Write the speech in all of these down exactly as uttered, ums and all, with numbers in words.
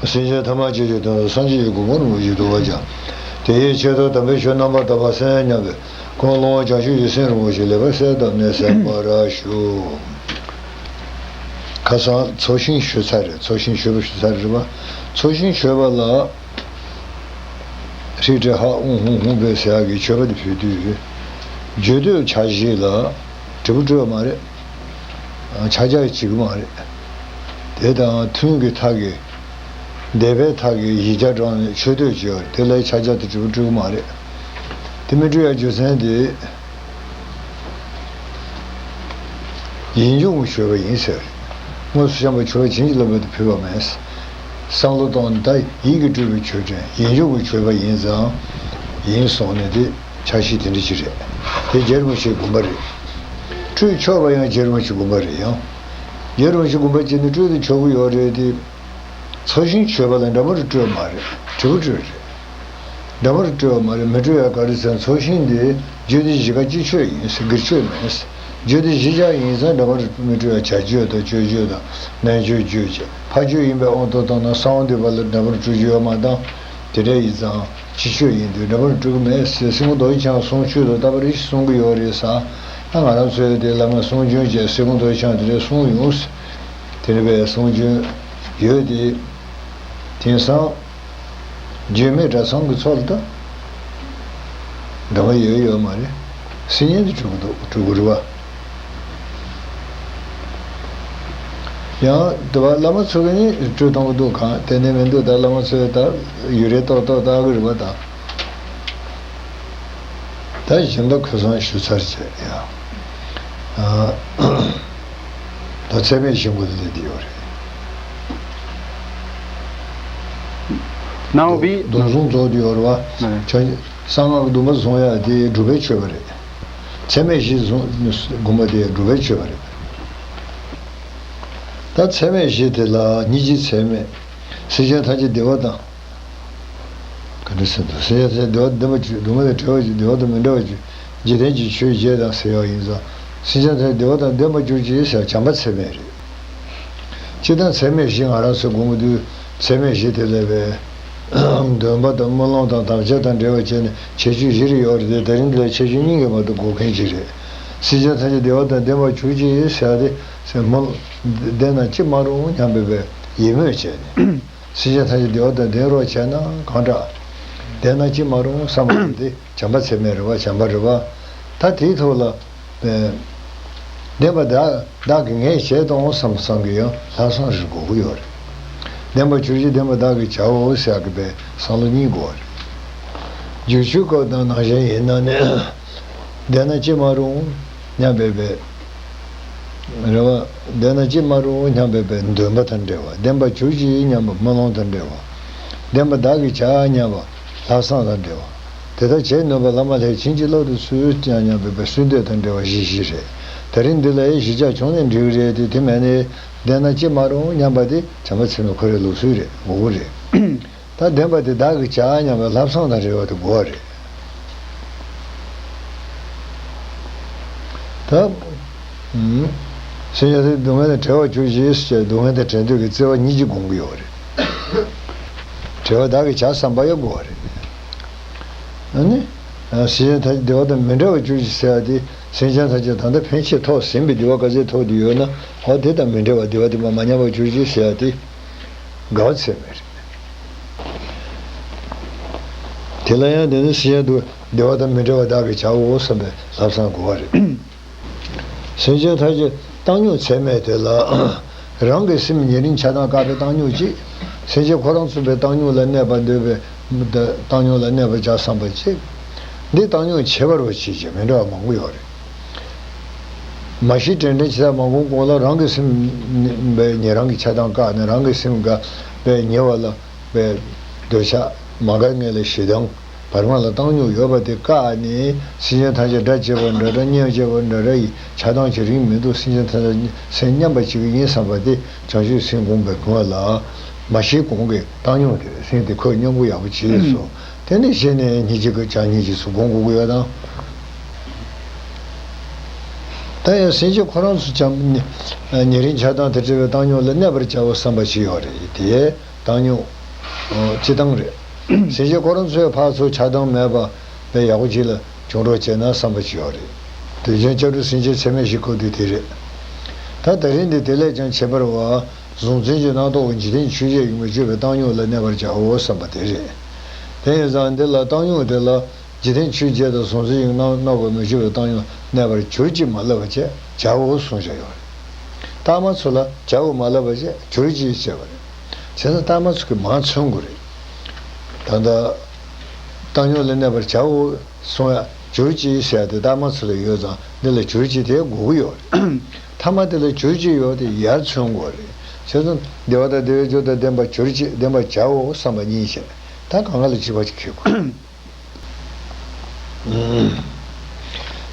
སེམས་ཅན་ཐ་མལ་ཆོས་ཀྱི་དོན་དུ་སངས་རྒྱས་ཀྱི་གོ་འཕང་རིན་པོ་ཆེ་ཐོབ་པར་བྱ། དེ་ཡི་ཆེད་དུ་དམ་པའི་ཆོས་རྣམ་པར་དག་པ་གསན་སྙམ་པའི་ཁོང་ལོངས་བྱང་ཆུབ་ཀྱི་སེམས་རིན་པོ་ཆེ་ལེགས་པར་གསལ་བཏབ་ནས་གསན་པར་ཞུ། ཁ་སང་ཚོགས་ཞིང་ཞུ་ཚར་རེད། ཚོགས་ཞིང་ཞུ་བ་ཞུ་ཚར་རེད་པ། ཚོགས་ཞིང་ཞུ་བ་ལ། ཧྲི་ཀྲི་ཧ་ཨུང་ཧུང་ཧུང་བོད་ཟེར་ཡག་གི་མཆོད་པ་དེ་ཕུལ་དུས། རྒྱུད་སྟོད་ཕྱག་བཞེས་ལ་དྲིལ་བུ་སྤྲོད་པ་མ་རེད། ཕྱག་རྒྱ་བྱེད་ཀྱི་མ་རེད། དེ་དང་ཐུན་གྱི་མཐའ་གི་སྡེ་པའི་མཐའ་གི་ཡིག་བརྒྱ་བགྲངས་ནས་མཆོད་བསྟོད་བྱེད་པ་རེད། དེ་ལ་ཕྱག་རྒྱ་དང་དྲིལ་བུ་སྤྲོད་ཀྱི་མ་རེད། དེ་མི་སྤྲོད་ཡག་རྒྱུ་མཚན་དེ། ཡིད་འབྱུང་གི་མཆོད་པ་ཡིན་ཟེར། དངོས་སུ་བཤམས་པའི་མཆོད་པ་བྱིན་གྱིས་བརླབས་པ་དེ་ཕུལ་བ་མེད། བསམ་བློ་བཏང་ནས་ད་ཡིད་ཀྱིས་སྤྲུལ་པའི་མཆོད་སྤྲིན་ཡིད་འབྱུང་གི་མཆོད་པ་ཡིན་ཙང་། ཡིན་གསུངས་ནས་དེ་ཕྱག་བཞེས་དེ་འདྲ་ཅིག་རེད། དེ་རྗེ་རིན་པོ་ཆེའི་དགོངས་པ་རེད། སྤྲོད་ཆོག་པ་ཡང་རྗེ་རིན་པོ་ཆེའི་དགོངས་པ་རེད་ཡང་། རྗེ་རིན་པོ་ཆེའི་དགོངས་པ་བྱས་ནས་སྤྲོད་དུ་ཆོག་གི་ཡོད་རེད་དེ། ཚོགས་ཞིང་མཆོད་པ་ལ་འདྲ་མོ་རུ་སྤྲོད་མ་རེད། དྲིལ་བུ་སྤྲོད་རེད། འདྲ་མོ་རུ་སྤྲོད་པ་མ་རེད། མི་སྤྲོད་ཡག་ག་རེ་ཟེར་ན་ཚོགས་ཞིང་འདི་རྒྱུད་སྡེ་བཞི་ཀ་སྤྱི་ཆོས་ཡིན་ཟེར་སྒེར་ཆོས་མེད་ཟེར། རྒྱུད་སྡེ་བཞི་ཆ་ཡིན་ཙང་འདྲ་མོ་རུ་མི་སྤྲོད་ཡག་བྱ་སྤྱོད་དང་སྤྱོད་སྤྱོད་དང་རྣལ་འབྱོར་སྤྱོད་བྱེད་ཕ་ཆོས་ཡིན་པའི་དབང་དུ་བཏང་ན་གསང་བ་འདུས་པ་ལ་འདྲ་མོ་རུ་སྤྲོད་རྒྱུ་ཡོད་མ་དང་། དེ་འདྲ་ཡིན་ཙང་སྤྱི་ཆོས་ཡིན་དུས་འདྲ་མོ་རུ་སྤྲོད་གི་མེད་ཟེར་སྲིད་སྐྱོང་རྡོ་རྗེ་འཆང་གསུང་ཆོས་དང་རྟག་པར་རེ་ཞིག་གསུང་གི་ཡོད་རེད་ཟེར། ད་ང་རང་ཚོའི་དེ་བླ་མ་གསུང་རྒྱུན་བཅས་སྲིད་སྐྱོང་རྡོ་རྗེ་འཆང་དེ་འདྲའི་གསུང་ཡོང་ཟེར། དེ་འདྲ་བའི་གསུང་རྒྱུན་ཡོད་དེ། དེང་སང་རྒྱུད་སྨད་གྲྭ་ཚང་གི་ཚོགས་ལ་ད་འདྲ་བ་ཡོད་ཡོད་མ་རེད། སྲིད་ཉན་དུ་འགྲོ་གི་འདུག་འགྲོ་གི་རེད་བ། ཡང་དེ་བ་བླ་མ་ཚོ་གི་ནི་སྤྲོད་གཏོང་གི་འདུག་གང་དེ་ནས་མི་འདུག་ད་བླ་མ་ཚོས་ད་ཡུ་རེ་ཏོག་ཏོག་ལྟ་གི་རེད་བ་ད། ད་གཞན་པ་ཁ་སང་ཞུ་ཚར་བྱས་ཡ། ཨ། ད་ཚད་མེད་གཞི་མགོ་ལ་སླེབས་ཡོད་རེད། ནའོ་བི། སྡོམ་བཟུང་རྫོགས་ཏེ་ཡོད་རེད་བ། ཨ། བྱ་གསང་སྔགས་སྡོམ་པ་བཟུང་ཡ་དེ་སྒྲུབ་པའི་མཆོད་པ་རེད། ཚད་མེད་གཞི་བཟུང་སྒོམ་པ་དེ་སྒྲུབ་པའི་མཆོད་པ་རེད། ད་ཚད་མེད་གཞི་དེ་ལ་སྙིང་རྗེ་ཚད་མེད། སེམས་ཅན་ཐམས་ཅད་བདེ་བ་དང་། ག་འདྲ་ཟེར་འདུག་སེམས་ཅན་ཐམས་ཅད་བདེ་བ་དང་ལྡན་པར་གྱུར། སྡུག་བསྔལ་དང་བྲལ་བར་གྱུར། བདེ་བ་དང་མི་འབྲལ་བར་གྱུར། འཇིག་རྟེན་གྱི་ཆོས་བརྒྱད་དང་ཟེར་ཡག་ཡིན་ཙང་། སེམས་ཅན་ཐམས་ཅད་བདེ་བ་དང་ལྡན་པར་གྱུར་ཅིག་ཟེར་བྱམས་པ་ཚད་མེད་རེད། སྤྱིར་བཏང་ཚད་མེད་བཞི་ང་རང་ཚོས་སྒོམ་དུས་ཚད་མེད་བཞི་དེ་ལས་པའི་འདུན་པ་དང་སྨོན་ལམ་དང་དམ་བཅའ་དང་འབྲེལ་བ་བྱས་ནས་ཁྱད་ཆོས་བཞི་རེ་ཡོད་རེད་དེ། ད་རིང་འདི་ལ་ཁྱད་ཆོས་གཉིས་ཀྱི་བར་དུ་འགོད་མཁན་ཅིག་རེད། སེམས་ཅན་ཐམས་ཅད་བདེ་བ་དང་ལྡན་པར་གྱུར་ཅིག་ཟེར་ཏེ་སེམས་སྨོན་བདེ་ན་ཅི་མ་རུང་སྙམ་པའི་པའི་ཡིད་སྨོན་བྱས་ནས། སེམས་ཅན་ཐམས་ཅད་བདེ་བ་དང་ལྡན་རོགས་བྱས་ན་གང་དྲག་བདེ་ན་ཅི་མ་རུང་བསམ་པ་དེ་བྱམས་པ་ཚད་མེད་རེད་བ། བྱམས་པ་རེད་བ། ད་དེའི་ཐོག་ལ། བདེན་པ་བདག་བདག་གིས་ངས་བྱས་གཏོང་བསམ་བསམ་གྱི་ཡང་ལྷག་བསམ་རེ་དགོས་ཀྱི་ཡོད་རེད། བདེན་པ་གྱུར་ཅིག་བདེན་པ་བདག་གིས་བྱའོ་ཟེར་གྱི་པའི་བསམ་བློ་གཉིས་དགོས་པ་རེད། སྒྱུར་བཅོས་སྐབས་དང་ནང་བཞིན་ཡིན་ན་ནི། བདེན་ན་ཅི་མ་རུང་སྙམ་པའི་པའི། རེད་བ། བདེན་ན་ཅི་མ་རུང་སྙམ་པའི་པའི་འདུན་པ་དང་འབྲེལ་བ། བདེན་པ་གྱུར་ཅིག་སྙམ་པ་སྨོན་ལམ་དང་འབྲེལ་བ། བདེན་པ་བདག་གིས་བྱ་སྙམ་པ་ལྷག་བསམ་དང་འབྲེལ་བ། དེ་ལྟར་བྱེད་ནུས་པ་བླ་མ་ལྷས་བྱིན་གྱིས་བརླབ་ཏུ་གསོལ་ཀྱང་སྙམ་པའི་པའི་གསོལ་འདེབས་དང་འབྲེལ་བ་བཞི་བཞི་རེད། ད་རིང་འདི་ལ་ཡང་བཞི་ཆ་བྱུང་ནས་འགྲིག་གི་རེད་དེ། དེ་མིན་ནི་བདེན་ན་ཅི་མ་རུང་སྙམ་པ་དེ་བྱམས་པ་ཚད་མེད་ཁོ་རའི་ལུགས་སྲོལ་རེད། ངོ་བོ་རེད། ད་བདེན་པ་དེ་བདག་གིས་བྱ་སྙམ་པའི་ལྷག་བསམ་དང་འབྲེལ་བ་དེ་དགོས་པ་རེད། ད། ཨུམ། སེམས་ཅན་དེ་སྡུག་བསྔལ་དང་བྲལ་བར་གྱུར་ཅིག་ཟེར་བྱས་སྡུག་བསྔལ་དང་བྲལ་འདོད་ཀྱི་བརྩེ་བ་གཉིས་ཀྱིས་སྒོམ་གྱི་ཡོད་རེད། བྲལ་བ་བདག་གིས་བྱ་བསམ་པ་ཡང་དགོས་པ་རེད། ཨ་ནི། སེམས་ཅན་ཐམས་ཅད་བདེ་བ་དང་མི་འབྲལ་བར་གྱུར་ཅིག་ཟེར་བ་དེ། སེམས་ཅན་ཐམས་ཅད་ད་ལྟ་ཕན་ཆད་ཐོགས་ཟིན་པའི་བདེ་བ་ག་ཚད་ཐོབ་བསྡད་ཡོད་ན། ཨོ་དེ་དང་མི་འབྲལ་བར་བདེ་བ་དེ་མ་མ་ཉམས་པར་གྱུར་ཅིག་ཟེར་བ་དེ། དགའ་བ་ཚད་མེད་རེད། དེ་ལ་ཡང་དེ་ནི་སེམས་ཅན་དུ་བདེ་བ་དང་མི་འབྲལ་བ་བདག་གིས་བྱའོ་བསམ་པའི་ལྷག་བསམ་དགོས་པ་རེད། སེམས་ཅན་ཐམས་ཅད་བཏང་སྙོམས་ཚད་མེད་དེ་ལ། རང་གི་སེམས་ཉེ་རིང་ཆགས་སྡང་བཀག་པའི་བཏང་སྙོམས་གཅིག་སེམས་ཅན་ཁོ་རང་ཚུད་པའི་བཏང་སྙོམས་ལ་གནས་པར་འདོད་པའི་བཏང་སྙོམས་ལ་གནས་པར་བྱ་བསམ་པ་གཅིག་འདི་བཏང་སྙོམས་ཁྱད་པར་བ་ཆེ་ཆེ་མི་འདྲ་བ་མང་པོ་ཡོད་རེད། མ་གཞི་དྲན་དྲན་བྱེད་ས་མ་གོམས་གོང་ལ་རང་གི་སེམས་ཉེ་རང་གི་ཆགས་སྡང་བཀག་ནས་རང་གི་སེམས་དགའ་བའི་ཉེ་བ་ལ་བའི་འདོད་ཆགས་མ་དགའ་ངེས་ལ་ཞེ་སྡང་བར་མ་ལ་བཏང་སྙོམས་ཡོད་པ་དེ་བཀག་ནས་སེམས་ཅན་ཐམས་ཅད་དགྲ་བྱེད་པ་འདྲ་འདྲ་གཉེན་བྱེད་པ་འདྲ་འདྲ་ཡི་ཆགས་སྡང་བྱེད་རིན་མི་འདུག་སེམས་ཅན་ཐམས་ཅད་སེམས་མཉམ་པ་ཅིག་ཡིན་བསམ་པ་དེ་བྱང་ཆུབ་སེམས་སྒོམ་པའི་གོང་ལ་མ་གཞི་གོང་གི་བཏང་སྙོམས་དེ་སེམས་དེ་ཁོས་སྙོམས་པོ་ཡག་པོ་བྱས་སོ། དེ་ནས་གཞི་ནས་སྙིང་རྗེ་གི་བྱང་སྙིང་རྗེ་ཚུལ་སྒོམ་དགོས་ཀྱི་ཡོད་དང་། ད་ཡང་སེམས་ཅན་ཁོ་རང་ཚོ་ཀྱང་ཉེ་རིང་ཆགས་སྡང་དང་བྲལ་བའི་བཏང་སྙོམས་ལ་གནས་པར་བྱའོ་བསམ་པ་ཞིག་ཡོད་རེད་དེ། བཏང་སྙོམས། སྤྱིར་བཏང་རེད། སེམས་ཅན་ཁོ་རང་ཚོས་ཕར་ཚུར་ཆགས་སྡང་མེད་པ་དཔེ་ཡག་པོ་ཅིག་ལ་བྱུང་རོགས་བྱས་ན་བསམ་པ་ཅིག་ཡོད་རེད། དུས་རྒྱུན་སྐྱབས་འགྲོ་སེམས་ཅན་ཚད་མེད་བཞི་བསྐུལ་དུས་དེ་རེད། ད་ད་རིང་འདི་དེ་ལས་ཀྱང་ཁྱད་པར་བ། གཟུང་འཛིན་གྱི་རྣམ་རྟོག་གིས་འཇིག་རྟེན་ཆོས་བརྒྱད་ཀྱི་མི་སྤྱོད་པའི་བཏང་སྙོམས་ལ་གནས་པར་བྱའོ་བསམ་པ་དེ་རེད། དེ་ཡིན་ཙང་འདི་ལ་བཏང་སྙོམས་དེ་ལ་འཇིག་རྟེན་ཆོས་བརྒྱད་དང་གཟུང་འཛིན་གྱི་རྣམ་རྣམ་རྟོག་གི་མི་སྤྱོད་པའི་བཏང་སྙོམས་ལ་གནས་པར་གྱུར་ཅིག་མ་ལབ་པ་བྱས་བྱའོ་གསུངས་བཞག་ཡོད་རེད། ལྟག་མ་ཚུར་ལ་བྱའོ་མ་ལབ་པ་བྱས་གྱུར་ཅིག་བྱས་པ་རེད། བྱས་ཙང་ལྟག་མ་ཚུར་གྱིས་མར་མཚོན་དགོས་རེད། ད་ལྟ་བཏང་སྙོམས་ལ་གནས་པར་བྱའོ་གསུང་ཡ་གྱུར་ཅིག་ཟེར་ཡ་དེ་ལྟག་མ་ཚུར་ལ་ཡོད་ཙང་འདི་ལ་གྱུར་ཅིག་དེ་དགོས་ཀྱི་ཡོད་རེད། ཐ་མ་དེ་ལ་གྱུར་ཅིག་ཡོད་དེ་ཡར་མཚོན་དགོས་རེད། བྱས་ཙང་བདེ་བ་དང་བདེ་བའི་རྒྱུ་དང་ལྡན་པ་གྱུར་ཅིག་ལྡན་པར་བྱའོ་བསམ་པ་གཉིས་བྱས། ད་གང་ག་ལ་གཅིག་པ་གཅིག་འཁེལ་དགོས།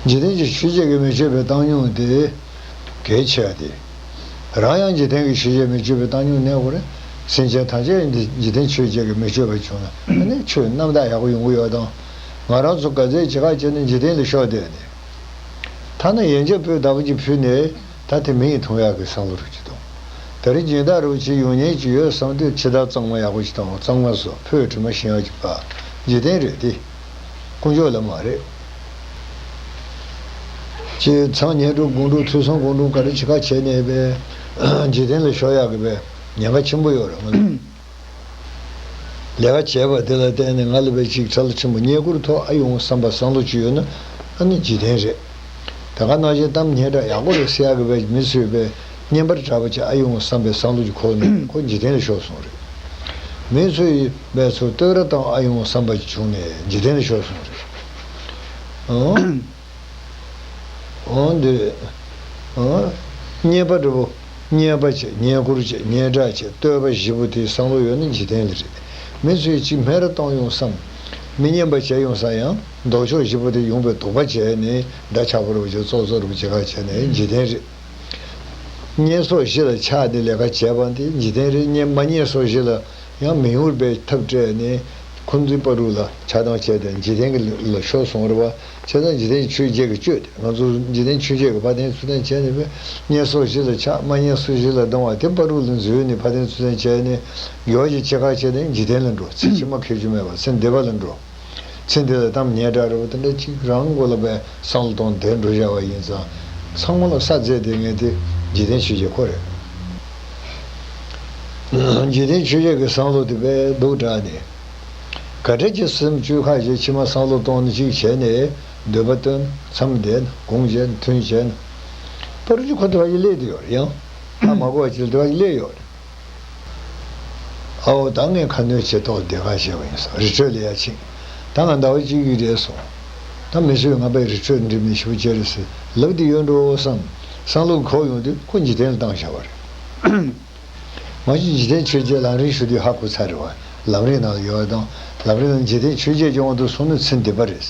འཇིག་རྟེན་གྱི་ཆོས་བརྒྱད་ཀྱི་མི་སྤྱོད་པའི་བཏང་སྙོམས་དེ་གལ་ཆེ་བ་དེ། རང་ཡང་འཇིག་རྟེན་གྱི་ཆོས་བརྒྱད་མི་སྤྱོད་པའི་བཏང་སྙོམས་གནས་དགོས་རེད། སེམས་ཅན་ཐམས་ཅད་འདི་འཇིག་རྟེན་ཆོས་བརྒྱད་ཀྱི་མི་སྤྱོད་པ་བྱུང་ན་ཨ་ནི་ཆོས་རྣམ་དག་ཡག་པོ་ཡོང་གི་ཡོད་དང་། ང་རང་ཚོ་ག་ཚད་ཅི་ག་བྱས་ནས་འཇིག་རྟེན་ལ་ཤོར་བསྡད་ནས། ཐ་ན་ཡན་ཆད་སྤོས་བདག་པོ་ཅིག་ཕུལ་ནས་ད་དེ་མི་ཡིས་འཐུང་ཡག་གི་བསམ་བློ་རུ་ཅིག་དང་། ད་རེས་སྦྱིན་བདག་རུ་ཅིག་ཡོང་མཁན་ཅིག་ཡོད་བསམ་དུས་ཕྱི་བདག་གཙང་མ་ཡག་པོ་ཅིག་དང་གཙང་མ་བཟོ་ཕོ་དྲི་མ་ཞིམ་ཡག་ཅིག་པ། འཇིག་རྟེན་རེད་དེ། དཀོན་མཆོག་ལ་མ་རེད། ཅེས་མཚམས་ཉལ་སྒྲུབ་སྒོམ་སྒྲུབ་ཐོས་བསམ་སྒོམ་སྒྲུབ་ག་རེ་བྱེད་ཁ་བྱས་ནས་པས་འཇིག་རྟེན་ལ་ཤོར་ཡག་གི་པས་ཉེན་ཁ་ཆེན་པོ་ཡོད་རེད་ང་ལ། ལས་ཀ་བྱས་པ་དེ་ལ་བརྟེན་ནས་ང་ལ་བས་ཅིག་ཚ་ལོ་ཆེན་པོ་བསྙེན་བཀུར་ཐོག་ཨ་ཡོང་བསམ་པ་བསམ་བློ་ཅིག་ཡོད་ན་ཨ་ནི་འཇིག་རྟེན་རེད། ད་ག་ནང་བཞིན་གཏམ་སྙན་གྲགས་ཡག་པོ་རེད་ཟེར་ཡག་གི་བས་མི་ཚོས་བས་བསྙེན་པར་གྲགས་པ་ཅིག་ཨ་ཡོང་བསམ་པའི་བསམ་བློ་ཅིག་འཁོར་ནས་ཁོ་འཇིག་རྟེན་ལ་ཤོར་སོང་རེད། མི་ཚོས་བས་ཚུར་བསྟོད་ར་བཏང་ཨ་ཡོང་བསམ་པ་ཅིག་བྱུང་ནས་འཇིག་རྟེན་ལ་ཤོར་སོང་རེད། ཨང་། འོ་འདི་རེད། ཨང་། བསྙེན་པ་འདྲ་པོ། བསྙེན་པ་བྱེད་བསྙེན་བཀུར་བྱེད་སྙན་གྲགས་བྱེད་བསྟོད་པ་བཞི་པོ་དེའི་བསམ་བློ་ཡོད་ན་འཇིག་རྟེན་ལ་རེད། མི་ཚོས་ཅིག་སྨད་ར་གཏོང་ཡོང་བསམ། མི་སྙན་པ་བྱས་ཡོང་ས་ཡང་ལྡོག་ཕྱོགས་བཞི་པོ་དེ་ཡོང་པའི་དོགས་པ་བྱས་ནས་འདྲ་ཆགས་པོ་རུ་བྱེད་ཙོག་ཙོག་རུ་བྱེད་ཁ་བྱས་ནས་འཇིག་རྟེན་རེད། བསྙེན་སོགས་བཞི་ལ་ཆགས་ཏེ་ལས་ཀ་བྱས་པ་འདི་འཇིག་རྟེན་རེད། བསྙེན་མ་བསྙེན་སོགས་བཞི་ལ་ཡང་མི་ཡོང་བའི་ཐབས་བྲལ་ནས་འཁོན་འཛིན་བར་དུ་ལ་ཆགས་སྡང་བྱས་ཏེ་འཇིག་རྟེན་གྱི་ལ་ཤོར་སོང་རེད་བ། བྱས་ཙང་འཇིག་རྟེན་ཆོས་བརྒྱད་ཀྱི་སྤྱོད་དེ་ང་ཚོ་འཇིག་རྟེན་ཆོས་བརྒྱད་ཀྱི་ཕ་དན་ཚུལ་ལྡན་བྱས་ནས་བསྙེན་སོགས་བཞི་ལ་ཆགས་མ་བསྙེན་སོགས་བཞི་ལ་སྡང་བ་དེ་བར་དུ་ལ་འཛུལ་ནས་ཕ་དན་ཚུལ་ལྡན་བྱས་ནས་འགྱོ་བ་ཅིག་བྱེད་ཁ་བྱས་ནས་འཇིག་རྟེན་ལ་འགྲོ། ཚེ་ཕྱི་མ་ཁེར་རྐྱང་མེད་པར་ཚེ་འདས་པ་ལ་འགྲོ། ཚེ་འདི་ལ་གཏམ་སྙན་གྲགས་རེད་པ་དེ་འདྲ་གཅིག་རང་མགོ་ལ་བས་བསམ་བློ་གཏོང་བསྡད་འགྲོ་བཞག་པ་ཡིན་ཙང་ཚང་མ་ལ་ས་རྫས་དེ་ངས་དེ་འཇིག་རྟེན་ཆོས་བརྒྱད་ཁོ་རེད། འཇིག་རྟེན་ཆོས་བརྒྱད་ཀྱི་བསམ་བློ་དེ་བས་སྡུག་དྲགས་ནས་ག་འདྲ་ཅིག་སེམས་བཅོས་ཁ་ཞིག་ཕྱི་མ་བསམ་བློ་གཏོང་ནས་ཅིག་བྱས་ནས་འདོད་པ་བཏོན་མཚམས་བསྡད་ན་གུང་བྱས་ན་ཐུན་བྱས་ན་པ་རུ་ཅིག་ཁོ་དེ་བ་ཞིག་སླེབས་དེ་ཡོད་རེད། ཡང་ཧ་མ་གོ་བ་ཅིག་དེ་བ་ཞིག་སླེབས་ཡོད་རེད། ཨའོ་ད་ངས་ཁ་སྣོན་བྱེད་ཐོག་བདེ་ཁ་བྱས་པ་ཡིན་ས་རི་ཁྲོད་ལ་ཡ་ཕྱིན། ད་ང་ཟླ་བ་གཅིག་གི་རེད་སོང་། ད་མི་ཚོས་ང་པའི་རི་ཁྲོད་འགྲིམ་ནས་ཞུ་བྱས་རེད་ཟེར་ལབ་དེ་ཡོད་འགྲོ་བསམ། བསམ་བློ་འཁོར་ཡོང་དུས་ཁོ་འཇིག་རྟེན་ལ་བཏང་བཞག་པ་རེད། མ་གཞི་འཇིག་རྟེན་ཆོས་བརྒྱད་ལམ་རིམ་ཞུ་དུས་ཧ་གོ་ཚར་རེད་བ། ལམ་རིམ་ནང་ལ་ཡོད་པ་དང་ལམ་རིམ་ནང་འཇིག་རྟེན་ཆོས་བརྒྱད་ཀྱི་དབང་དུ་སོང་ན་ཚེ་འདི་པ་རེད།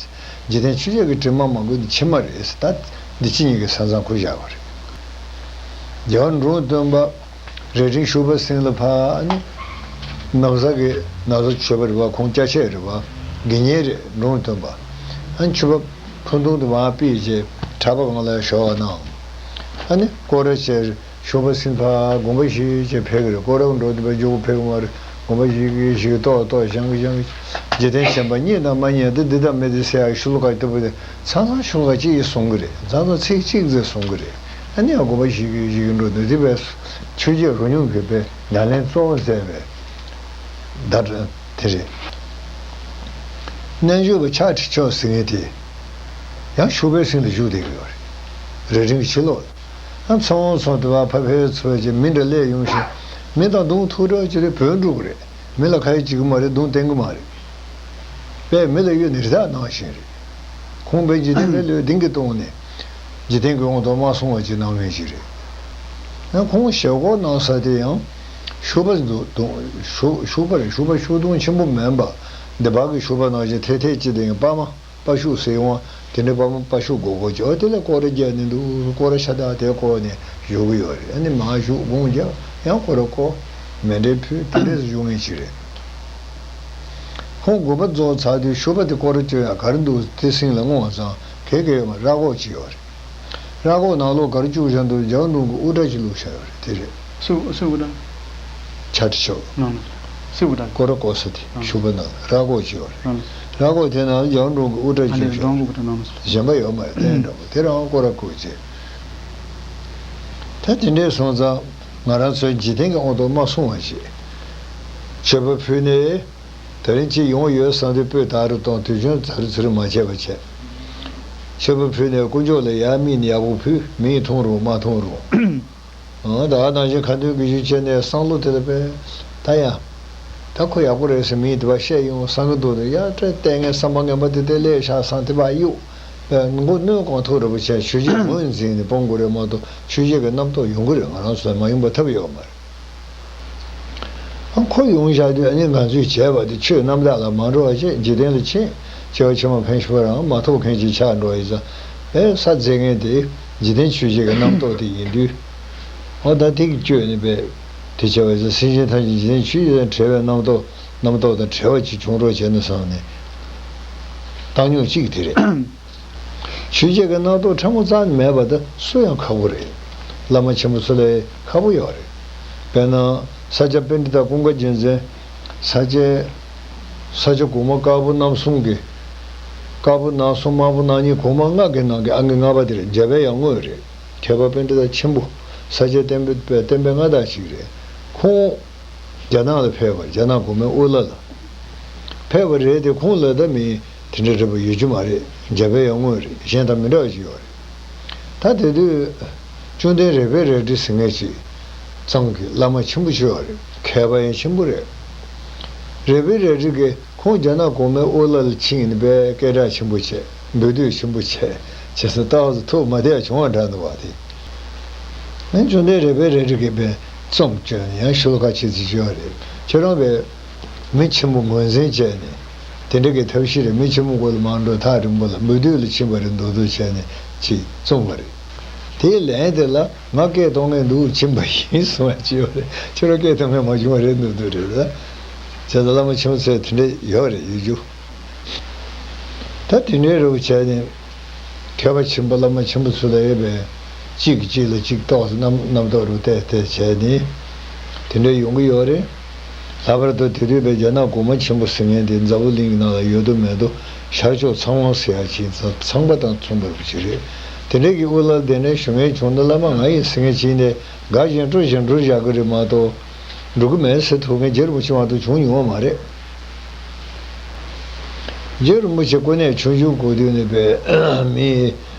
འཇིག་རྟེན་ཆོས་བརྒྱད་ཀྱི་དྲི་མ་མང་པོ་འདི་ཕྱི་མ་རེད་ད། འདི་ཕྱི་གཉིས་ཀྱི་ས་མཚམས་ཁུར་བཞག་པ་རེད། རྒྱལ་བ་འབྲོམ་སྟོན་པ། རྭ་སྒྲེང་ཤུག་པ་སེང་ལ་ཕ་ནི། ནགས་ཚལ་གྱི་ནགས་ཚལ་ཆོས་པ་རེད་བ་ཁོང་སྐྱ་ཆས་རེད་བ། དགེ་བསྙེན་རེད་འབྲོམ་སྟོན་པ། ཨ་ནི་ཆུ་བབ་ཁུ་དུང་དུ་མར་ཕུད་བྱས་གྲྭ་པ་གང་ལ་ཞོགས་པ་གནང་། ཨ་ནི་སྐོར་ར་བྱས་ཤུག་པ་སེང་ཕ་དགོངས་པ་བཞེས་བྱས་ཕེབས་ཀྱི་རེད། སྐོར་ར་འགྲོ་དུས་པ་མགྱོགས་པོ་ཕེབས་ཀྱི་མ་རེད། དགོངས་པ་བཞེས་ཀྱི་བཞེས་ཀྱི་ཏོག་ཏོག་བཞེངས་ཀྱི་བཞེངས་ཀྱི། འཇིག་རྟེན་ཞེན་པ་རྙེད་དང་མ་རྙེད་འདི་འདི་དང་མི་འདི་ཟེར་ཡག་ཤུ་ལུ་ཀ་ལྟ་བུ་དེ་ཚང་ཚང་ཤུ་ལུ་ཀ་གཅིག་གིས་གསུང་གི་རེད། ཚང་ཚང་ཚིག་གཅིག་ཙམ་གསུང་གི་རེད། ཨ་ནི་ཡང་དགོངས་པ་བཞེས་ཀྱི་བཞེས་ཀྱི་འགྲོ་འདུག་འདི་བས་ཆོས་བརྒྱད་རོ་སྙོམས་ཀྱི་པའི་ཉམས་ལེན་གཙོ་བོ་མཛད་པའི་བརྡ་དེ་རེད། རྣལ་འབྱོར་པ་ཕྱག་བྲིས་ཆོག་ཟེར་མཁན་དེ་ཡང་ཤུག་པའི་སེང་ལ་བཞུགས་བསྡད་ཀྱི་ཡོད་རེད། རྭ་སྒྲེང་གི་ཕྱི་ལོགས་ལ། ཨ་ཚོང་ཚོང་དུ་བ་ཕ་ཕའི་ཚོ་བྱས་མི་འདྲ་སླེབས་ཡོང་ཞིང་མི་དང་གདོང་ཐུག་འདྲ་ཅིག་རེད་བོད་འགྲོ་གི་རེད། མི་ལ་ཁ་ཡིག་བྱེད་ཀྱི་མ་རེད། གདོང་བསྟན་གྱི་མ་རེད། པས་མི་ལ་གཡོལ་ནས་རི་དྭགས་ནང་བཞིན་རེད། ཁོང་པས་འཇིག་རྟེན་པའི་ལུས་ལྡིང་གི་གཏོང་ནས་འཇིག་རྟེན་གྱི་དབང་དུ་མ་སོང་བ་ཅིག་གནང་མཁན་ཞིག་རེད། ཡང་ཁོང་ཞབས་ཁོག་གནང་ས་དེ་ཡང་ཤུག་པ་འདུག་འདུག་ཤུག་ཤུག་པ་རེད། ཤུག་པ་ཤུག་དུང་ཆེན་པོ་མིན་པ་འདི་བག་གི་ཤུག་པ་ནང་བཞིན་ཐལ་ཐལ་ཅིག་དེ་ཡང་པ་མ། པ་ཤུག་ཟེར་ཡོང་བ་དེ་འདྲའི་པ་མ་པ་ཤུག་སྒོར་སྒོར་གྱི་ཨོ་དེ་ལ་སྐོར་ར་རྒྱག་ནས་འདུག་སྐོར་ར་ཤ་སྟག་དེ་སྐོར་ནས་བཞུགས་ཀྱི་ཡོད་རེད། ཨ་ནི་མར་བཞུགས་དགོང་རྒྱག་ཡང་སྐོར་ར་སྐོར་མཎྜལ་ཕུལ་དེ་འདྲས་སུ་བཞུགས་མཁན་ཞིག་རེད། ཁོང་དགོངས་པ་རྫོགས་ཚར་དུས་ཤུག་པ་དེ་སྐོར་ར་སྐྱོན་ཡག་ག་རེ་འདུག་དེ་སེང་ལ་མངོན་བ་ཙང་གས་གས་ཡོད་མ་ར་གོག་ཅིག་ཡོད་རེད། ར་གོག་ནང་ལོགས་ག་རེ་བཅུག་བཞག་འདུག་རྒྱ་བ་འབྲུག་གི་དབུ་སྐྲ་ཅིག་བླུགས་བཞག་ཡོད་རེད། དེ་རེད། སུ་སུ་དབུ་སྐྲ། ཕྱག་བྲིས་ཆོག་ནང་ལ། སྐོར་ར་བསྐོར་ས་དེ་ཤུག་པ་ནང་ལ་ར་སྐོར་བྱས་པ་རེད། ར་སྐོར་དེ་ནང་ལ་རྒྱལ་བ་འབྲོམ་གྱི་དབུ་སྐྲ་ཅིག་བྱས། གཞན་པ་ཡོད་མ་རེད། དེ་འདྲ་པོ་དེ་རང་སྐོར་ར་བསྐོར་བྱས། ད་དེ་འདྲས་སོང་ཙང་ང་རང་ཚོའི་འཇིག་རྟེན་གྱི་དབང་དུ་མ་སོང་བ་ཞིག་མཆོད་པ་ཕུལ་ནས། དེ་རིང་ཅིག་ཡོང་ཡོད་བསམ་དུས་སྤོས་དག་རུ་གཏོང་། དུས་ཆུང་ཛ་རུ་ཛི་རུ་མ་བྱས་པ་བྱས། མཆོད་པ་ཕུལ་ནས་དཀོན་མཆོག་ལ་ཡར་དམིགས་ནས་ཡག་པོ་ཕུལ། མིས་མཐོང་རུང་མ་མཐོང་རུང་། ཨང་། ད་ག་ནང་བཞིན་ཁ་འདོན་གྱི་གཞི་བྱས་ནས་བསམ་བློ་དེ་ལ་དཔེ། ད་ཡང་། ད་ཁོ་ཡག་པོ་རེད་ཟེར་མིས་དེ་བ་བཤད་ཡོང་བསམ་གྱི་འདུག་ནས། ཡ་ཏྲེ་ལྟས་ངན་བསམ་པ་ངན་པ་དེ་དེ་ལས་ཤག་བསམ། དེ་བ་གཡུག་པས་མགོ་གནོན་གང་ཐུབ་རེ་བ་བྱས། ཆོས་བརྒྱུད་ངོས་འཛིན་ནས་སྤོང་དགོས་རེད་མ་གཏོགས། ཆོས་བརྒྱུད་ཀྱི་རྣམ་རྟོག་ཡོང་གི་རེད། ང་རང་ཚོ་ལ་མ་ཡོང་པ་ཐབས་ཡོད་མ་རེད། ཨ། ཁོ་ཡོང་བཞག་དུས་ཨ་ནི་ང་ཚོས་བྱས་པ་དེ་ཆོས་རྣམ་དག་ལ་མ་འགྲོ་བ་བྱས། འཇིག་རྟེན་ལ་ཕྱིན། སྐྱེ་བ་ཕྱི་མ་ཕན་ཤུ་བ་རང་མ་ཐོབ་མཁན་ཅིག་ཆགས་འགྲོ་བ་ཡིན་ཙང་། ཨེ། ས་འཛིན་མཁན་དེ་འཇིག་རྟེན་ཆོས་བརྒྱད་ཀྱི་རྣམ་རྟོག་དེ་ཡིན་དུས། འོ་ད་དེ་གི་བཅོས་ནས་པས་དེ་བྱས་པ་ཡིན་ཙང་། སེམས་ཅན་ཐམས་ཅད་འཇིག་རྟེན་ཆོས་བརྒྱད་དང་བྲལ་བའི་རྣམ་རྟོག་རྣམ་རྟོག་དང་བྲལ་བ་ཅིག་བྱུང་རོགས་བྱས་ན་བསམ་ནས་བཏང་སྙོམས་གཅིག་དེ་རེད། ཆོས་བརྒྱད་ཀྱི་རྣམ་རྟོག་ཕྲ་མོ་རྩ་ནས་མེད་པ་དེ་སུ་ཡང་ཁག་པོ་རེད། བླ་མ་ཆེན་པོ་ཚོ་ལས་ཁག་པོ་ཡོད་རེད། དཔེར་ན་ས་སྐྱ་པཎྜི་ཏ་ཀུན་དགའ་རྒྱལ་མཚན། ས་སྐྱ། ས་སྐྱ་གོང་མ་དཀར་པོ་རྣམ་གསུམ་གྱི། དཀར་པོ་རྣམ་གསུམ། དམར་པོ་རྣམ་གཉིས། གོང་མ་ལྔ་གི་ནང་གི་ཨང་ཀི་ལྔ་པ་དེ་རེད། འཇམ་དཔལ་དབྱངས་དངོས་རེད། མཁས་པ་པཎྜི་ཏ་ཆེན་པོ། ས་སྐྱ་བསྟན་པའི་བསྟན་པའི་མངའ་བདག་ཅིག་རེད། ཁོང་རྒྱ་ནག་ལ་ཕེབས་པ། རྒྱ་ནག་གོང་མའི་དབུ་བླ་ལ་ཕེབས་པ་རེད་དེ། ཁོང་ལ་ད་མི་དེ་འདྲ་རེད་པ་ཡོད་རྒྱུ་མ་རེད། འཇམ་དཔལ་དབྱངས་དངོས་རེད། གཞན་དང་མི་འདྲ་བ་ཞིག་ཡོད་རེད། ད་དེ་དུས་བཅོམ་ལྡན་རས་པའི་རལ་གྲི་ཟེར་མཁན་ཅིག་གཙང་གི་བླ་མ་ཆེན་པོ་ཞིག་ཡོད་རེད། མཁས་པ་ཡང་ཆེན་པོ་རེད། རས་པའི་རལ་གྲི་གིས་ཁོང་རྒྱ་ནག་གོང་མའི་དབུ་བླ་ལ་ཕྱིན་ནས་པས་སྐད་གྲགས་ཆེན་པོ་བྱས། འབོད་སྡུད་ཆེན་པོ་བྱས། བྱས་ཙང་ཏོག་ཙམ་ཐུགས་མ་བདེ་བ་བྱུང་བ་འདྲ་འདུག་པ་དེ། ཨ་ནི་བཅོམ་ལྡན་རས་པའི་རལ་གྲི་གིས་པས་རྩོམ་བཅོས་ནས་ཡང་ཤོ་ལོ་ཀ་ཆེ་ཙམ་བཅོས་པ་རེད། ཁྱེད་རང་པས་མི་ཆེན་པོ་ངོས་འཛིན་བྱས་ནས། དེ་འདྲ་གི་ཐབས་ཤེས་རེད། མི་ཆེན་པོ་མགོ་ལ་མར་འགྲོ། ཐག་རིང་པོ་ལ་འབོད་སྡུད་ལ་ཕྱིན་པ་རེད་མདོག་མདོག་བྱས་ནས་ཅིག་རྩོམ་པ་རེད། དེའི་ལན་དེ་ལ་ང་སྐད་གཏོང་མཁན་འདུག་ཕྱིན་པ་ཡིན་གསུང་བ་ཅིག་ཡོད་རེད། ཁྱོད་རང་སྐད་གཏོང་མཁན་མ་བྱུང་བ་རེད་མདོག་མདོག་རེད་ལ། བྱས་ཙང་བླ་མ་ཆེན་པོ་ཚོས་དེ་འདྲ་ཡོད་རེད། ཡོད་རྒྱུ། ད་དེ་འདྲའི་རུ་བྱས་ནས་མཁས་པ་ཆེན་པོ་བླ་མ་ཆེན་པོ་ཚོ་ལ་ཡོད་པའི་གཅིག་གིས་གཅིག་ལ་གཅིག་ཏོག་ཙམ་རྣམ་རྣམ་རྟོག་རུ་བལྟས་བལྟས་བྱས་ནས་དེ་འདྲ་ཡོང་གི་ཡོད་རེད། ལྷག་པར་དུ་དེ་དུས་པའི་རྒྱ་ནག་གོང་མ་ཆེན་པོ་ཟེར་མཁན་དེ་འཛམ་བུ་གླིང་གི་ནང་ལ་ཡོད་དོ་མེད་དོ་ཤར་ཕྱོགས་ཚངས་དབང་ཟེར་ཡ་ཅིག་ཚ་ཚངས་པ་དང་མཚུངས་པ་རུ་ཅིག་རེད། དེ་འདྲའི་གི་དབུ་བླ་དེ་འདྲའི་ཞུ་མཁན་བྱུང་ན་བླ་མ་ང་ཡིན་ཟེར་མཁན་ཅིག་ནས་དགའ་བཞིན་སྤྲོ་བཞིན་འགྲུལ་བཞག་གི་རེད་མ་གཏོགས། འགྲོ་གི་མེད་ཟེར་ཐུབ་མཁན་རྗེ་རིན་པོ་ཆེ་མ་གཏོགས་བྱུང་མྱོང་བ་མ་རེད། རྗེ་རིན་པོ་ཆེ་སྐུ་ནས་ཆུང་ཆུང་སྐུ་དུས་ནས་པས་མི་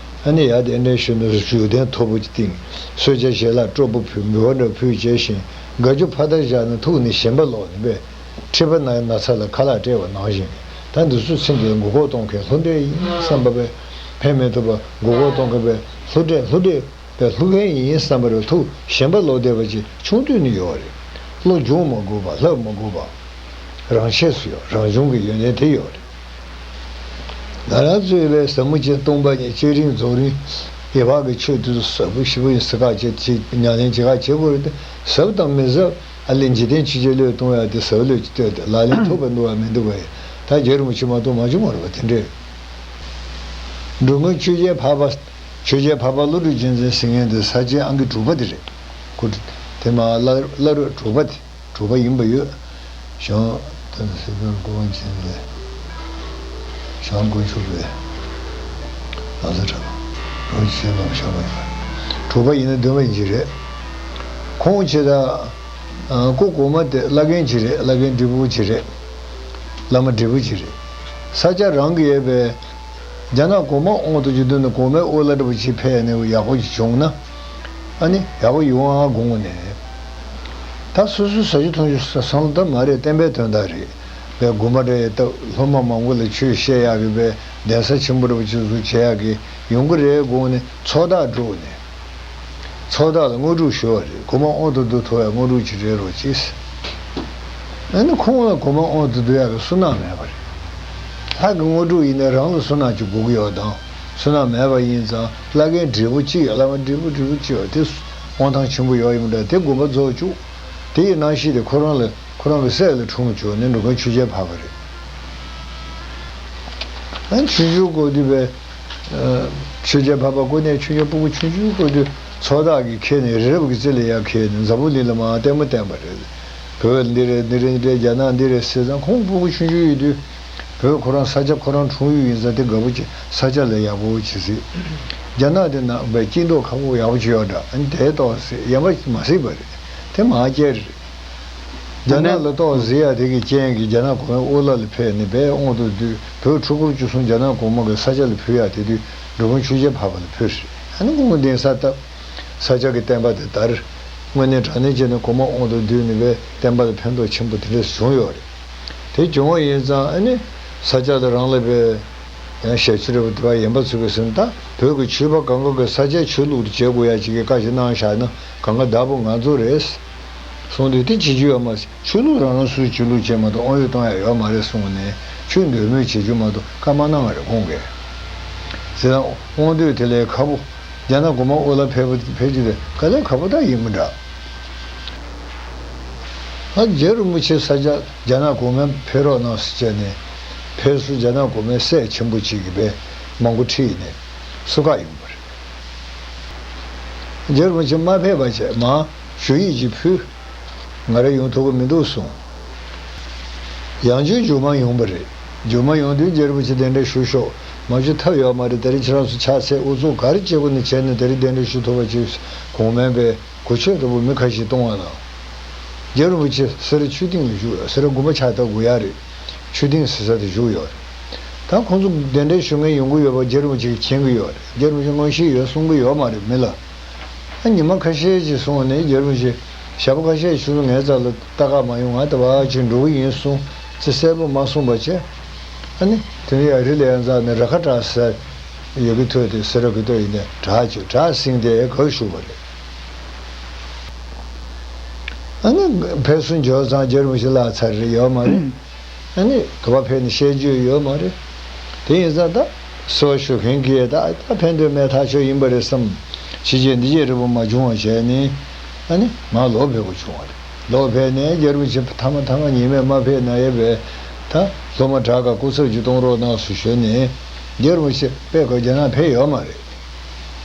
ཨ་ནི་ཡ་དེ་འདྲའི་ཞུ་ན་བཞུགས་གདན་མཐོ་པོ་ཅིག་བཏིང་། གསོལ་ཇ་ཞལ་ལག་སྤྲོ་པོ་ཕུལ། འབུལ་བ་འདྲ་ཕུལ་བྱས་ཤིང་དགའ་སྐྱོ་ཕ་མཐར་བཞག་ནས་ཐུགས་ནས་ཞེན་པ་ལོག་ནས་པས་མཁྲིས་པ་ན་ན་ཚ་ལ་ཁ་ལག་སྤྲད་པ་ནང་བཞིན། ད་འདི་ཚོ་ཚེ་འདིར་མགོ་སྐོར་གཏོང་མཁན་ལྷུན་གྲུབ་ཡིན་བསམ་པ་པས་ཕན་མི་ཐོགས་པ་མགོ་སྐོར་གཏོང་མཁན་པས་ལྷུན་གྲུབ་ལྷུན་གྲུབ། པའི་ལྷུ་ཁན་ཡིན་བསམ་པ་རེད། ཐུགས་ཞེན་པ་ལོག་བསྡད་པ་ཅིག་ཆུང་དུས་ནས་ཡོད་རེད། བློ་སྦྱོང་མ་དགོས་པ། བསླབ་མ་དགོས་པ། རང་ཆས་སུ་ཡོད། རང་བྱུང་གི་ཡོན་ཏན་དེ་ཡོད་རེད། ང་རང་ཚོའི་བའི་ཟབ་མོ་ཅན་སྟོང་པ་ཉིད་བསྐྱེད་རིམ་རྫོགས་རིམ་ཡེ་བག་གི་ཆོས་དེ་ཚོ་ཟབ་པོ་ཞེ་པོ་ཡིན་ཟེར་ཁ་བྱེད་ཅིག་ཉམས་ལེན་བྱེད་ཁ་བྱེད་དགོས་རེད་དེ། ཟབ་དང་མི་ཟབ་ཨ་ལས་འཇིག་རྟེན་ཆོས་བརྒྱད་བློས་གཏོང་ཡ་དེ་ཟབ་བློས་ཀྱི་ལྟོས་ཏེ་ལག་ལེན་ཐུབ་པ་འདུག་བ་མི་འདུག་བ་ཡིན། ད་རྗེ་རིན་པོ་ཆེ་མ་གཏོགས་མ་བྱུང་བ་རེད་བ། དེ་འདྲས་འགྲོ་མགོན་ཆོས་རྒྱལ་འཕགས་པ། ཆོས་རྒྱལ་འཕགས་པ་ཀླུ་སྒྲུབ་རྒྱལ་མཚན་ཟེར་མཁན་དེ་ས་བཅད་ཨང་ཀི་དྲུག་པ་དེ་རེད། ཁོ་དེ་མ་བླ་བླ་རབས་དྲུག་པ་དེ་དྲུག་པ་ཡིན་པ་ཡོད། ཞང་དང་སྲིད་པའི་སྐུ་དབང་ཆེན་ལས་ཞང་དཀོན་མཆོག་པས་ལ་ས་གྲགས་རོ་ཆེན་ལ་ཞང་པ་ཡིན་པ། དྲུག་པ་ཡིན་ན་བདུན་པ་ཡིན་གྱི་རེད། ཁོང་ཆེ་ད་སྐུ་གོང་མ་དེ་བླ་རྒན་གྱི་རེད། བླ་རྒན་འབྲས་བུ་གྱི་རེད། བླ་མ་འབྲས་བུ་གྱི་རེད། ས་སྐྱ་རང་གི་ཡོད་པའི། རྒྱ་ནག་གོང་མ་དབང་དུ་བཅུག་དུས་ནས་གོང་མའི་དབུ་བླ་འདྲ་པོ་ཅིག་ཕེབས་ནས་ཡག་པོ་ཅིག་བྱུང་ན། ཨ་ནི་ཡག་པོ་ཡོང་ཨ་དགོངས་ནས། ད་སོ་སོའི་ཟ་རྒྱུ་འཐུང་རྒྱུ་བསམ་བློ་ད་མ་རེད། བསྟན་པའི་དོན་དག་རེད། བའི་དགོན་པ་འདྲ་ཡི་སྟབས་སློབ་མ་མང་པོ་ལ་ཆོས་བཤད་ཡག་གི་བའི་གདན་ས་ཆེན་པོ་འདྲ་པོ་ཅིག་བཟོ་བྱེད་ཡག་གི་ཡོང་གི་རེད་དགོངས་ནས་ཚོགས་བདག་བསྒྲུགས་ནས། ཚོགས་བདག་ལ་དངོས་གྲུབ་ཞུ་བ་རེད། གོང་མ་དབང་དུ་བསྡུ་ཐུབ་པའི་དངོས་གྲུབ་ཅིག་རེད་རོགས་གྱིས། ཨ་ནི་ཁོང་ལ་གོང་མ་དབང་དུ་བསྡུ་ཡག་གི་བསོད་ནམས་མེད་པ་རེད། ལྷ་གི་དངོས་གྲུབ་ཡིན་ནའི་རང་ལ་བསོད་ནམས་ཅིག་དགོས་ཀྱི་ཡོད་དང་། བསོད་ནམས་མེད་པ་ཡིན་ཙང་བླ་རྒན་འབྲས་བུ་གཅིག་ཡོད། བླ་མ་འབྲས་བུ་འབྲས་བུ་གཅིག་ཡོད་དེ་དབང་ཐང་ཆེན་པོ་ཡོད་ཡིན་པ་འདྲ་དེ་དགོན་པ་རྫོགས་བཅུག་དེ་ཡི་རྣམ་ཤེས་དེ་ཁོ་རང་ལ་ཁོ་རང་གི་སྲས་ལ་འཁྲུངས་བཅུག་ནས་འགྲོ་མགོན་ཆོས་རྒྱལ་འཕགས་པ་རེད། ཨ་ནི་ཆུང་ཆུང་སྐུ་དུས་པའི། ཆོས་རྒྱལ་འཕགས་པ་སྐུ་ནས་ཆུང་ཆུང་སྤུ་གུ་ཆུང་ཆུང་སྐུ་དུས་ཚོགས་བདག་གིས་ཁྱེར་ནས་རི་རབ་ཀྱི་རྩེ་ལ་ཡར་ཁྱེར་ནས་འཛམ་བུ་གླིང་ལ་མར་ལྟད་མོ་བསྟན་པ་རེད། བོད་འདི་རེད་འདི་རེད་འདི་རེད། རྒྱ་ནག་འདི་རེད་ཟེར་ཙང་ཁོང་སྤུ་གུ་ཆུང་ཆུང་ཡོད་དུས་བོད་ཁོ་རང་ས་ཆ་ཁོ་རང་འཁྲུངས་ཡུལ་ཡིན་ཙང་དེ་དགའ་པོ་བྱེད། ས་ཆ་ལ་ཡག་པོ་བྱེད་སྲིད། རྒྱ་ནག་དེ་ནང་པའི་སྐྱིད་མདོག་ཁ་པོ་ཡག་པོ་བྱེད་ཡོད་འདྲ། ཨ་ནི་དེ་ཏོག་ཙམ་ཡན་པ་མ་སྲིད་པ་རེད། དེ་མ་སྐྱེལ་རེད། རྒྱ་ནག་ལ་ཏོག་ཙམ་ཡ་དེ་གི་རྐྱེན་གྱིས་རྒྱ་ནག་གོང་མའི་དབུ་བླ་ལ་ཕེབས་ནས་དཔེ་དབང་དུ་བསྡུས། བོད་ཕྲུ་གུར་བཅུ་གསུམ་རྒྱ་ནག་གོང་མ་གི་ས་ཆ་ལ་ཕུལ་ཡ་དེ་དུས་འགྲོ་མགོན་ཆོས་རྒྱལ་འཕགས་པ་ལ་ཕུལ་རེད། ཨ་ནི་སྐུ་ངོ་གདན་ས་བཏབ། ས་སྐྱ་གི་བསྟན་པ་དེ་དར། དངོས་གནས་དྲང་གནས་བྱས་ན་གོང་མ་དབང་དུ་བསྡུས་ནས་པའི་བསྟན་པ་ལ་ཕན་ཐོགས་ཆེན་པོ་དེ་འདྲས་བྱུང་ཡོད་རེད། དེ་བྱུང་བ་ཡིན་ཙང་ཨ་ནི་ས་སྐྱ་ལ་རང་ལ་པའི་ཡང་ཞབས་ཕྱི་རེ་བ་དེ་བ་ཡན་པ་ཚུགས་པའི་སེམས། ད་བོད་ཀྱི་ཆོས་པ་གང་ག་གི་ས་སྐྱའི་ཆོས་ལུགས་དེ་བྱེད་དགོས་ཡ་ཅིག་གི་བཀའ་ཞིག་གནང་བཞག་ན་གང་ག་བདག་པོ་ང་ཚོ་རེད། གསུངས་དུས་དེ་བྱེད་རྒྱུ་ཡོད་མ་རེད། ཆོས་ལུགས་རང་རང་སོའི་ཆོས་ལུགས་བྱེད་མ་གཏོགས་དབང་ཡོད་གཏོང་ཡ་ཡོད་མ་རེད་གསུངས་ནས། ཆོས་འདོད་མོས་བྱེད་རྒྱུ་མ་གཏོགས་བཀའ་མ་གནང་བ་རེད་ཁོང་གིས། ཟེར་ན་དབང་འདུས་དེ་ལས་ཁ་པོ། རྒྱ་ནག་གོང་མ་དབུ་བླ་ཕེབས་པ་ཕེབས་རྒྱུ་དེ་དཀའ་ལས་ཁག་པོ་ད་ཡིན་མི་འདྲ། ཨ་རྗེ་རིན་པོ་ཆེ་ས་སྐྱ་རྒྱ་ནག་གོང་མས་ཕེབས་རོགས་གནང་ཟེར་བྱས་ནས། ཕེབས་བསུ་རྒྱ་ནག་གོང་མས་སྲས་ཆེན་པོ་གཅིག་གིས་པའི་མང་པོ་ཁྲིད་ནས་བསུ་ཁག་ཡོང་བ་རེད། རྗེ་རིན་པོ་ཆེ་མ་ཕེབས་པ་བྱས་མ་ཞུ་ཡིག་ཅིག་ཕུལ། ང་རང་ཡོང་ཐུབ་ཀྱི་མི་འདུག་གསུངས། ཡང་བསྐྱར་མཇུག་མ་ཡོང་པ་རེད། མཇུག་མ་ཡོང་དུས་རྗེ་རིན་པོ་ཆེ་གདན་འདྲེན་ཞུ་ཤོག། མ་ཞུ་ཐབས་ཡོད་མ་རེད། དེ་རིང་ཁྱེད་རང་ཚོ་ཕྱག་འཚལ་དབུ་འཛུགས་ག་རེ་བྱེད་དགོས་ནས་བྱས་ནས་དེ་རིང་གདན་འདྲེན་ཞུ་ཐུབ་པ་བྱེད། གོང་མའི་པའི་གོ་ཆོད་འདྲ་པོ་མི་ཁ་ཤས་གཏོང་བ་དང་། རྗེ་རིན་པོ་ཆེ་སེ་ར་ཆོས་སྡིངས་ལ་བཞུགས་ཡོད། སེ་ར་དགོན་པ་ཕྱག་བཏབ་དགོས་ཡ་རེད། ཆོས་སྡིངས་ཟེར་ས་དེ་བཞུགས་ཡོད་རེད། ད་ཁོང་ཚོ་གདན་འདྲེན་ཞུ་མཁན་ཡོང་གི་ཡོད་པ་རྗེ་རིན་པོ་ཆེ་གིས་མཁྱེན་གྱི་ཡོད་རེད། རྗེ་རིན་པོ་ཆེ་མངོན་ཤེས་ཡོད་གསུང་གི་ཡོད་མ་རེད་མི་ལ། ཨ་ཉི་མ་ཁ་ཤས་ཅིག་སོང་ནས་རྗེ་རིན་པོ་ཆེ་ཞག་པོ་ཁ་ཤས་ཤིག་ངའི་རྩ་ལ་ལྟ་ག་མ་ཡོང་། ང་ད་བར་ཅིག་འགྲོ་གི་ཡིན་གསུངས་ཚེ་གསལ་པོ་མ་གསུངས་པ་བྱས། ཨ་ནི་དེ་ནས་ཡར་རི་ལ་ཡར་འཛེགས་ནས་ར་ཁ་བྲག་ཟེར་ཡོད་གི་ཐོས་ཏེ་སེ་ར་གི་ཐོས་ཡིན་ནས་བྲག་ཅིག་བྲག་ཟིན་ཏེ་གར་བཞུགས་པ་རེད། ཨ་ནི་ཕེབས་བསུ་འབྱོར་ཙང་རྗེ་རིན་པོ་ཆེ་བརླག་ཚར་རེད་ཡོད་མ་རེད། ཨ་ནི་ག་པར་ཕེབས་ནས་བཤད་རྒྱུ་ཡོད་མ་རེད། དེ་ཡིན་ཙང་ད་གསོལ་བ་ཞུ་མཁན་གྱིས་ད་ད་ཕན་ཐོགས་མེད་ཐག་ཆོད་ཡིན་པ་རེད་བསམ། ཕྱི་རྒྱལ་འདི་རྒྱལ་རིན་པོ་མ་བྱུང་བ་བྱས་ནས། ཨ་ནི་མར་ལོག་ཕེབས་དགོས་བྱུང་བ་རེད། ལོག་ཕེབས་ནས་རྗེ་རིན་པོ་ཆེ་མཐའ་མ་མཐའ་མ་ཉི་མས་མ་ཕེབས་ན་ཡས་པས། ད་སློབ་མ་དྲག་ག་སྐུ་ཚབ་ཅིག་གཏོང་རོགས་གནང་ཟེར་ཞུས་ནས། རྗེ་རིན་པོ་ཆེ་དཔེ་ཁོ་རྒྱ་ནག་ཕེབས་ཡོད་མ་རེད།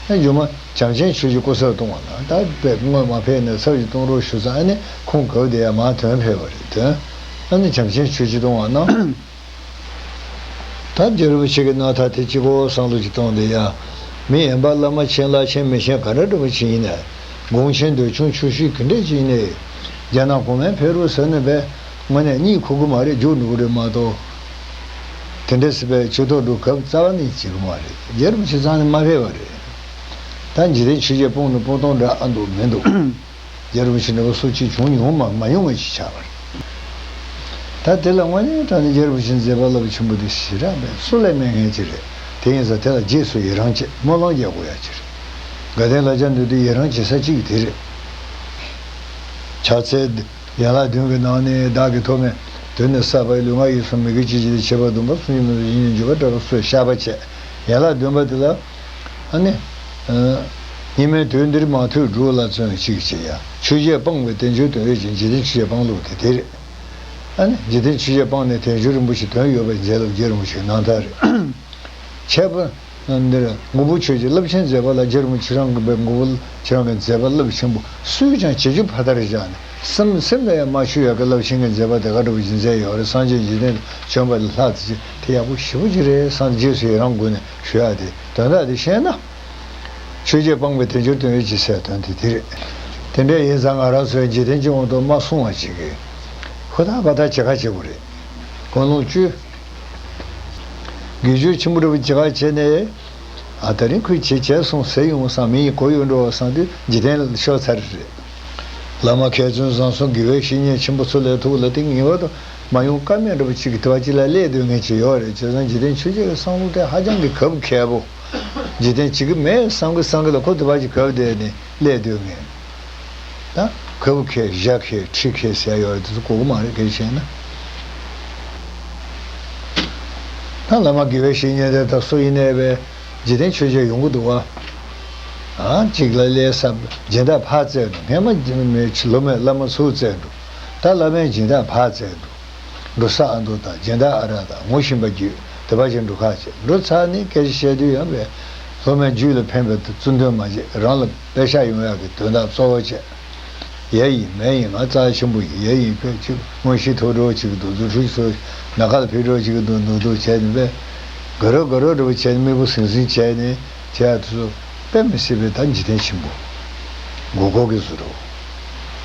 ཨ་རྒྱུ་མ་བྱམས་ཆེན་ཆོས་ཀྱི་སྐུ་ཚབ་གཏོང་བ་ན་ད་དཔེ་སྔོན་མ་ཕེབས་ནས་ཚབ་ཅིག་གཏོང་རོགས་ཞུ་ཙང་། ཨ་ནི་ཁོང་གབ་བསྡད་ཡ་མར་དོན་ཕེབས་པ་རེད་དོན། ཨ་ནི་བྱམས་ཆེན་ཆོས་ཀྱི་གཏོང་བ་ན། ད་རྗེ་རིན་པོ་ཆེ་གི་རྣམ་ཐར་དེ་གཅིག་པོ་བསམ་བློ་ཅིག་བཏང་བསྡད་ཡ། མི་ཡན་པ་བླ་མ་མཁྱེན་བླ་ཆེན་མི་མཁྱེན་ག་འདྲ་འདྲ་པོ་ཅིག་ཡིན་ནའི། དགོངས་ཆེན་འདོད་ཆུང་ཆུང་ཤོས་ག་འདྲ་ཅིག་ཡིན་ནའི། རྒྱ་ནག་གོང་མའི་ཕེབས་རོགས་ཟེར་ནས་པས་དངོས་གནས་གཉིད་ཁུག་གི་མ་རེད། རྒྱུགས་འགྲོ་གི་རེད་མ་གཏོགས། དེ་འདྲ་སྲིད་པའི་ཆོས་ཐོག་འགྲོ་སྐབས་རྩ་བ་ནས་བྱེད་གི་མ་རེད། རྗེ་རིན་པོ་ཆེ་རྩ་ནས་མ་ཕེབས་པ་རེད། ད་འཇིག་རྟེན་ཆོས་བརྒྱད་སྤོང་ནས་སྤོང་སྟངས་འདྲ་ཨ་འདུག་མི་འདུག་རྗེ་རིན་པོ་ཆེ་འདྲ་བོ་སུ་གཅིག་བྱུང་མྱོང་མ་མ་མྱོང་བ་ཞིག་ཆགས་པ་རེད། ད་དེ་ལ་དངོས་གནས་དྲང་གནས་རྗེ་རིན་པོ་ཆེ་མཛད་པ་རླབས་ཆེན་པོ་དེ་ཞེ་དྲག་པས་སུ་ལས་མེད་མཁན་ཅིག་རེད། དེ་ཡིན་ཙང་དེ་ལ་རྗེས་སུ་ཡི་རང་བྱེད་སྨོན་ལམ་རྒྱག་དགོས་ཡ་ཅིག་རེད། དགའ་ལྡན་ལ་ཕྱག་འདུས་དེ་ཡི་རང་བྱེད་ས་གཅིག་དེ་རེད། ཕྱག་འཚལ། ཡན་ལག་བདུན་གྱི་ནང་ནས་བདག་གིས་ཐོག་མའི་དོན་ནི་བསགས་པའི་ལུས་ངག་ཡིད་གསུམ་མི་དགེ་བཅུ་སྤྱད་དེ་བྱས་པ་སྡོམ་པ་གསུམ་གྱི་མི་ལུས་ཞིང་ཉོན་ཅིག་པ་དྲག་པོ་སོགས་བཤགས་པ་བྱས། ཡན་ལག་བདུན་པ་དེ་ལ། ཨ་ནི། ཨ། སྙིགས་མའི་དུས་འདིར་མ་ཐོས་སྒྲུབ་ལ་བརྩོན་ཅིག་བྱེད་ཡ། ཆོས་བརྒྱད་སྤངས་པའི་དལ་འབྱོར་དོན་ཡོད་ཅིང་། འཇིག་རྟེན་ཆོས་བརྒྱད་སྤང་ལུགས་དེ་དེ་རེད། ཨ་ནི་འཇིག་རྟེན་ཆོས་བརྒྱད་སྤངས་ནས་དལ་འབྱོར་རིན་པོ་ཆེ་དོན་ཡོད་པར་མཛད་ལུགས་རྗེ་རིན་པོ་ཆེའི་རྣམ་ཐར་རེད། འཆད་པ། འདིར་མགོན་པོ་ཆོས་ཀྱི་རླབས་ཆེན་མཛད་པ་ལ་རྗེ་རིན་པོ་ཆེ་རང་གི་མགོན་པོ་ཆེ་རང་གི་མཛད་པ་རླབས་ཆེན་པོ་སུས་ཀྱང་བྱེད་རྒྱུ་ཕར་དར་བཞག་ནས་སེམས་སེམས་ལ་ཡང་མ་ཆུད་ཡག་གི་རླབས་ཆེན་གྱི་མཛད་པ་དེ་ག་འདྲ་བོ་ཞིག་མཛད་ཡོད་རེད། སངས་རྒྱས་འཇིག་རྟེན་དུ་བྱོན་པ་ལས་ལྷག་ཙམ་ཅིག་དེ་ཡག་པོ་ཞེ་པོ་ཅིག་རེད་བསམ། རྗེས་སུ་ཡི་རང་དགོས་ནས་ཞུ་ཡག་དེ་དོན་དག་དེ་ཤེས་ན། ཆོས་བརྒྱད་སྤངས་པའི་དལ་འབྱོར་དོན་ཡོད་ཅིང་ཟེར་དོན་དེ་དེ་རེད། དེ་འདྲ་ཡིན་ཙང་ང་རང་ཚོས་འཇིག་རྟེན་གྱི་དབང་དུ་མ་སོང་བ་ཅིག་གིས་ཧུར་ཐག་པ་ཐག་བྱེད་ཁ་བྱེད་དགོས་རེད། ཀུན་སློང་བཅུ། དགེ་སྦྱོར་ཆེན་པོ་འདྲ་པོ་ཅིག་ག་བྱས་ནས། ཨ་ད་རིང་ཁོས་བྱས་བྱས་སོང་ཟེར་ཡོང་བསམ། མི་ཡིས་གོ་ཡོང་འགྲོ་བསམ་དུས་འཇིག་རྟེན་ལ་ཤོར་ཚར་རེད། བླ་མ་མཁས་བཙུན་བཟང་གསུམ་དགེ་བའི་བཤེས་གཉེན་ཆེན་པོ་ཚོ་ལས་ཐུགས་ལ་དེ་ངེས་པར་དུ་མ་ཡོང་ཀ་མེད་འདྲ་པོ་ཅིག་གི་དུ་བ་ཅིག་ལ་སླེབས་སྡོད་མཁན་ཅིག་ཡོད་རེད། བྱས་ཙང་འཇིག་རྟེན་ཆོས་བརྒྱད་ཀྱི་བསམ་བློ་དེ་ཧ་ཅང་གི་གབ་མཁས་པོ། འཇིག་རྟེན་བྱེད་ཀྱི་མེད་བསམ་གི་བསམ་གི་ལ་ཁོ་དུ་བ་ཅིག་གབ་བསྡད་ནས་སླེབས་སྡོད་མཁན། ད་གབ་མཁས་བཞག་མཁས་ཁྲིད་མཁས་ཟེར་ཡ་ཡོད་རེད། དེ་ཚོ་གོ་གི་མ་རེད། གལ་ཆེ་ན། ད་བླ་མ་དགེ་བའི་བཤེས་གཉེན་དེ་ད་སུ་ཡིན་ནའི་བས་འཇིག་རྟེན་ཆོས་བརྒྱད་ཡོང་གི་འདུག་བ། ཨ་གཅིག་ལ་ལས་ས་སྦྱིན་བདག་ཕར་བཙལ་འགྲོ། སྔན་མ་མེད་ལོ་མེད་བླ་མ་ཚུར་བཙལ་འགྲོ། ད་བླ་མའི་སྦྱིན་བདག་ཕར་བཙལ་འགྲོ། འགྲོ་ས་ཨ་མདོ་དང་སྦྱིན་བདག་ཨ་རག་དང་ངོ་ཤེས་པ་བརྒྱུད་དེ་པ་ཅིག་འགྲོ་ཁག་བྱས། འགྲོ་ཚར་ནས་སྐད་ཆ་བཤད་དུས་ཡང་བས་སློབ་མའི་རྒྱུད་ལ་ཕན་པའི་བརྩོན་འགྲུས་མ་བྱས། རང་ལ་པེ་ཤག་ཡོང་ཡག་གི་དོན་དག་གཙོ་བོ་བྱས། ཡ་ཡིན་མེད་ཡིན། ང་རྩ་ཆེན་པོ་ཡིན། ཡ་ཡིན་ཕེབས་ཅིག་དངོས་གཞི་ཐོབ་འགྲོ་ཅིག་འདུག་རྫུ་འཕྲུལ་ཚོ་ནམ་མཁའ་ལ་ཕེབས་འགྲོ་ཅིག་འདུག་འདུག་འདུག་བྱས་ནས་པས། དགའ་རབ་དགའ་རབ་འདྲ་པོ་བྱས་ནས་མིག་དཔེ་ཟིང་ཟིང་བྱས་ནས་བྱས་དུས་སུ་དཔེ་མི་སྲིད་པའི་ད་འཇིག་རྟེན་ཆེན་པོ་མགོ་སྐོར་གྱི་བཟོ་འདྲ་པོ།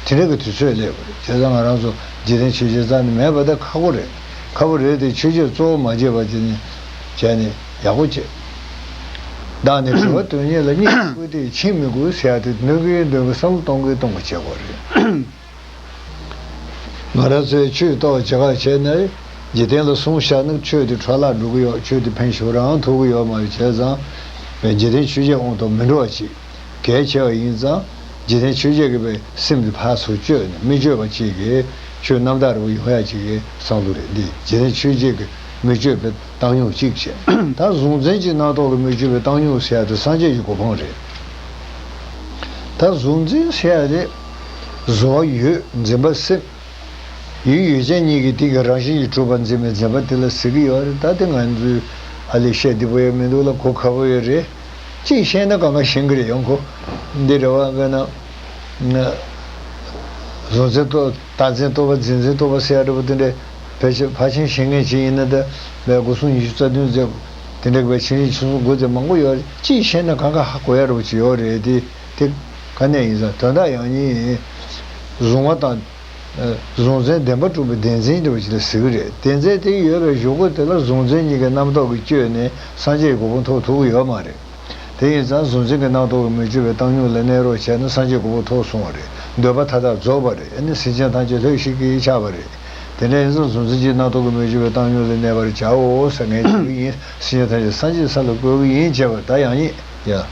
དེ་འདྲ་གི་དུས་ཚོད་སླེབས་པ་རེད། བྱས་ཙང་ང་རང་ཚོ་འཇིག་རྟེན་ཆོས་བརྒྱད་རྩ་ནས་མེད་པ་ད་ཁག་པོ་རེད། ཁག་པོ་རེད་དེ་ཆོས་བརྒྱད་གཙོ་བོ་མ་བརྗེད་པ་བྱས་ནས་བྱས་ནས་ཡག་པོ་བྱེད། བདག་ནི་དྲི་བ་དོན་གཉེར་ལ། གཉིད་ཀྱིས་ཀུན་བཏུས་ཕྱིར་མི་ལྡོག་ཟེར་ཡ་དེ་འདོན་གྱིན་འདོན་གྱིན་བསམ་བློ་གཏོང་གིན་གཏོང་གིན་བྱེད་དགོས་རེད། ང་རང་ཚོས་ཆོས་ཐོག་བྱེད་ཁ་བྱས་ན་འཇིག་རྟེན་ལ་གསུངས་བཞག་ན་ཆོས་དེ་འཕྲོ་བརླག་འགྲོ་གི་ཡོད། ཆོས་དེ་ཕན་ཞོ་རང་ཐོགས་ཀྱི་ཡོད་མ་རེད། བྱས་ཙང་བས་འཇིག་རྟེན་ཆོས་བརྒྱད་དབང་དུ་མི་འགྲོ་བ་ཅིག་གལ་ཆེ་བ་ཡིན་ཙང་། འཇིག་རྟེན་ཆོས་བརྒྱད་ཀྱི་བས་སེམས་དེ་ཕར་ཚུར་བཅོས་ནས་མི་བཅོས་པ་ཅིག་གི་ཆོས་རྣམ་དག་རེ་བ་ཡོང་ཡ་ཅིག་གི་བསམ་བློ་རེད། འདི་འཇིག་རྟེན་ཆོས་བརྒྱད་ཀྱི་མི་བཅོས་པའི་བཏང་སྙོམས་གཅིག་བྱས། ད་གཟུང་འཛིན་གྱི་རྣམ་རྟོག་གི་མི་བཅོས་པའི་བཏང་སྙོམས་ཟེར་ཡ་དེ་སངས་རྒྱས་ཀྱི་གོ་འཕང་རེད། ད་གཟུང་འཛིན་ཟེར་ཡ་དེ་གཟུང་བ་ཡུལ། འཛིན་པ་སེམས། ཡུལ་ཡུལ་ཅན་གཉིས་ཀྱི་སྟེང་གི་རང་བཞིན་གྱིས་གྲུབ་པར་འཛིན་པའི་འཛིན་པ་དེ་ལ་ཟེར་གྱི་ཡོད་རེད། ད་དེ་ང་ཚོས་ཨ་ལས་བཤད་བདེ་པོ་ཡང་མི་འདུག་ལ། གོ་ཁག་པོ་ཡོད་རེད། གཅིག་བཤད་ན་གང་ག་ཤེས་ཀྱི་རེད། ཡོང་ཁོ་འདི་རེད་བ། དཔེར་ན་གཟུང་འཛིན་རྟོག་བདག་འཛིན་རྟོག་པ། འཛིན་འཛིན་རྟོག་པ་ཟེར་ཡ་འདྲ་པོ་དེ་འདྲ་ཕལ་ཆེར་ཕལ་ཆེར་ཤེས་མཁན་ཅིག་ཡིན་ན། ད་བས་སྒོ་གསུམ་ཉི་ཤུ་རྩ་བདུན་ཟེར་དེ་འདྲ་གི་བས་ཆེ་ཆུང་གསུམ་དགུ་ཟེར་མང་པོ་ཡོད་རེད། གཅིག་བཤད་ན་གང་ག་ཧ་གོ་ཡ་འདྲ་པོ་ཅིག་ཡོད་རེད། དེ་དེ་ག་ནས་ཡིན་ཟེར་དོན་དག་ཡང་སྙིང་གཟུང་བ་དང་། གཟུང་འཛིན་བདེན་པར་གྲུབ་པའི་བདེན་འཛིན་འདྲ་པོ་ཅིག་ལ་ཟེར་གྱི་རེད། བདེན་འཛིན་དེ་ཡོད་པའི་གཞུག་གུ་དེ་ལ་གཟུང་འཛིན་གཉིས་ཀྱི་རྣམ་རྟོག་གིས་བསྐྱོད་ནས་སངས་རྒྱས་ཀྱི་གོ་འཕང་ཐོབ་ཐུབ་ཀྱི་ཡོད་མ་རེད། དེ་ཡིན་ཙང་གཟུང་འཛིན་གྱི་རྣམ་རྟོག་གིས་མི་བསྐྱོད་པའི་བཏང་སྙོམས་ལ་གནས་རོགས་བྱས་ན་སངས་རྒྱས་གོ་འཕང་ཐོབ་སོང་བ་རེད། འདོད་པ་མཐའ་དག་རྫོགས་པ་རེད། ཨ་ནི་སེམས་ཅན་ཐམས་ཅད་ལྷོད་ཤིག་གིས་ཆགས་པ་རེད། དེ་འདྲ་ཡིན་ཙང་གཟུང་འཛིན་གྱི་རྣམ་རྟོག་གིས་མི་བསྐྱོད་པའི་བཏང་སྙོམས་ལ་གནས་པར་བྱའོ་ཟེར། ངས་བྱེད་ཀྱི་ཡིན། སེམས་ཅན་ཐམས་ཅད་སངས་རྒྱས་ས་ལ་བཀོད་ཀྱི་ཡིན་བྱས་པ་ད་ཡང་ཡིན་ཡ།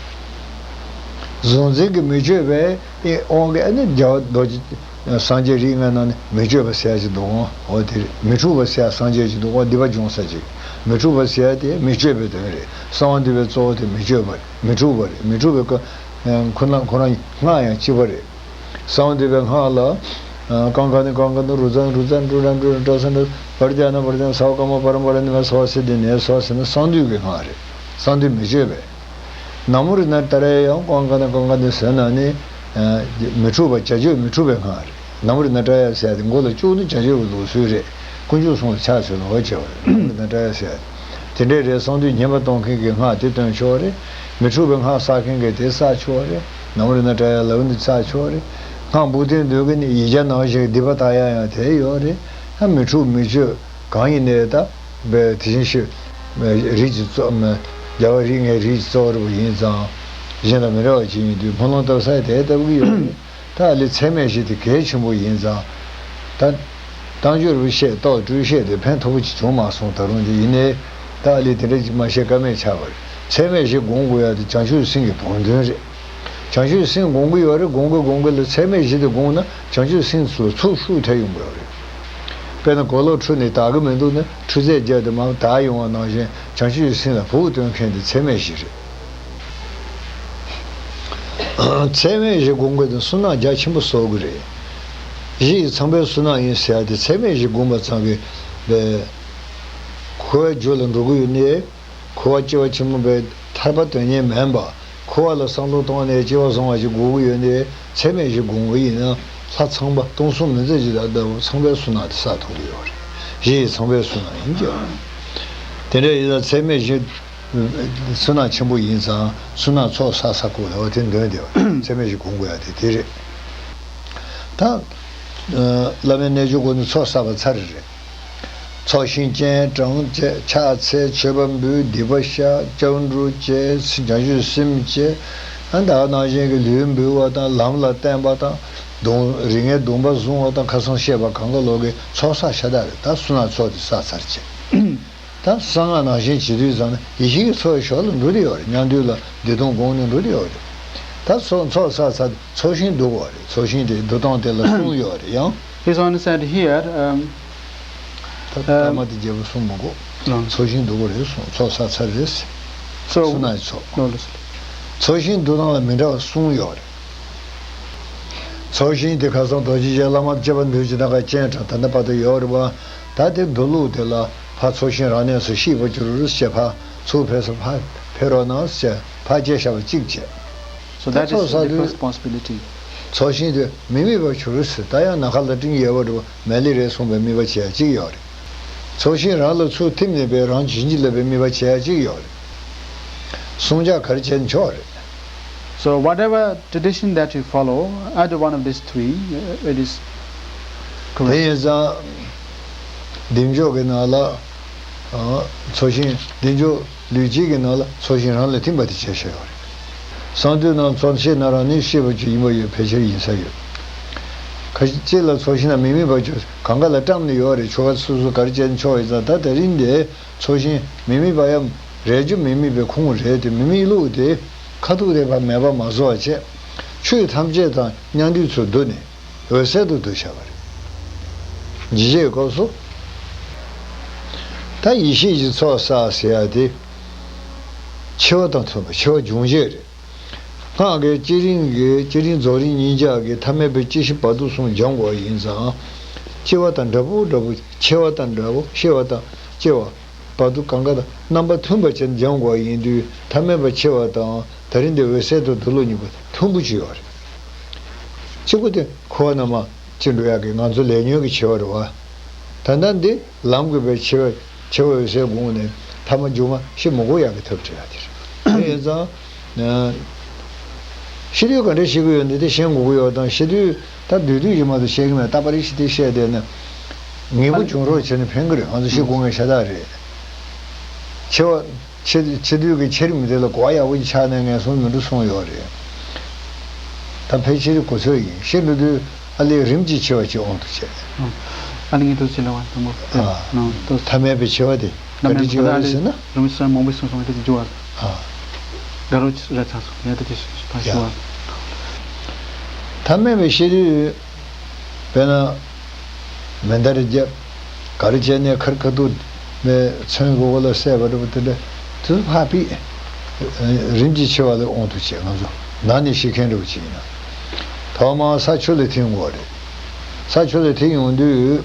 གཟུང་འཛིན་གྱིས་མི་བསྐྱོད་པའི་དབང་གིས་ཨ་ནི་རྒྱལ་བ་རྡོ་རྗེ་སངས་རྒྱས་རིགས་ལྔའི་ནང་ནས་མི་བསྐྱོད་པ་ཟེར་ཡ་ཅིག་འདུག་གོ་འོ་དེ་རེད། མི་འཁྲུགས་པ་ཟེར་ཡ་སངས་རྒྱས་ཅིག་འདུག་གོ་སྡིག་པ་སྦྱོང་ས་ཅིག་མི་འཁྲུགས་པ་ཟེར་ཡ་དེ་མི་བསྐྱོད་པའི་དོན་རེད། གསང་བ་འདུས་པའི་གཙོ་བོ་དེ་མི་བསྐྱོད་པ་རེད། མི་འཁྲུགས་པ་རེད། མི་འཁྲུགས་པའི་ཁོ་ཁོ་རང་སྔགས་ཡང་གཅིག་པ་རེད། གསང་བ་འདུས་པའི་སྔགས་ལ། ཀང་ཀ་ནི་ཀང་ཀ་ནི། རུ་ཙ་ནི་རུ་ཙ་ནི། ཏྲུ་ཏྲ་ནི་ཏྲུ་ཏྲ་ནི། ཏྲ་ས་ནི་ཏྲ་ས་ནི། བར་ཛ་ནི་བར་ཛ་ནི། ས་བ་ག་མ་པ་ར་མ་པ་ར་ནི་མ་ས་བ་སི་ཏི་ནི་ས་བ་སི་ནི། གསང་འདུས་ཀྱི་སྔགས་རེད། གསང་འདུས་མི་བསྐྱོད་པས། ན་མོ་རི་ན་ཏ་ར་ཡ་ཡང་ཀང་ཀ་ནི་ཀང་ཀ་ནི་ཟེར་ན་ནི། མི་འཁྲུགས་པ། བྱ་སྤྱོད་མི་འཁྲུགས་པའི་སྔགས་རེད། ན་མོ་རི་ན་ཏ་ར་ཡ་ཟེར་ཡ་དེ་མགོ་ལ་བཅུག་ནི་བྱ་སྤྱོད་ཀྱི་ལུགས་སྲོལ་རེད། དཀོན་མཆོག་གསུམ་ལ་ཕྱག་འཚལ་ལོ་བྱེད་པ་རེད། ན་མོ་རི་ན་ཏ་ར་ཡ་ཟེར་ཡ་དེ་འདྲའི་རེད། གསང་འདུས་ཉན་པ་གཏོང་མཁན་གྱི་སྔགས་དེ་བཏོན་ཆོག་རེད། མི་འཁྲུགས་པའི་སྔགས་བསགས་མཁན་གྱིས་དེ་བསགས་ཆོག་རེད། ན་མོ་རི་ན་ཏ་ར་ཡ་ལབ་ནི་བསགས་ཆོག་རེད། སྔགས་འབུལ་དོན་འདོད་མཁན་ནི་ཡིག་བརྒྱ་ནང་བཞིན་སྡིག་པ་དག་ཡ་ཡང་དེ་ཡོད་རེད། ད་མི་འཁྲུགས་མི་བཅོས་གང་ཡིན་ནའི་ད་དེ་བཞིན་གཤེགས་རིགས་ཀྱི་གཙོ། རྒྱལ་བ་རིགས་ལྔའི་རིགས་ཀྱི་གཙོ་བོ་རུ་ཡིན་ཙང་། གཞན་དང་མི་འདྲ་བ་ཅིག་ཡིན་དུས་སྨོན་ལམ་བཏབ་ས་དེ་ལྟ་བུ་ཡོད་རེད། ད་ཨ་ལི་ཚད་མེད་བཞི་དེ་གལ་ཆེན་པོ་ཡིན་ཙང་། ད་བཏང་སྤྱོད་རུ་བཤད་རྟོག་སྤྲོས་བཤད་དེ་ཕན་ཐོགས་པོ་ཅིག་བྱུང་མ་སོང་། ད་རུང་དེ་ཡིན་ནའི་ད་ཨ་ལི་དེ་འདྲ་ཅིག་མ་བཤད་ཀ་མེད་ཆགས་པ་རེད། ཚད་མེད་བཞི་སྒོམ་དགོས་ཡ་དེ་བྱང་ཆུབ་སེམས་ཀྱི་བང་མཛོད་རེད། བྱང་ཆུབ་སེམས་སྒོམ་གྱི་ཡོད་རེད། སྒོམ་གྱི་སྒོམ་གྱི་ལ་ཚད་མེད་བཞི་དེ་སྒོམ་ན་བྱང་ཆུབ་སེམས་སུ་ཚུར་ཤུགས་ཐེབས་ཡོང་གི་ཡོད་རེད། དཔེར་ན་གོས་ལོག་འཁྲུ་ནས་དག་གི་མི་འདུག་ན་འཁྲུ་རྫས་བརྒྱབ་སྟེ་མར་དག་ཡོང་བ་ནང་བཞིན་བྱང་ཆུབ་སེམས་ལ་བོགས་གཏོང་མཁན་དེ་ཚད་མེད་བཞི་རེད། ཚད་མེད་བཞི་སྒོམ་གྱི་དེ་བསོད་ནམས་རྒྱ་ཆེན་པོ་གསོག་གི་རེད། གཞི་ཡི་ཚངས་པའི་བསོད་ནམས་ཡིན་ཟེར་ཡ་དེ་ཚད་མེད་བཞི་སྒོམ་པ་ཙམ་གྱིས་འཁོར་བའི་རྒྱུ་ལ་འགྲོ་གི་ཡོད་ནའི། འཁོར་བ་སྐྱེ་བ་ཕྱི་མ་པའི་ཐར་པ་དོན་གཉེར་མིན་པ། འཁོར་བ་ལ་བསམ་བློ་གཏོང་ནས་སྐྱེ་བ་བཟང་བ་ཞིག་དགོས་ཀྱི་ཡོད་ནའི་ཚད་མེད་བཞི་སྒོམ་གྱི་ཡིན་ན་ལྷ་ཚངས་པ་སྟོང་གསུམ་མི་མཛད་ཅིག་ལ་ལྟ་བུ་ཚངས་པའི་བསོད་ནམས་དེ་བསགས་ཐུབ་ཀྱི་ཡོད་རེད། གཞི་ཡི་ཚངས་པའི་བསོད་ནམས་ཡིན་གྱི། དེ་འདྲ་ཡིན་ན་ཚད་མེད་བཞི་བསོད་ནམས་ཆེན་པོ་ཡིན་ཙང་བསོད་ནམས་ཚོགས་བསགས་བསགས་དགོས་ལ་བ་དེ་འདོན་བདེ་བ་ཚད་མེད་བཞི་སྒོམ་དགོས་ཡ་དེ་དེ་རེད། ད་བླ་མའི་རྣལ་འབྱོར་སྒོ་ནས་ཚོགས་བསགས་པ་ཚར་རེད། ཚོགས་ཞིང་སྤྱན་དྲངས་བཅས་ཕྱག་འཚལ་མཆོད་པ་འབུལ་སྡིག་པ་བཤགས་སྐྱབས་འགྲོ་བཅས་བྱང་ཆུབ་སེམས་བཅས། ཨ་ད་ག་ནང་བཞིན་གྱི་ལུས་འབུལ་བ་དང་ལམ་ལ་བསྟན་པ་དང་། སྡོམ་རིགས་ལྔའི་སྡོམ་པ་བཟུང་བ་དང་ཁ་སང་བཤད་པ་གང་ག་ལོག་གི་ཚོགས་བསགས་ཤ་སྟག་རེད། ད་བསོད་ནམས་ཚོགས་དེ་བསགས་ཚར་བྱས། ད་གསང་སྔགས་ནང་བཞིན་བྱེད་དུས་ཙམ་ན་ཡེ་ཤེས་ཀྱི་ཚོགས་ཞོར་ལ་འགྲོ་གི་ཡོད་རེད། མཉམ་འདུས་ལ་བདེ་སྟོང་སྒོམ་ནས་འགྲོ་གི་ཡོད་རེད། ད་ཚོགས་ཚོགས་བསགས་ཚར་ཚོགས་ཞིང་བསྡུ་དགོས་རེད། ཚོགས་ཞིང་དེ་བསྡུ་སྟངས་དེ་ལ་གསུམ་ཡོད་རེད་ཡང་། His Holiness said here, um, ད་ད་um, མ་དེ་རྒྱལ་པོ་གསུངས་མི་དགོས། ལགས། ཚོགས་ཞིང་བསྡུ་དགོས་རེད་གསུངས། ཚོགས་བསགས་ཚར་རེད། So, བསོད་ནམས་ཀྱི་ཚོགས། ལགས་ལགས་སོ། ཚོགས་ཞིང་བསྡུ་སྟངས་ལ་མི་འདྲ་བ་གསུམ་ཡོད་རེད། ཚོགས་ཞིང་དེ་ཁ་སང་རྡོ་རྗེ་འཆང་བླ་མ་བཅས་པ་འདུས་ཀྱི་ནང་ག་སྤྱན་དྲངས་ད་ལྟ་བར་དུ་ཡོད་རེད་པ། ད་དེ་འདུ་ལུགས་དེ་ལ་ཕར་ཚོགས་ཞིང་རང་གནས་སུ་གཤེགས་པར་གྱུར་ཟེར། ཕར་ཚུར་ཕེབས་སུ་ཕར་ཕེབས་རོགས་གནང་ཟེར། ཕར་བཅད་བཞག་པ་གཅིག་བྱས། So ད་that is ཚོགས་བསགས་the དུས་first possibility. ཚོགས་ཞིང་དེ་མི་དམིགས་པར་གྱུར་ཟེར། ད་ཡང་ནམ་མཁའ་ལ་སྤྲིན་ཡལ་བ་འདྲ་བོ་མལ་ལས་རེད་གསུངས་པའི་དམིགས་པ་བྱེད་ཡ་གཅིག་ཡོད་རེད། ཚོགས་ཞིང་རང་ལ་ཚུར་ཐིམ་ནས་པའི་རང་བྱིན་གྱིས་བརླབས་པའི་དམིགས་པ་བྱེད་ཡ་གཅིག་ཡོད་རེད། གསུམ་ཆར་ག་རེ་བྱས་ན་ཆོག་རེད། So whatever tradition that you follow, either one of these three, uh, it is དེ་correct. ཡིན་ཙང་། བདེ་མཆོག་གི་ནང་ལ། ཨ། ཚོགས་ཞིང་བདེ་མཆོག་ལུས་སྦྱིན་གྱི་ནང་ལ་ཚོགས་ཞིང་རང་ལ་ཐིམ་པ་དེ་བྱས་བཞག་ཡོད་རེད། གསང་འདུས་རྣམས་ཚོགས་ཤེས་ན་རང་ནི་ཤེས་པ་ཅིག་ཡིན་པ་ཡོད། ཕལ་ཆེར་ཡིན་ས་ཡོད། ཁ་ཅིག་ལ་ཚོགས་ཞིང་ན་མི་དམིགས་པ་ཅིག་གང་ག་ལ་བཀྲམ་ནས་ཡོད་རེད། ཆོ་ག་སོ་སོ་ག་རེ་བྱས་ན་ཆོག་ཡིན་ཙང་། ད་དེ་རིང་འདི་ཚོགས་ཞིང་མི་དམིགས་པ་ཡང་རེད། རྒྱུ་མི་དམིགས་པའི་ཁུངས་རེད་དེ། མི་དམིགས་ལུགས་དེ་ཁ་ཐུག་དེ་བ་མེད་པ་མ་བཟོ་བ་བྱས། ཆོས་ཐམས་ཅད་དང་མཉམ་འདུས་ཚུལ་བསྡུ་ནས། འོད་གསལ་དུ་བསྡུས་བཞག་པ་རེད། འཇིགས་བྱེད་ཀྱི་སྐབས་སུ། ད་ཡེ་ཤེས་ཀྱི་ཚོགས་བསགས་ཟེར་ཡ་དེ། འཆི་བ་དང་མཐུན་པ། འཆི་བ་འབྱུང་བྱེད་རེད། སྔགས་ཀྱི་བསྐྱེད་རིམ་གྱི་བསྐྱེད་རིམ་རྫོགས་རིམ་གཉིས་ཆར་གྱི་ཐ་མལ་པའི་སྐྱེ་ཤི་བར་དོ་གསུམ་སྦྱང་དགོས་པ་ཡིན་ཙང་། སྐྱེ་བ་དང་འདྲ་པོ་འདྲ་པོ། འཆི་བ་དང་འདྲ་པོ། ཤི་བ་དང་སྐྱེ་བ། བར་དོ་གང་ག་དང་རྣམ་པ་མཐུན་པ་བྱས་ནས་སྦྱང་དགོས་པ་ཡིན་དུས། ཐ་མལ་པ་འཆི་བ་དང་ད་རིང་འདི་འོད་གསལ་དུ་བསྡུ་ལུགས་གཉིས་པོ་མཐུན་པོ་ཅིག་ཡོད་རེད། གཅིག་པོ་དེ་འཁོར་བ་ནང་མ་ཅི་འགྲོ་ཡག་གི་ང་ཚོ་ལས་ཉོན་གྱི་འཆི་བ་རེད་བ། ད་ལྟ་འདི་ལམ་གྱི་པའི་འཆི་བ། འཆི་བ་འོད་གསལ་དགོངས་ནས་ཐ་མ་མཇུག་མ་ཤི་མི་དགོས་ཡག་གི་ཐབས་བྲལ་ཡག་དེ་རེད། དེ་ཡིན་ཙང་། ཤི་དུས་ག་འདྲ་ཤི་གི་ཡོད་འདི་དེ་ཤེས་དགོས་ཀྱི་ཡོད་དང་། ཤི་དུས་ད་སྡོད་དུས་ཀྱི་མ་གཏོགས་ཤེས་ཀྱི་མེད། རྟག་པར་ཤི་དེ་ཤེས་བསྡད་ན། ངེས་པོ་བྱུང་རོགས་བྱས་ན་ཕན་གྱི་རེད། ང་ཚོ་ཤི་དགོས་ངེས་ཤ་སྟག་རེད། འཆི་བ། འཆི་འཆི་དུས་ཀྱི་འཆི་རིམ་དེ་ལ་གོ་བ་ཡག་པོ་ཅིག་ཆགས་ནས་ངན་སོང་མི་འགྲོ་གསུངས་ཡོད་རེད། ད་ཕལ་ཆེར་གོ་ཚོད་ཡིན། ཤི་འགྲོ་དུས་ཨ་ལས་རིམ་གྱིས་འཆི་བ་ཅིག་དབང་དུ་བྱས། ཨ་ནི་ངས་ཐུགས་ཆེ་ལ་བ་དང་པོ་དེ་ཨ། ནང་དུ་ཐ་མལ་པའི་འཆི་བ་དེ་ག་ཐ་མལ་འདྲ་པའི་འཆི་བ་ཅིག་ཡོད་རེད་ཟེར་ན། རིམ་གྱིས་མང་པོ་གསུངས་སོང་། དེ་འཇུ་བ། ཨ། དགའ་རབ་ར་ཚ་སོང་ཡ་དེ་དེ་ཞུ་བ། ཡ། ཐ་མལ་པའི་ཤི་དུས། དཔེར་ན། མེ་མདའ་རེ་བརྒྱབ། ག་རེ་བྱས་ནས་ཁར་ཁ་ཐུག་ནས་མཚོན་གྱི་འོག་ལ་བསད་པ་འདྲ་པོ་དེ་འདྲ། དུས་ཕར་ཕུད། རིམ་གྱིས་འཆི་བ་ལ་དབང་དུ་བྱས། ང་ཚོ་ནང་ནས་ཤི་མཁན་འདྲ་པོ་ཅིག་ཡིན་ན། ཐོག་མར་ས་ཆུ་ལ་ཐིམ་དགོས་རེད། ས་ཆུ་ལ་ཐིམ་ཡོང་དུས།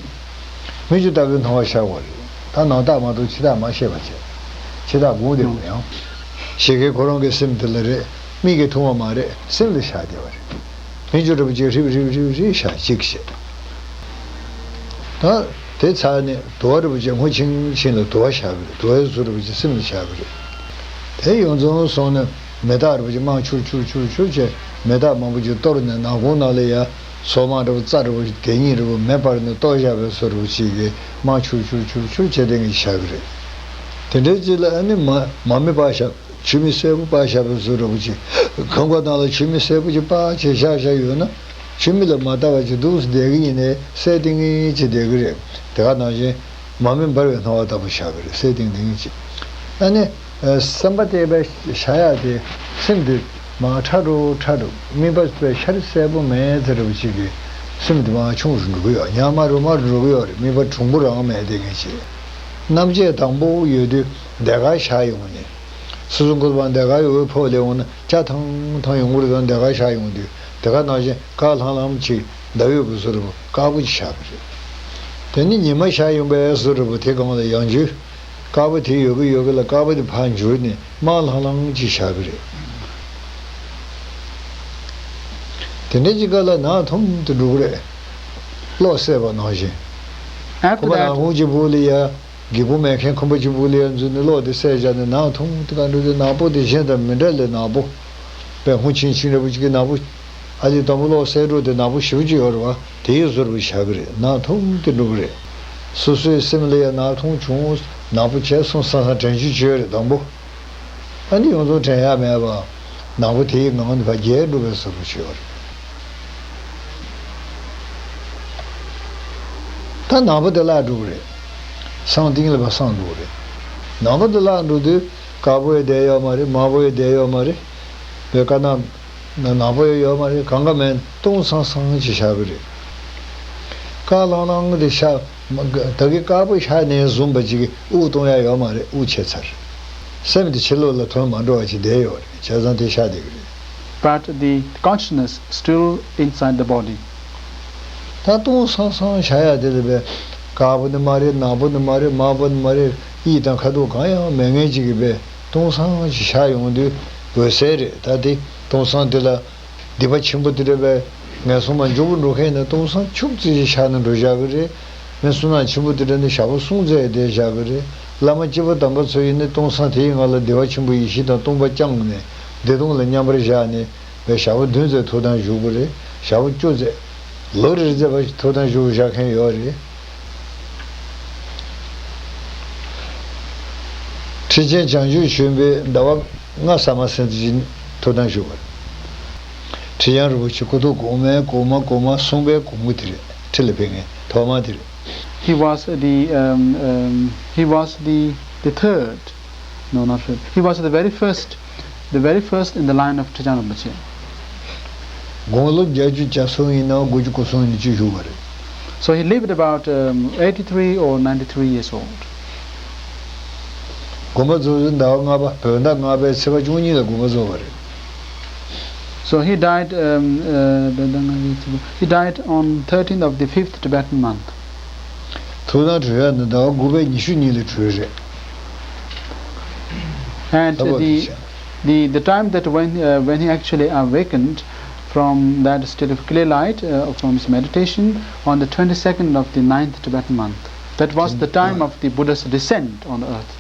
མིག་ཆུ་ལྟ་བུའི་སྣང་བ་ཤར་བ་རེད། ད་ནང་རྟགས་མ་གཏོགས་ཕྱི་རྟགས་མ་ཤེས་པ་བྱས། ཕྱི་རྟགས་སྒུག་བསྡད་པ་ཡང་། ཤི་མཁན་ཁོ་རང་གི་སེམས་དེ་ལ་རེད། མིག་གིས་མཐོང་བ་མ་རེད། སེམས་ལ་ཤར་བསྡད་པ་རེད། མིག་ཆུ་འདྲ་པོ་ཅིག་ཧྲིབ་ཧྲིབ་ཧྲིབ་ཧྲིབ་ཤར་གཅིག་བྱས། ད་དེ་ཚར་ནས་དུ་བ་འདྲ་པོ་ཅིག་སྔོ་ཆིང་ཆིང་ལ་དུ་བ་ཤར་གི་རེད། དུ་བའི་བཟོ་འདྲ་པོ་ཅིག་སེམས་ལ་ཤར་གི་རེད། དེ་ཡོངས་རྫོགས་སོང་ནས་མེ་སྟག་འདྲ་པོ་ཅིག་དམར་ཆུར་ཆུར་ཆུར་ཆུར་བྱས། མེ་སྟག་མང་པོ་ཅིག་གཏོར་ནས་ནག་ཁུང་ནང་ལ་ཡ། སོ་མ་འདྲ་པོ་རྩྭ་འདྲ་པོ་ཞིག་དེ་གཉིས་འདྲ་པོ་མེ་སྤར་ནས་གཏོར་བཞག་པའི་བཟོ་འདྲ་པོ་ཞིག་གིས་དམར་ཆུར་ཆུར་ཆུར་ཆུར་བྱས་དེ་ངས་བཞག་གི་རེད། དེ་འདྲའི་རྗེས་ལ་ཨ་ནི་མ་མ་མེ་སྤར་བཞག་ཆུ་མིག་སེར་པོ་སྤར་བཞག་པའི་བཟོ་འདྲ་པོ་ཅིག་ཁང་པ་ནང་ལ་ཆུ་མིག་སེར་པོ་ཅིག་སྤར་བྱས་བཞག་བཞག་ཡོད་ན། ཆུ་མིག་ལ་མ་ལྟ་བ་ཅིག་འདུག་སེ་བསྡད་ཀྱི་ཡིན་ནའི་སད་ཏིང་ངེ་ཅིག་བསྡད་ཀྱི་རེད། དེ་ག་ནང་བཞིན། མ་མེ་འབར་བའི་སྣང་བ་ལྟ་བུ་བཞག་གི་རེད། སད་ཏིང་ཏིང་ཅིག་ཨ་ནི། ཨ། བསམ་པ་དེ་བས་བྱ་ཡག་དེ། སེམས་དེ་མར་ཕྲ་རུ་ཕྲ་རུ། དམིགས་པ་བས་ཤར་གསལ་པོ་མེད་ཟེར་རུ་ཅིག་གི་སེམས་དེ་མར་ཆུང་རུ་འགྲོ་གི་ཡོད། ཉག་མ་རུ་མར་འགྲོ་གི་ཡོད་རེད། དམིགས་པ་གྲུང་པོ་རང་མེད་དེ་ངེས་ཅིག་རྣམ་བཅད་དང་པོ་ཡོད་དུས་འདི་ག་བཞག་ཡོང་ནས། སོ་སོ་མགོ་ལ་འདི་ག་འོད་ཕོག་ལས་འོང་ན་ཅ་ཐང་ཐང་ཡོང་གི་རེད། དང་འདི་ག་བཞག་ཡོང་དུས་དེ་ག་ནང་བཞིན་དཀར་ལྷང་ལྷང་ཅིག་ཟླ་འོད་ཀྱི་བཟོ་འདྲ་པོ་དཀར་པོ་ཅིག་ཤར་གི་རེད། དེ་ནི་ཉི་མ་ཤར་ཡོང་པའི་བཟོ་འདྲ་པོ་དེ་སྒང་ལ་ཡང་འཇུ། དཀར་པོ་དེ་ཡོད་གི་ཡོད་གི་ལ་དཀར་པོ་དེ་ཕར་འགྱུར་ནས་དམར་ལྷང་ལྷང་ཅིག་ཤར་གི་རེད། དེ་འདྲ་ཅིག་ག་ལ་ནག་འཐོམ་དུ་འགྲོ་གི་རེད། གློག་བསད་པ་ནང་བཞིན། After ཁོ་པ་that, ནག་ཁུང་གཅིག་པུ་ལ་ཡ། སྒྱིད་པོ་མེད་མཁན་ཁང་པ་གཅིག་པུ་ལ་ཡ་འཛུལ་ནས་གློག་དེ་བསད་བཞག་ནས་ནག་འཐོམ་དུ་ག་འགྲོ་དུས་ནག་པོ་དེ་གཞན་དང་མི་འདྲ་ལས་ནག་པོ། དཔེ་སྔོ་ཆིང་ཆིང་འདྲ་པོ་ཅིག་གི་ནག་པོ། ཨ་ལས་དང་པོ་གློག་བསད་འགྲོ་དེ་ནག་པོ་ཞེ་པོ་ཅིག་ཡོད་རེད་བ། དེའི་བཟོ་འདྲ་པོ་བཞག་གི་རེད། ནག་འཐོམ་དུ་འགྲོ་གི་རེད། སོ་སོའི་སེམས་ལ་ཡང་ནག་འཐོམ་བྱུང་། ནག་པོ་བྱས་སོང་བསམ་བསམ་དྲན་རྒྱུ་བྱོས་རེད་དང་པོ། ཨ་ནི་ཡོངས་རྫོགས་དྲན་ཡག་མེད་པ། ནག་པོ་དེའི་ངང་ནས་ཕར་རྒྱས་འགྲོ་བའི་བཟོ་འདྲ་པོ་བྱོས་རེད། ད་ནག་པོ་དེ་བརླག་འགྲོ་གི་རེད། སང་ཏིང་ལ་ཕར་སངས་འགྲོ་གི་རེད། ནག་པོ་དེ་བརླག་འགྲོ་དུས་དཀར་པོ་ཡང་བསྡད་ཡོད་མ་རེད། དམར་པོ་ཡང་བསྡད་ཡོད་མ་རེད། བའི་དཀར་ནག་ནག་པོ་ཡང་ཡོད་མ་རེད། གང་ག་མེད། སྟོང་སང་སང་ཅིག་ཤར་གི་རེད། དཀར་ལྷང་ལྷང་དེ་ཤར། ད་གིན་དཀར་པོ་ཤར་ནས་བཟུང་བ་ཅིག་གིས་དབུགས་གཏོང་ཡག་ཡོད་མ་རེད། དབུགས་ཆད་ཚར། སེམས་དེ་ཕྱི་ལོགས་ལ་ཐོན་མ་འགྲོ་བ་ཅིག་བསྡད་ཡོད་རེད། བྱས་ཙང་དེ་ཤར་བསྡད་གི་རེད། But the consciousness still inside the body. ད་སྟོང་སང་སང་ཤར་ཡག་དེ་ལ་བས། དཀར་པོ་ནི་མ་རེད། ནག་པོ་ནི་མ་རེད། དམར་པོ་ནི་མ་རེད། གཡས་དང་ཁ་ཐུག་གང་ཡང་མེད་མཁན་ཅིག་གི་བས། སྟོང་སང་ཅིག་ཤར་ཡོང་དུས་འོད་གསལ་རེད། ད་དེ་སྟོང་སང་དེ་ལ། སྡིག་པ་ཆེན་པོ་དེ་འདྲ་བས། ངན་སོང་མར་འཇུག་པར་འགྲོ་མཁན་ནི་སྟོང་སང་ཆུང་ཙི་ཞིག་ཆགས་ནས་འགྲོ་བཞག་གི་རེད། མི་བསོད་ནམས་ཆེན་པོ་དེ་འདྲ་ནི་ཞག་པོ་གསུམ་ཙམ་བསྡད་བཞག་གི་རེད། བླ་མ་སྐྱེས་བུ་དམ་པ་ཚོ་ཡིན་ནི་སྟོང་སང་དེའི་ངང་ལ་བདེ་བ་ཆེན་པོའི་ཡེ་ཤེས་དང་སྟོང་པ་བསྐྱངས་ནས་བདེ་སྟོང་ལ་མཉམ་པར་བཞག་ནས་བའི་ཞག་པོ་བདུན་ཙམ་ཐུགས་དམ་བཞུགས་པ་རེད། ཞག་པོ་བཅུ་ཙམ། ལོ་རེ་རེ་ཙམ་བ་ཐུགས་དམ་བཞུགས་བཞག་མཁན་ཡོད་རེད། ཁྲི་ཆེན་བྱང་ཆུབ་ཆོས་འཕེལ་ཟླ་བ་ལྔ་ས་མ་སེང་ཙི་ཅིག་ཐུགས་དམ་བཞུགས་པ་རེད། ཁྲི་བྱང་རིན་པོ་ཆེ་སྐུ་ཐོག་གོང་མའི་གོང་མ་གོང་མ་གསུམ་པའི་གོང་མ་དེ་རེད། ཁྲི་ལ་ཕེབས་མཁན་ཐོག་མ་དེ་རེད། He was the, um, um, he was the, the third. No, not third. He was the very first, the very first in the line of Trijang Rinpoche. དགུང་ལོ་བརྒྱད་ཅུ་གྱ་གསུམ་ཡིན་ནའང་དགུ་བཅུ་གོ་གསུམ་ཡིན་ཅིག་བཞུགས་པ་རེད། So he lived about, um, eighty-three or ninety-three years old. དགོངས་པ་རྫོགས་ཚེ་ཟླ་བ་ལྔ་པ། བོད་ཟླ་ལྔ་པའི་ཚེས་པ་བཅུ་གཉིས་ལ་དགོངས་པ་རྫོགས་པ་རེད། So he died, um, uh, he died on thirteenth of the fifth Tibetan month. ཐུགས་དམ་གྲོལ་ཡག་ནི་ཟླ་བ་དགུ་པའི་ཉི་ཤུ་གཉིས་ལ་གྲོལ་རེད། And the, the, the time that when, uh, when he actually awakened from that state of clear light, uh, from his meditation on the twenty-second of the ninth Tibetan month. That was the time of the Buddha's descent on earth.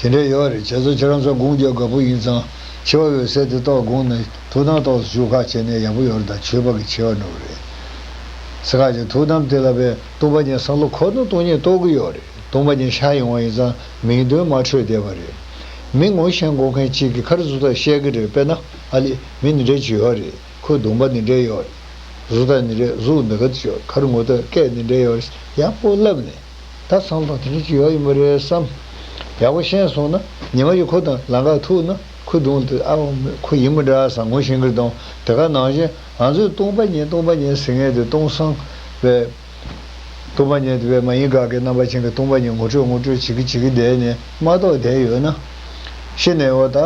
དེ་འདྲ་ཡོད་རེད། བྱས་ཙང་ཁྱེད་རང་ཚོ་དགུང་རྒྱབ་དགའ་པོ་ཡིན་ཙང་འཆི་བ་འོད་གསལ་དེ་རྟོགས་དགོངས་ནས་ཐུགས་དམ་ཏོག་ཙམ་བཞུགས་ཁག་བྱས་ནས་ཡག་པོ་ཡོད་རེད། ད་ཆོས་པ་གི་འཆི་བ་འགྲོ་གི་རེད། ས་ཁ་ཅིག་ཐུགས་དམ་དེ་ལ་བས་སྟོང་པ་ཉིད་བསམ་བློ་འཁོར་ན་སྟོང་ཉིད་རྟོགས་ཀྱི་ཡོད་རེད། སྟོང་པ་ཉིད་ཤར་ཡོང་བ་ཡིན་ཙང་མིང་དོན་མ་འཕྲོད་བསྡད་པ་རེད། མི་ངོ་ཤེས་དགོས་མཁན་གཅིག་གིས་ཁ་རི་གཟུགས་དག་བཤད་ཀྱི་རེད། དཔེར་ན་ཨ་ལི་མི་འདི་འདྲ་ཅིག་ཡོད་རེད། ཁོའི་གདོང་པ་འདི་འདྲ་ཡོད་རེད། གཟུགས་དག་འདི་འདྲ། གཟུགས་འདི་ག་ཅིག་ཡོད། ཁ་རི་ངོ་དག་སྐད་འདི་འདྲ་ཡོད་རེད། ཡག་པོ་ལབ་ནས། ད་བསམ་བློ་དེ་འདྲ་ཅིག་ཡོད་ཡིན་པ་རེད་བསམ། ཡག་པོ་ཤེས་སོང་ན་ཉི་མ་ཡི་ཁོ་དང་ལམ་ཁ་ཐུག་ན་ཁོ་གདོང་དེ་ཨ་ཁོ་ཡིན་པ་འདྲ་བསམ་ངོ་ཤེས་ཀྱི་རེད་དང་། དེ་ག་ནང་བཞིན་ང་ཚོས་སྟོང་པ་ཉིད་སྟོང་པ་ཉིད་ཟེར་མཁན་དེ་སྟོང་སང་བས། སྟོང་པ་ཉིད་དེ་བས་མ་ཡིན་དགག་གི་རྣམ་པ་ཅན་གྱི་སྟོང་པ་ཉིད་ངོ་སྤྲོད་ངོ་སྤྲོད་བྱེད་ཀྱི་བྱེད་ཀྱི་བསྡད་ནས་མ་རྟོགས་བསྡད་ཡོད་ན། ཤི་ནས་འོ་ད་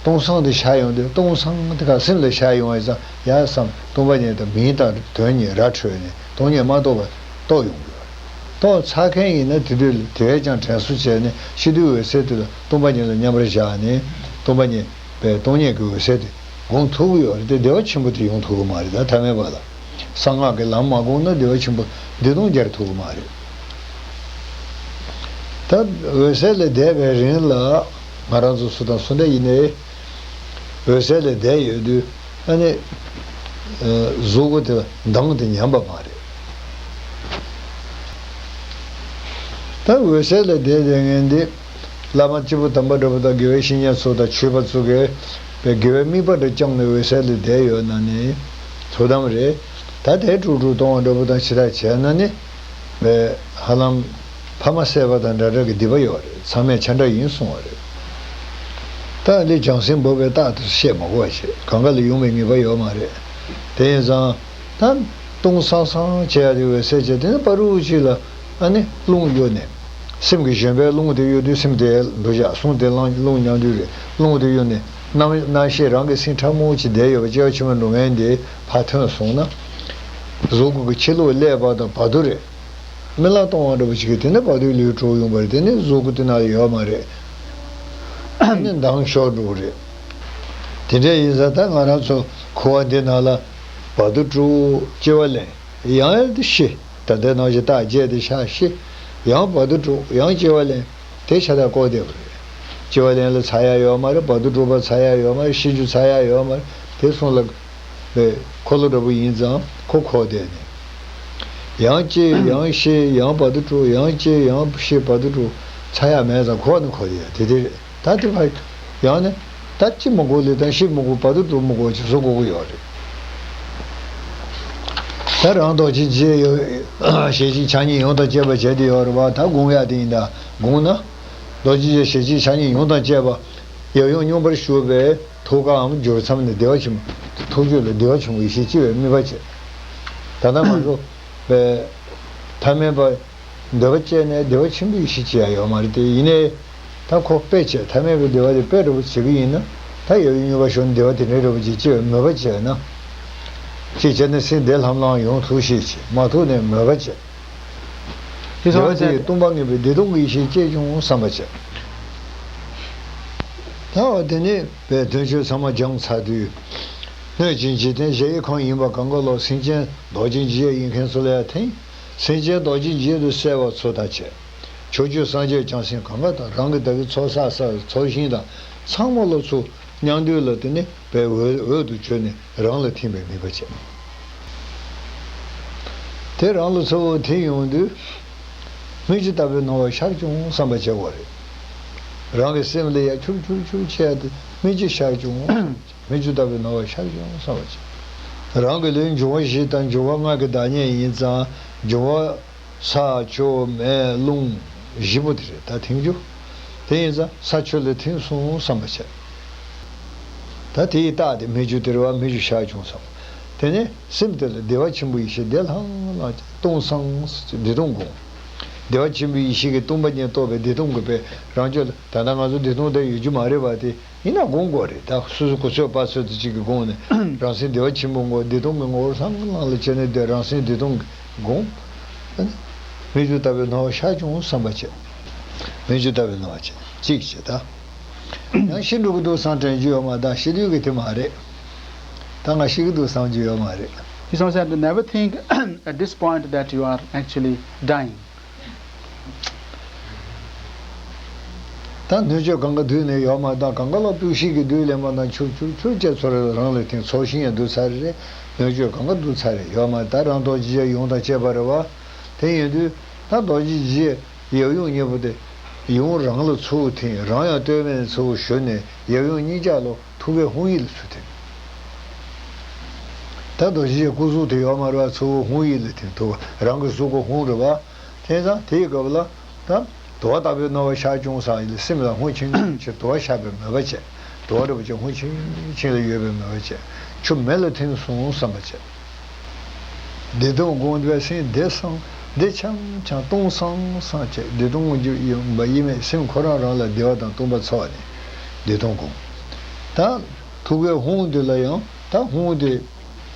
སྟོང་སང་དེ་ཤར་ཡོང་དུས་སྟོང་སང་དེ་ག་སེམས་ལ་ཤར་ཡོང་བ་ཡིན་ཙང་ཡ་བསམ། སྟོང་པ་ཉིད་དང་མིང་དང་དོན་གཉིས་ར་འཕྲོད་ནས་སྟོང་ཉིད་མ་རྟོགས་པ་རྟོགས་ཡོང་གི་ཡོད་རེད། རྟོགས་ཚར་མཁན་ཡིན་ན་དེ་དུས་ལ་དེ་བས་ཀྱང་དྲན་གསོ་བྱས་ནས་ཤི་དུས་འོད་གསལ་དེ་ལ་སྟོང་པ་ཉིད་ལ་མཉམ་པར་བཞག་ནས་སྟོང་པ་ཉིད་པའི་སྟོང་ཉིད་ཀྱི་འོད་གསལ་དེ་སྒོམ་ཐུབ་ཀྱི་ཡོད་རེད་དེ། བདེ་བ་ཆེན་པོ་དེ་ཡོང་ཐུབ་ཀྱི་མ་རེད། ད་ཐ་མལ་པ་ལ་གསང་སྔགས་ཀྱི་ལམ་མ་བསྒོམས་ན་བདེ་བ་ཆེན་པོ་བདེ་སྟོང་རྒྱལ་ཐུབ་ཀྱི་མ་རེད། ད་འོད་གསལ་ལ་བསྡད་པའི་རིང་ལ་ང་རང་ཚོ་སུ་དང་སུ་འདྲ་ཡིན་ནའི་འོད་གསལ་ལ་བསྡད་ཡོད་དུས་ཨ་ནི་གཟུགས་པོ་དེ་མདངས་དེ་ཉམས་པ་མ་རེད། ད་འོད་གསལ་ལ་བསྡད་བསྡད་མཁན་འདི་བླ་མ་སྐྱེས་བུ་དམ་པ་འདྲ་པོ་དང་དགེ་བའི་བཤེས་གཉེན་ཚོ་དང་ཆོས་པ་ཚོ་གིས་པའི་དགེ་བའི་དམིགས་པ་འདྲ་བཅངས་ནས་འོད་གསལ་ལ་བསྡད་ཡོད་ན་ནི་ཐུགས་དམ་རེད། ད་དེ་དཀྲུག་དཀྲུག་གཏོང་བ་འདྲ་པོ་དང་ཇི་ལྟར་བྱས་ན་ནི་པའི་ཧ་ལམ་ཕ་མ་བསད་པ་དང་འདྲ་འདྲ་གི་སྡིག་པ་ཡོད་རེད། མཚམས་མེད་ཆ་འདྲ་ཡིན་གསུང་བ་རེད། ད་ལས་བྱང་སེམས་འབོག་པའི་རྟགས་དེ་བཤད་མ་དགོས་པ་བྱས། གང་ག་ལ་ཡོང་བའི་ངེས་པ་ཡོད་མ་རེད། དེ་ཡིན་ཙང་། ད་སྟོང་སང་སང་བྱེད་ཡ་དེ་འོད་གསལ་བྱས། དེ་ནི་བར་དུ་ཅིག་ལ་ཨ་ནི་རླུང་གཡོ་ནས། སེམས་ཀྱི་བཞོན་པའི་རླུང་དེ་གཡོ་དུས་སེམས་དེ་འདུ་བྱ་གསུང་དེ་བླངས་རླུང་མྱང་དུས་རེད། རླུང་དེ་གཡོ་ནས་རྣམ་རྣམ་ཤེས་རང་གི་སེམས་ཕྲ་མོ་ཅིག་བསྡད་ཡོད་པ་སྐྱེ་བ་ཕྱི་མར་འགྲོ་མཁན་དེ་ཕར་ཐོན་སོང་ན། གཟུགས་སྐུ་གི་ཕྱི་ལོགས་ཀླད་པ་དང་བར་དུ་རེད། རྨི་ལམ་སྟོང་བ་འདྲ་པོ་ཅིག་གིས་དེ་ནི་བར་དུ་ལུས་གྲོལ་ཡོང་བ་རེད། དེ་ནི་གཟུགས་སྐུ་དེ་ན་ཡོད་མ་རེད། དེ་ནི་མདངས་ཤོར་འགྲོ་གི་རེད། དེ་འདྲ་ཡིན་ཙང་ད་ང་རང་ཚོ་འཁོར་བ་འདི་ནང་ལ་བར་དུ་གྲོལ། སྐྱེ་བ་ལེན། ཡང་ཡང་དུ་ཤི། ད་ལྟའི་ནང་བཞིན་རྟགས་བརྒྱད་དེ་ཆགས་ཤི། ཡང་བར་དུ་གྲོལ། ཡང་སྐྱེ་བ་ལེན། དེ་ཤ་སྟག་བཀོག་བསྡད་པ་རེད། སྐྱེ་བ་ལེན་ལ་ཚར་ཡ་ཡོད་མ་རེད། བར་དུ་གྲོལ་བ་ཚར་ཡ་ཡོད་མ་རེད། ཤི་རྒྱུ་ཚར་ཡ་ཡོད་མ་རེད། དེ་སོང་ལ་འཁོར་ལོ་འདྲ་པོ་ཡིན་ཙང་ཁོ་འཁོར་བསྡད་ནས། ཡང་སྐྱེ་ཡང་ཤི་ཡང་བར་དུ་གྲོལ། ཡང་སྐྱེ་ཡང་ཤི་བར་དུ་གྲོལ། ཚར་ཡ་མེད་ཙང་འཁོར་ནས་འཁོར་བསྡད་ཡ་དེ་དེ་རེད། ད་དེ་ཕར་ཡང་ནས་ད་ཅི་མི་དགོས་ལས་དང་ཤི་མི་དགོས། བར་དུ་འགྲོ་མི་དགོས་ཅིག་བཟོ་དགོས་ཀྱི་ཡོད་རེད། ད་རང་རྡོ་རྗེ་འཆང་ཡོད། ཞལ་གཅིག་ཕྱག་གཉིས་ཡང་དག་བཅས་པ་བྱས་ཏེ་ཡོད་རེད་བ། ད་དགོངས་ཡ་དེ་ཡིན། ད་དགོངས་ན་རྡོ་རྗེ་འཆང་ཞལ་གཅིག་ཕྱག་གཉིས་ཡང་དག་བཅས་པ་ཡབ་ཡུམ་མཉམ་པར་བཞུགས་པའི་ཐུགས་ཀའམ་སྦྱོར་མཚམས་ནས་བདེ་བ་ཆེན་པོ། ཐུགས་རྒྱུད་ལ་བདེ་བ་ཆེན་པོ་ཡེ་ཤེས་སྐྱེ་བའི་དམིགས་པ་བྱས། ད་ལྟ་ང་ཚོ་པའི་ཐ་མལ་པ། འདོད་པ་སྐྱེས་ནས་བདེ་བ་ཆེན་པོའི་གཞི་བྱེད་ཡ་ཡོད་མ་རེད་དེ། ཡིན་ནའི་ད་ཁོ་དཔེ་བྱས། ཐ་མལ་པའི་བདེ་བ་དེ་དཔེ་འདྲ་པོ་བྱེད་ཀྱི་ཡིན་ན། ད་ཡབ་ཡུམ་མཉམ་པར་བཞུགས་ནས་བདེ་བ་དེ་འདྲའི་འདྲ་པོ་ཅིག་སྐྱེ་བའི་མོས་པ་བྱས་ན། ཅིག་བྱས་ན་སེམས་བདེ་ལྷང་ལྷང་ཡོང་ཐུབ་ཤེས་བྱེད། མ་ཐུབ་ནས་མོས་པ་བྱས། བདེ་བ་དེ་ཡིས་སྟོང་པ་ངེས་པའི་བདེ་སྟོང་གི་ཡེ་ཤེས་སྐྱེས་བྱུང་བསམ་པ་བྱས། ད་འོ་དེ་ནས་པའི་དོན་བཅུ་ཚང་མ་སྦྱངས་ཚར་དུས། སྣོད་ཀྱི་འཇིག་རྟེན་གཞལ་ཡས་ཁང་ཡིན་པ་གང་ག་ལོག་སེམས་ཅན་རྡོ་རྗེ་འཇིགས་ཡས་ཡིན་མཁན་ཚོ་ལ་ཡང་ཐིམ། སེམས་ཅན་རྡོ་རྗེ་འཇིགས་དུ་གསལ་བ་ཚོ་དང་བཅས། ཕྱོགས་བཅུའི་སངས་རྒྱས་བྱང་སེམས་གང་ག་དང་རང་གི་བདག་གི་ཚོགས་བསགས་བསགས་ཚོགས་ཞིང་དང་ཚང་མ་ལ་ཚུར་མཉམ་འདུས་ལ་དེ་ནི་པའི་འོད་འོད་དུ་གྱུར་ནས་རང་ལ་ཐིམ་པའི་དམིགས་པ་བྱས། དེ་རང་ལ་ཚུར་ཐིམ་ཡོང་དུས། སྨིག་རྒྱུ་ལྟ་བུའི་སྣང་བ་ཤར་བྱུང་བསམ་པ་བྱེད་དགོས་རེད། རང་གི་སེམས་ལ་ཡ་ཆུར་ཆུར་ཆུར་བྱས་ཏེ་སྨིག་རྒྱུ་ཤར་བྱུང་། སྨིག་རྒྱུ་ལྟ་བུའི་སྣང་བ་ཤར་བྱུང་བསམ་པ་བྱེད། རང་གི་ལུས་འབྱུང་བ་བཞི་དང་འབྱུང་བ་ལྔ་གི་བདག་ཉིད་ཡིན་ཙང་འབྱུང་བ། ས་ཆུ་མེ་རླུང་བཞི་པོ་དེ་རེད་ད་ཐིམ་རྒྱུ། དེ་ཡིན་ཙང་ས་ཆུ་ལ་ཐིམ་སོང་བསམ་པ་བྱས། ད་དེ་ཡི་རྟགས་དེ་སྨིག་རྒྱུ་དེ་རེད་བ། སྨིག་རྒྱུ་ཤར་བྱུང་བསམ། དེ་ནས་སེམས་དེ་ལ་བདེ་བ་ཆེན་པོ་ཡེ་ཤེས་བདེ་ལྷང་ལྷང་སྟོང་སང་བདེ་སྟོང་སྒོམ། བདེ་བ་ཆེན་པོའི་ཡེ་ཤེས་ཀྱིས་སྟོང་པ་ཉིད་རྟོགས་པའི་བདེ་སྟོང་གི་དཔེ་རང་ཆོས་ལ་ད་ལྟ་ང་ཚོ་བདེ་སྟོང་དེ་ཡོད་རྒྱུ་མ་རེད་བ། དེ་ཡིན་ན་སྒོམ་དགོས་རེད། ད་སོ་སོ་གོ་ཆོད་པ་ཚོད་དུ་གཅིག་གི་སྒོམ་ནས་རང་སེམས་བདེ་བ་ཆེན་པོའི་ངོ་བོ་བདེ་སྟོང་གི་ངོ་བོར་ལྷང་ལྷང་ལ་བྱས་ནས་བསྡད། རང་སེམས་བདེ་སྟོང་གི་སྒོམ། སྨིག་རྒྱུ་ལྟ་བུའི་སྣང་བ་ཤར་བྱུང་བསམ་པ་བྱས། སྨིག་རྒྱུ་ལྟ་བུའི་སྣང་བ་བྱས་གཅིག་བྱས་ད། ཡང་ཤི་འགྲོ་གི་འདུག་བསམ་དྲན་རྒྱུ་ཡོད་མ་རེད། ད་ཤི་དུས་ཀྱི་དེ་མ་རེད། ད་ང་ཤི་གི་འདུག་བསམ་རྒྱུ་ཡོད་མ་རེད། He also said, never think at this point that you are actually dying. ད་སྣོད་བཅུད་གང་ག་དུས་ནས་ཡོད་མ་རེད། ད་གང་ག་ལ་སྤྲུལ་ཤིང་གི་བདུད་ལས་མ་དང་ཆུར་ཆུར་ཆུར་བཅས་ཚོར་རང་ལ་ཐིམ། ཚོགས་ཞིང་ཡང་བསྡུ་ཚར་རེད། སྣོད་བཅུད་གང་ག་བསྡུ་ཚར་རེད། ཡོད་མ་རེད། ད་རང་རྡོ་རྗེ་འཇིགས་ཡུམ་དང་བཅས་པ་རེད་བ། དེ་ཡིན་དུས་ད་རྡོ་རྗེ་འཇིགས་ཡབ་ཡུམ་གཉིས་པོ་དེ་ཡུམ་རང་ལ་ཚུར་ཐིམ། རང་ཡང་སྟོད་སྨད་ཚུར་ཞུ་ནས་ཡབ་ཡུམ་གཉིས་ཆ་ལ་ཐུགས་ཀའི་ཧཱུྃ་ཡིག་ལ་ཚུར་ཐིམ། ད་རྡོ་རྗེ་སྐུ་གཟུགས་དེ་ཡོད་མ་རེད་བ། ཚུར་ཧཱུྃ་ཡིག་ལ་ཐིམ། ཐུགས་རང་གི་གཟུགས་ཀྱི་ཧཱུྃ་རེད་བ། དེང་སང་དེའི་སྐབས་ལ་ད་དུ་བ་ལྟ་བུའི་སྣང་བ་ཤར་བྱུང་ས་ཡིན་ལ་སེམས་ལ་ཧཱུྃ་ཆེན་ཆེར་དུ་བ་ཤར་བའི་མོས་པ་བྱས། དུ་བ་རིན་པོ་ཆེ་ཧཱུྃ་ཆེན་ཆེན་ལ་ཡོད་པའི་མོས་པ་བྱས། ཆུ་མེ་ལ་ཐིམ་སོང་བསམ་པ་བྱས། བདེ་སྟོང་སྒོམ་པའི་སེམས་བདེ་སང་བདེ་འཆམ་འཆམ་སྟོང་སང་སང་བྱས། བདེ་སྟོང་ཡིན་པ་ཡིན་མེད་སེམས་ཁོ་རང་རང་ལ་བདེ་བ་དང་སྟོང་པ་ཚོར་བ་ནི་བདེ་སྟོང་སྒོམ། ད་ཐུགས་ཀའི་ཧཱུྃ་དེ་ལ་ཡང་ད་ཧཱུྃ་དེ།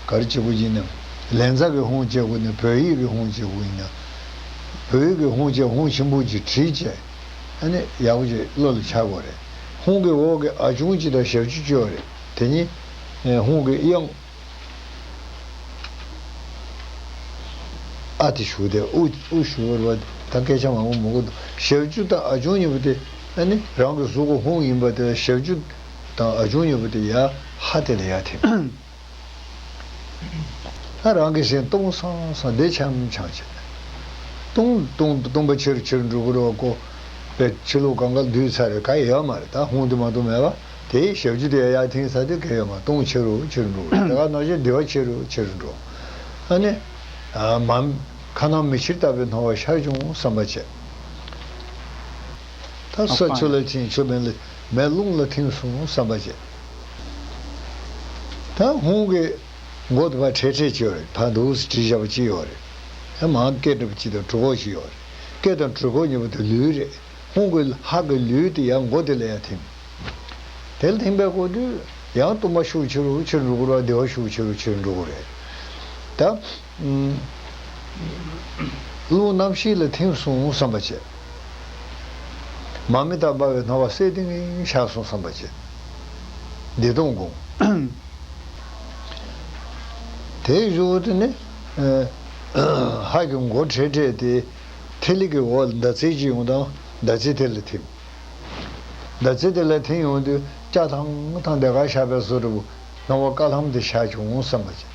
ག་རེ་བྱེད་དགོས་ཡིན་ནམ། ལན་ཚ་གི་ཧཱུྃ་བྱེད་དགོས་ནི་བོད་ཡིག་གི་ཧཱུྃ་བྱེད་དགོས་ཡིན་ན། བོད་ཡིག་གི་ཧཱུྃ་བྱས་ཧཱུྃ་ཆེན་པོ་ཅིག་བྲིས་བྱས། ཨ་ནི་ཡག་པོ་ཅིག་བློ་ལ་འཆར་དགོས་རེད། ཧཱུྃ་གི་འོག་གི་ཨ་ཆུང་ཅིག་དང་ཞབས་ཀྱུ་ཅིག་ཡོད་རེད། དེ་གཉིས་ཧཱུྃ་གི་དབྱངས་ཨ་དེ་ཞུགས་ཏེ་ཨུ་ཨུ་ཞུགས་པ་རེད་བ། ད་སྐད་ཆ་མང་པོ་མང་པོ་འདུག་ཞབས་ཀྱུ་དང་ཨ་ཆུང་གཉིས་པོ་དེ་ཨ་ནི་རང་གི་གཟུགས་ཀྱི་ཧཱུྃ་ཡིན་པ་དེ་ལ་ཞབས་ཀྱུ་དང་ཨ་ཆུང་གཉིས་པོ་དེ་ཡ་ཧ་དེ་ལ་ཡ་ཐིམ། ད་རང་གི་སེམས་སྟོང་སང་སང་བདེ་འཆམ་འཆམ་བྱས། སྟོང་སྟོང་སྟོང་པ་ཆེ་རུ་ཆེ་རུ་འགྲོ་གི་རེད་བ་ཀོ། པའི་ཕྱི་ལོགས་གང་ག་བསྡུས་ཚར་རེད། ག་ཡོད་མ་རེད། ད་ཧཱུྃ་དེ་མ་གཏོགས་མེད་པ། དེའི་ཞབས་ཀྱུ་དེ་ཡར་ཐིམ་ས་དེ་ག་ཡོད་མ། སྟོང་ཆེ་རུ་ཆེ་རུ་འགྲོ་གི་རེད། ད་ག་ནང་བཞིན་བདེ་བ་ཆེ་རུ་ཆེ་རུ་འགྲོ། ཨ་ནི། མ་ཁ་ནང་མེ་ཆེར་ལྟ་བུའི་སྣང་བ་ཤར་བྱུང་བསམ་པ་བྱས། ད་ས་ཆུ་ལ་ཐིམ། ཆུ་མེ་ལ་མེ་རླུང་ལ་ཐིམ་སོང་བསམ་པ་བྱས། ད་ཧཱུྃ་གི་མགོ་དེ་ཕར་འཕྲེད་འཕྲེད་ཅིག་ཡོད་རེད། ཕར་འདུག་སེ་བྲིས་བཞག་པ་ཅིག་ཡོད་རེད། ཡང་མང་སྐེ་འདྲ་པོ་ཅིག་དང་གྲུ་ཁོག་ཅིག་ཡོད་རེད། སྐེ་དང་གྲུ་ཁོག་གཉིས་པོ་དེ་ལུས་རེད། ཧཱུྃ་གི་ཧ་གི་ལུས་དེ་ཡང་མགོ་དེ་ལ་ཡང་ཐིམ། དེ་ལ་ཐིམ་པའི་སྐབས་དུས་ཡང་སྟོང་པ་ཤུགས་ཆེ་རུ་ཆེ་རུ་འགྲོ་གི་རེད་བ། བདེ་བ་ཤུགས་ཆེ་རུ་ཆེ་རུ་འགྲོ་གི་རེད། ད། རླུང་རྣམ་ཤེས་ལ་ཐིམ་སོང་བསམ་པ་བྱས། མར་མེ་དང་འབར་བའི་སྣང་བ་གསལ་ཏིང་ཏིང་ཤར་སོང་བསམ་པ་བྱས། བདེ་སྟོང་སྒོམ། དེའི་གཞུག་ཏུ་ནི། ཧ་གི་མགོ་འཕྲེད་འཕྲེད་དེ། ཐིག་ལེ་གི་འོག་ལ་ཟླ་ཚེས་ཅིག་ཡོང་དང་ཟླ་ཚེས་དེ་ལ་ཐིམ། ཟླ་ཚེས་དེ་ལ་ཐིམ་ཡོང་དུས་སྐྱ་ཐང་ཐང་དེ་ག་ཤར་བའི་བཟོ་འདྲ་པོ། སྣང་བ་དཀར་ལྷམ་དེ་ཤར་བྱུང་བསམ་པ་བྱས།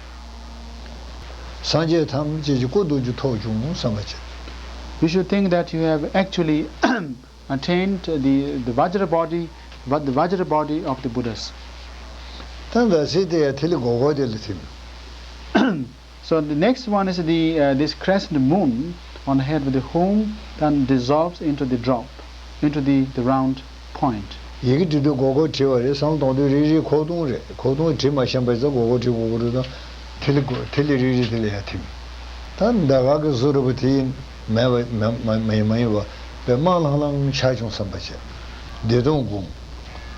སངས་རྒྱས་ཐམས་ཅད་ཀྱི་སྐུ་མདོག་ཅིག་ཐོབ་བྱུང་བསམ་པ་བྱས། You should think that you have actually attained the, the Vajra body, Va- the Vajra body of the Buddhas. ད་ཟླ་ཚེས་དེ་ཡང་ཐིག་ལེ་སྒོར་སྒོར་དེ་ལ་ཐིམ། So the next one is the, uh, this crescent moon on the head with the home, then dissolves into the drop, into the, the round point. ཡི་གེ་འབྲི་དུས་སྒོར་སྒོར་བྲིས་པ་རེད། བསམ་བློ་གཏོང་དུས་རིལ་རིལ་ཁོག་སྟོང་རེད། ཁོག་སྟོང་བྲིས་མ་ཤེས་པ་ཡིན་ཙང་སྒོར་སྒོར་བྲིས་དགོས་ཀྱི་རེད་དང་། ཐིག་ལེ་སྒོ- ཐིག་ལེ་རིལ་རིལ་དེ་ལ་ཡང་ཐིམ། ད་ཟླ་དཀར་གྱི་བཟོ་འདྲ་པོ་དེ་ཡིན་མེད་པ་མ་མ་མ་ཡིན་པ་དཔེ་དམར་ལྷང་ལྷང་ཤར་བྱུང་བསམ་པ་བྱས། བདེ་སྟོང་སྒོམ།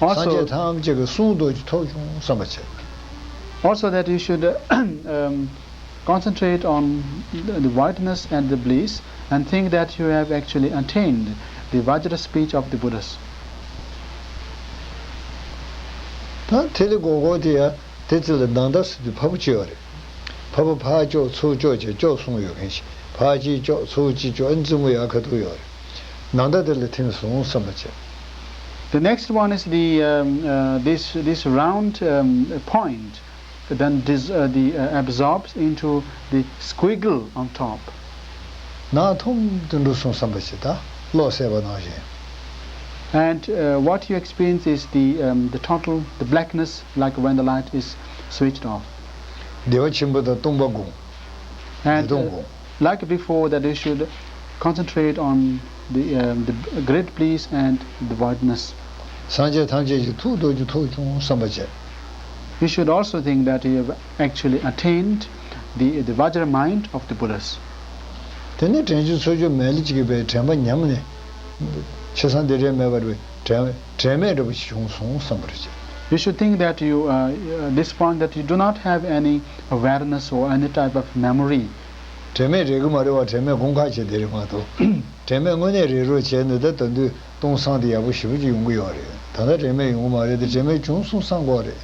སངས་རྒྱས་ཐམས་ཅད་ཀྱི་གསུང་མདོག་ཅིག་ཐོབ་བྱུང་བསམ་པ་བྱས། Also that you should, um, concentrate on the, the whiteness and the bliss and think that you have actually attained the Vajra speech of the Buddhas. ད་ཐིག་ལེ་སྒོར་སྒོར་དེ་ཡང་ དེ་ཚོ་ལ་ནང་ཟླ་ཟེར་དུས་ཕ་བུ་གཅིག་ཡོད་རེད། ཕ་བུ་ཕར་ལྕོགས་ཚུར་ལྕོགས་བྱས་ལྕོགས་གསུམ་ཡོད་མཁན་ཞིག་ཕར་གཅིག་ལྕོགས་ཚུར་གཅིག་ལྕོགས། ཨ་ནི་རྩེད་མོ་ཡག་ཁ་ཐུག་ཡོད་རེད། ནང་ཟླ་དེ་ལ་ཐིམ་སོང་བསམ་པ་བྱས། The next one is the, um, uh, this, this round, um, point, then dis- uh, the, uh, absorbs into the squiggle on top. ནང་ཐུམ་དུ་འགྲོ་སོང་བསམ་པ་བྱས། ད་གློག་བསད་པ་ནང་བཞིན། And, uh, what you experience is the, um, the total, the blackness, like when the light is switched off. བདེ་བ་ཆེན་པོ་དང་སྟོང་པ་སྒོམ། And, བདེ་སྟོང་uh, སྒོམ། Like before, that you should concentrate on the, um, the great bliss and the voidness. སངས་རྒྱས་ཐམས་ཅད་ཀྱི་ཐུགས་རྡོ་རྗེ་ཐོབ་བྱུང་བསམ་པ་བྱས། You should also think that you have actually attained the, the Vajra mind of the Buddhas. དེ་ནས་དྲན་རྒྱུ་ཚོར་རྒྱུ་མེད་ལ་ཅིག་གི་པའི་དྲན་པ་ཉམས་ནས། ཕྱི་སང་འདི་འདྲའི་མེད་པར་བའི་དྲན་དྲན་མེད་འདྲ་པོ་ཞིག་བྱུང་སོང་བསམ་པར་བྱེད། You should think that you, uh, uh, this point, that you do not have any awareness or any type of memory. དྲན་མེད་རེད་གི་མ་རེད་བ། དྲན་མེད་དགོངས་ཁ་བྱས་དེ་རེད་མ་གཏོགས། དྲན་མེད་དངོས་གནས་རེད་རོགས་བྱས་ནས་ད་ད་དུང་སྟོང་སང་དེ་ཡག་པོ་ཞེ་པོ་ཅིག་ཡོང་གི་ཡོད་རེད། ད་ལྟ་དྲན་མེད་ཡོང་གི་མ་རེད་དེ། དྲན་མེད་བྱུང་སོང་བསམ་དགོས་རེད།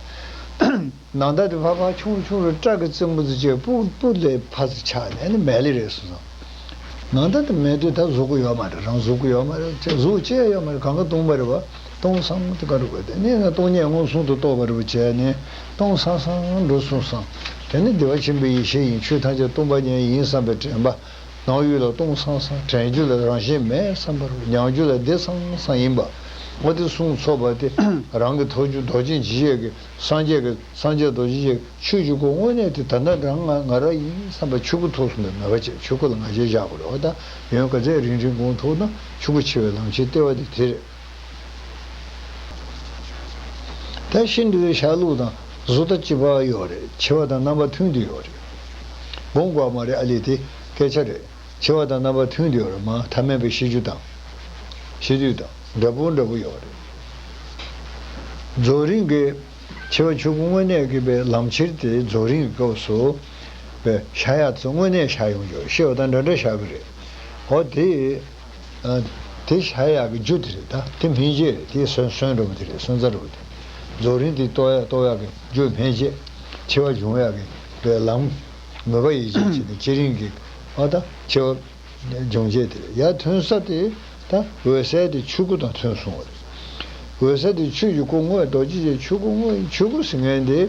ནང་ཟླ་དེ་ཕར་ཕར་ཆུང་རུ་ཆུང་རུ་སྐྲ་གི་རྩེ་མོ་དེ་བཅད། སྤུ་སྤུ་ལས་ཕར་ཚུར་ཆགས་ནས་ནི་མལ་ལེ་རེད་སོང་ཙང་། ནང་ཟླ་དེ་མེད་དུས་ད་གཟུགས་པོ་ཡོད་མ་རེད། རང་གཟུགས་པོ་ཡོད་མ་རེད། ཅེས་གཟུགས་ཅེས་ཡོད་མ་རེད། གང་ག་སྟོང་པ་རེད་བ། སྟོང་སང་དེ་ག་རུ་དགོས་དེ་ནས་ན་སྟོང་ཉིད་མངོན་སུམ་དུ་རྟོགས་པ་རུ་བྱས་ནས་སྟོང་སང་སང་འགྲོ་སོང་ཙང་། དེ་ནི་བདེ་བ་ཆེན་པོའི་ཡེ་ཤེས་ཡིན། ཆོས་ཐམས་ཅད་སྟོང་པ་ཉིད་ཡིན་བསམ་པའི་དྲན་པ། སྣང་ཡུལ་ལ་སྟོང་སང་སང་། དྲན་རྒྱུ་ལ་རང་བཞིན་མེད་བསམ་པ་རུ། མྱང་རྒྱུ་ལ་བདེ་སང་སང་ཡིན་པ། འོ་དེ་གསུངས་ཚོགས་པ་དེ་རང་གི་ཐོབ་རྒྱུ་རྡོ་རྗེ་འཇིགས་བྱེད་ཀྱི་སངས་རྒྱས་ཀྱི་སངས་རྒྱས་རྡོ་རྗེ་འཇིགས་ཆོས་ཀྱི་སྐུ་དངོས་གནས་དེ་ད་ལྟ་རང་ང་ང་རང་ཡིན་བསམ་པ་ཆོས་སྐུ་ཐོབ་སོང་བའི་མོས་པ་བྱས། ཆོས་སྐུ་ལ་ང་རྒྱལ་བཞག་དགོས་རེད་བ། ད་ཡོན་ག་ཚད་རིང་རིང་གོང་ཐུག་ན་ཆོས་སྐུ་ཆེ་བའི་ལམ་ཆེན་ལྟེ་བ་དེ་དེ་རེད། ད་ཤིན་ཏུ་ཤར་ལུགས་དང་གཟུགས་ཐ་གཅིག་པ་ཡོད་རེད། འཆི་བ་དང་རྣམ་པ་མཐུན་ཏེ་ཡོད་རེད། སྒོམ་དགོས་མ་རེད། ཨ་ལས་དེ་སྐད་ཆ་རེད། འཆི་བ་དང་རྣམ་པ་མཐུན་ཏེ་ཡོད་རེད་མ། ཐ་མལ་པའི་ཤི་རྒྱུ་དང་། ཤི་དུས་དང་འདྲ་པོ་འདྲ་པོ་ཡོད་རེད། རྫོགས་རིམ་གྱི་འཆི་བ་ཆོས་སྐུ་དངོས་གནས་ཀྱི་པའི་ལམ་ཁྱེར་དེ་རྫོགས་རིམ་གྱི་སྐབས་སུ་པའི་ཤར་ཡག་ཚོ་དངོས་གནས་ཤར་ཡོང་རྒྱུ་རེད། ཤི་བ་དང་འདྲ་འདྲ་ཤར་གི་རེད། འོ་དེ། ཨ། དེ་ཤར་ཡག་གི་རྒྱུ་དེ་རེད། ད་དེ་སྨིན་བྱེད་རེད། དེ་སོན་སོན་འགྲོ་བ་དེ་རེད། སོན་རྩ་འགྲོ་བ་དེ་རེད། རྫོགས་རིམ་དེ་རྟོགས་ཡག་རྟོགས་ཡག་གི་རྒྱུ་སྨིན་བྱེད། འཆི་བ་འབྱུང་ཡག་གི་པའི་ལམ། མོས་པ་ཡིད་ཆེས་བྱེད་དེ་བསྐྱེད་རིམ་གྱི་ཨ་ད་འཆི་བ་འབྱུང་བྱེད་དེ་རེད། ཡར་ཐོན་ས་དེ་ད་འོད་གསལ་དེ་ཆོས་སྐུ་དང་ཐོན་སོང་བ་རེད། འོད་གསལ་དེ་ཆོས་ཀྱི་སྐུ་དངོས། རྡོ་རྗེ་ཅན་ཆོས་སྐུ་དངོས། ཆོས་སྐུ་ཟེར་མཁན་དེ་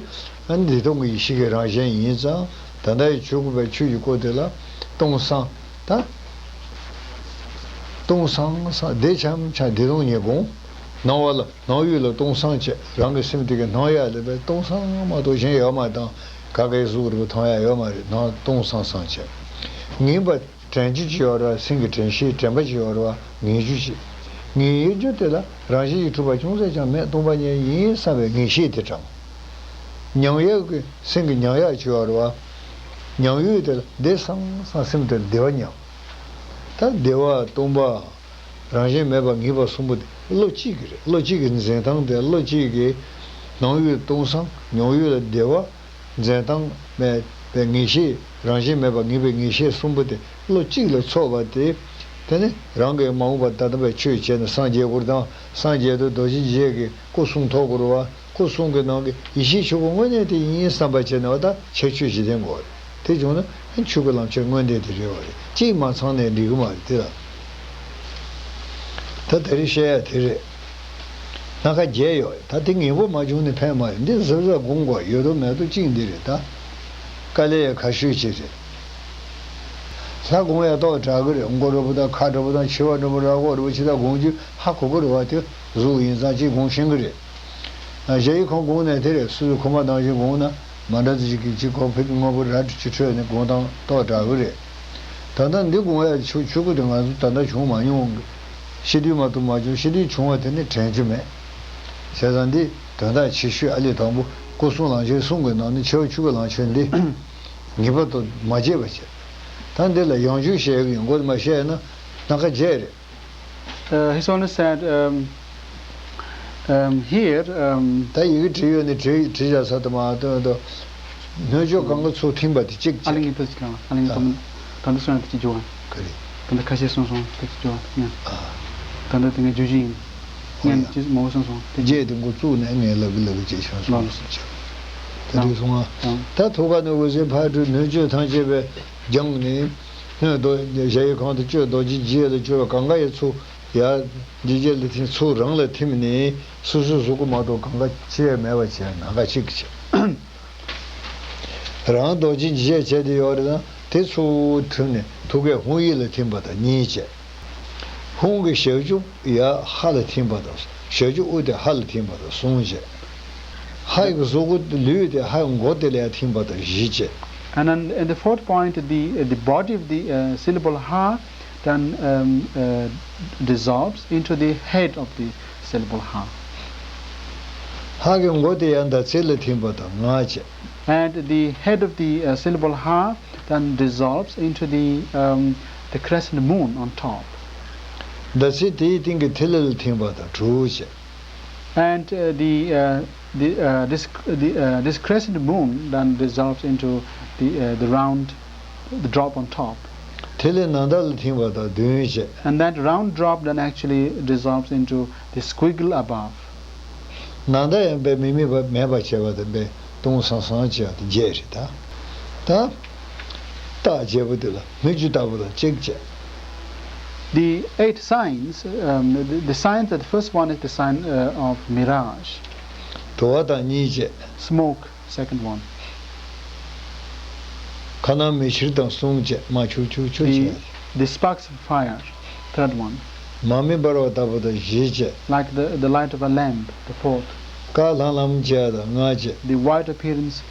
ཨ་ནི་བདེ་སྟོང་གི་ཡེ་ཤེས་ཀྱི་རང་བཞིན་ཡིན་ཙང་། ད་ལྟ་ཡི་ཆོས་སྐུ་པའི་ཆོས་ཀྱི་སྐུ་དེ་ལ་སྟོང་སང་། ད་སྟོང་སང་སང་བདེ་འཆམ་འཆམ་བདེ་སྟོང་ཉིད་སྒོམ། སྣང་བ་ལ་སྣང་ཡུལ་ལ་སྟོང་སང་བྱས། རང་གི་སེམས་དེ་གི་སྣང་ཡག་ལ་བས་སྟོང་སང་མ་གཏོགས་གཞན་ཡོད་མ་དང་། ག་གའི་གཟུགས་རུ་མཐོང་ཡག་ཡོད་མ་རེད། སྣང་སྟོང་སང་སང་བྱས། ངེས་པ་དྲན་རྒྱུ་ཅིག་ཡོད་རེད་བ། སེམས་ཀྱི་དྲན་ཤེས་དྲན་པ་ཅིག་ཡོད་རེད་བ། ངེས་རྒྱུ་ཅིག་ངེས་རྒྱུ་དེ་ལ་རང་བཞིན་གྱིས་གྲུབ་པ་ཅུང་ཟད་ཀྱང་མེད། སྟོང་པ་ཉིད་ཡིན་བསམ་པའི་ངེས་ཤེས་དེ་དྲངས། མྱང་ཡག་གི་སེམས་ཀྱི་མྱང་ཡག་ཅིག་ཡོད་རེད་བ། མྱང་ཡུལ་དེ་ལ་བདེ་སང་སང་། སེམས་དེ་ལ་བདེ་བ་མྱང་། ད་བདེ་བ་སྟོང་པ། རང་བཞིན་མེད་པ་ངེས་པ་གསུམ་པོ་དེ་བློ་གཅིག་གི་རེད། བློ་གཅིག་གི་འཛིན་སྟངས་དེ། བློ་གཅིག་གི་སྣང་ཡུལ་སྟོང་སང་། མྱང་ཡུལ་ལ་བདེ་བ། འཛིན་སྟངས་མེད་པའི་ངེས་ཤེས། རང་བཞིན་མེད་པ་ངེས་པའི་ངེས་ཤེས་གསུམ་པོ་དེ་བློ་གཅིག་ལ་ཚོགས་པ་དེ། དེ་ནི་རང་གིས་མ་འོངས་པ་ད་ལྟ་བའི་ཆོས་བྱས་ནས་སངས་རྒྱས་དགོས་དང་། སངས་རྒྱས་དུས་རྡོ་རྗེ་འཇིགས་བྱེད་ཀྱི་སྐུ་གསུང་ཐོབ་དགོས་རེད་བ། སྐུ་གསུང་གི་ནང་གི་ཡེ་ཤེས་ཆོས་སྐུ་དངོས་གནས་དེ་ཡིན་བསམ་པ་བྱས་ནས་བ། ད་ཁྱད་ཆོས་བཞི་ལྡན་དགོས་རེད། དེ་བྱུང་ན་ཆོས་སྐུ་ལམ་ཁྱེར་དངོས་འདས་དེ་རེད་བ་རེད། གཅིག་མ་ཚང་ནས་འགྲིག་གི་མ་རེད་དེ་ལ། ད་དེ་རིང་བཤད་ཡ་དེ་རེད། སྣ་ཁ་བརྒྱད་ཡོད། ད་དེ་ངེས་པོ་མ་བྱུང་ནས་ཕན་མ་ཡོད། འདི་གཟབ་གཟབ་སྒོམ་དགོས། ཡོད་དོ་མེད་དོ་གཅིག་འདི་རེད་ད། དཀའ་ལས་ཡ་ཁ་ཤོས་ཅིག་རེད། ལྷ་སྒོམ་ཡ་ཏོག་དྲག་གི་རེད། མགོ་འདྲ་པོ་དང་ཁ་འདྲ་པོ་དང་མཆེ་བ་འདྲ་པོ་ར་མགོ་འདྲ་པོ་ཅི་ད་སྒོམ་རྒྱུ་ཧ་གོ་གི་རེད་བ། དེ་གཟུགས་ཡིན་ཙང་ཅིག་སྒོམ་ཤེས་གི་རེད། ཨ། གཞལ་ཡས་ཁང་སྒོམ་ནས་དེ་རེད། སོ་སོའི་ཁོག་པ་ནང་བཞིན་སྒོམ་ན་མ་འདྲ་ཅིག་གི་ཅིག་གོ་ཕིག་དངོས་པོ་ར་ཅིག་འཕྲོད་ནས་སྒོམ་སྟངས་ཏོག་དྲག་གི་རེད། ད་ལྟ་འདི་སྒོམ་ཡ་ཆོས་ཆོས་སྐུ་དེ་ང་ཚོ་ད་ལྟ་བྱུང་མ་མྱོང་། ཤི་དུས་མ་གཏོགས་མ་བྱུང་། ཤི་དུས་བྱུང་བ་དེ་ནི་དྲན་རྒྱུ་མེད། བྱས་ཙང་འདི་དོན་དག་ཆེ་ཤོས་ཨ་ལས་དང་པོ་སྐུ་གསུང་ལམ་ཁྱེར་གསུང་གི་ནང་ནས་ཆེ་བ་ཆོས་སྐུ་ལམ་ཁྱེར་འདི་ངེས་པར་དུ་མ་བརྗེད་པ་བྱེད། ད་འདི་ལ་ཡང་བསྐྱར་བཤད་གི་ཡོད། མགོ་མ་བཤད་ན་སྣ་ཁ་བརྒྱད་རེད། Uh, His Holiness said, um, um, here, um, ད་ཡི་གེ་བྲིས་ཡོད་ནི་བྲིས་བྲིས་བཞག་ས་དུ་མ་སྟོན་དུ། སྣོད་བཅུད་གང་གི་ཚུལ་ཐིམ་པ་དེ་གཅིག་ཨ་ལི་ངེས་པ་ཅིག་ཨ་ལི་ངེས་པ་ད་འདི་སོང་ཡང་དེ་གཅིག་འཇུ་བ། ག་རེ། ད་འདི་ཁ་ཤས་སོང་སོང་དེ་གཅིག་འཇུ་བ་ཡང་། ད་འདི་དེ་ངས་འཇུ་རྒྱུ་ཡིན། ངས་ཅི་མ་འོ་སོང་སོང་དེ་རྗེས་དེ་འགོ་བཙུགས་ནས་ངས་ལབ་གི་ལབ་གི་ཅེས་བྱུང་སོང་། ལགས་སོ། རེད་སོང་ང་། ད་ཐུགས་ཀ་ནས་འོད་ཟེར་ཕར་འཕྲོས་ནུས་ཚོད་ཐམས་ཅད་པའི་སྦྱངས་ནས། ནི་རྡོ་གཞལ་ཡས་ཁང་དུ་བཅུག་རྡོ་རྗེ་འཇིགས་ལ་བཅུག་གང་ག་ཡི་ཚུར་ཡར་འཇིགས་བྱེད་ལ་ཐིམ་ཚུར་རང་ལ་ཐིམ་ནས་སོ་སོའི་གཟུགས་པོ་མ་གཏོགས་གང་ག་ཅི་ཡང་མེད་པ་བྱས་ནམ་མཁའ་གཅིག་བྱས། རང་རྡོ་རྗེ་འཇིགས་བྱེད་དེ་ཡོད་རེད་ན་དེ་ཚུར་ཐིམ་ནས་ཐུགས་ཀའི་ཧཱུྃ་ཡིག་ལ་ཐིམ་པ་དང་གཉིས་བྱས། ཧཱུྃ་གི་ཞབས་ཀྱུ་ཡར་ཧ་ལ་ཐིམ་པ་དང་ཞབས་ཀྱུ་དབུས་དེ་ཧ་ལ་ཐིམ་པ་དང་གསུམ་བྱས། ཧ་ཡི་གཟུགས་པོ་ལུས་དེ་ཧ་ཡི་མགོ་དེ་ལ་ཡར་ཐིམ་པ་དང་བཞི་བྱས། And then in the fourth point, the, uh, the body of the, uh, syllable ha then, um, uh, dissolves into the head of the syllable ha. ཧ་གི་མགོ་དེ་ཡར་ཟླ་ཚེས་ལ་ཐིམ་པ་དང་ལྔ་བྱས། And the head of the, uh, syllable ha then dissolves into the, um, the crescent moon on top. ཟླ་ཚེས་དེའི་སྟེང་གི་ཐིག་ལེ་ལ་ཐིམ་པ་དང་དྲུག་བྱས། And, uh, the, uh, the, uh, this, the, uh, this crescent moon then dissolves into the, uh, the round, the drop on top. ཐིག་ལེ་ནམ་ཟླ་ལ་ཐིམ་པ་དང་བདུན་བྱས། And that round drop then actually dissolves into the squiggle above. ནམ་ཟླ་ཡང་དཔེ་མི་དམིགས་པ་མེད་པ་བྱས་པ་དང་དཔེ་སྟོང་སང་སང་བྱས་པ་དང་བརྒྱད་རེད་ད། ད། རྟགས་བརྒྱད་པོ་དེ་ལ་སྨིག་རྒྱུ་ལྟ་བུ་དང་གཅིག་བྱས། The eight signs, um, the, the signs that the first one is the sign, uh, of mirage. དུ་བ་དང་གཉིས་བྱས། Smoke, second one. ཁ་ནང་མེ་ཕྱེད་དང་གསུམ་བྱས། མ་ཆུ་ཆུ་ཆུ་བྱས། The, the sparks of fire, third one. མར་མེ་འབར་བ་ལྟ་བུ་དང་བཞི་བྱས། Like the, the light of a lamp, the fourth. དཀར་ལྷང་ལྷང་བྱས་དང་ལྔ་བྱས། The white appearance.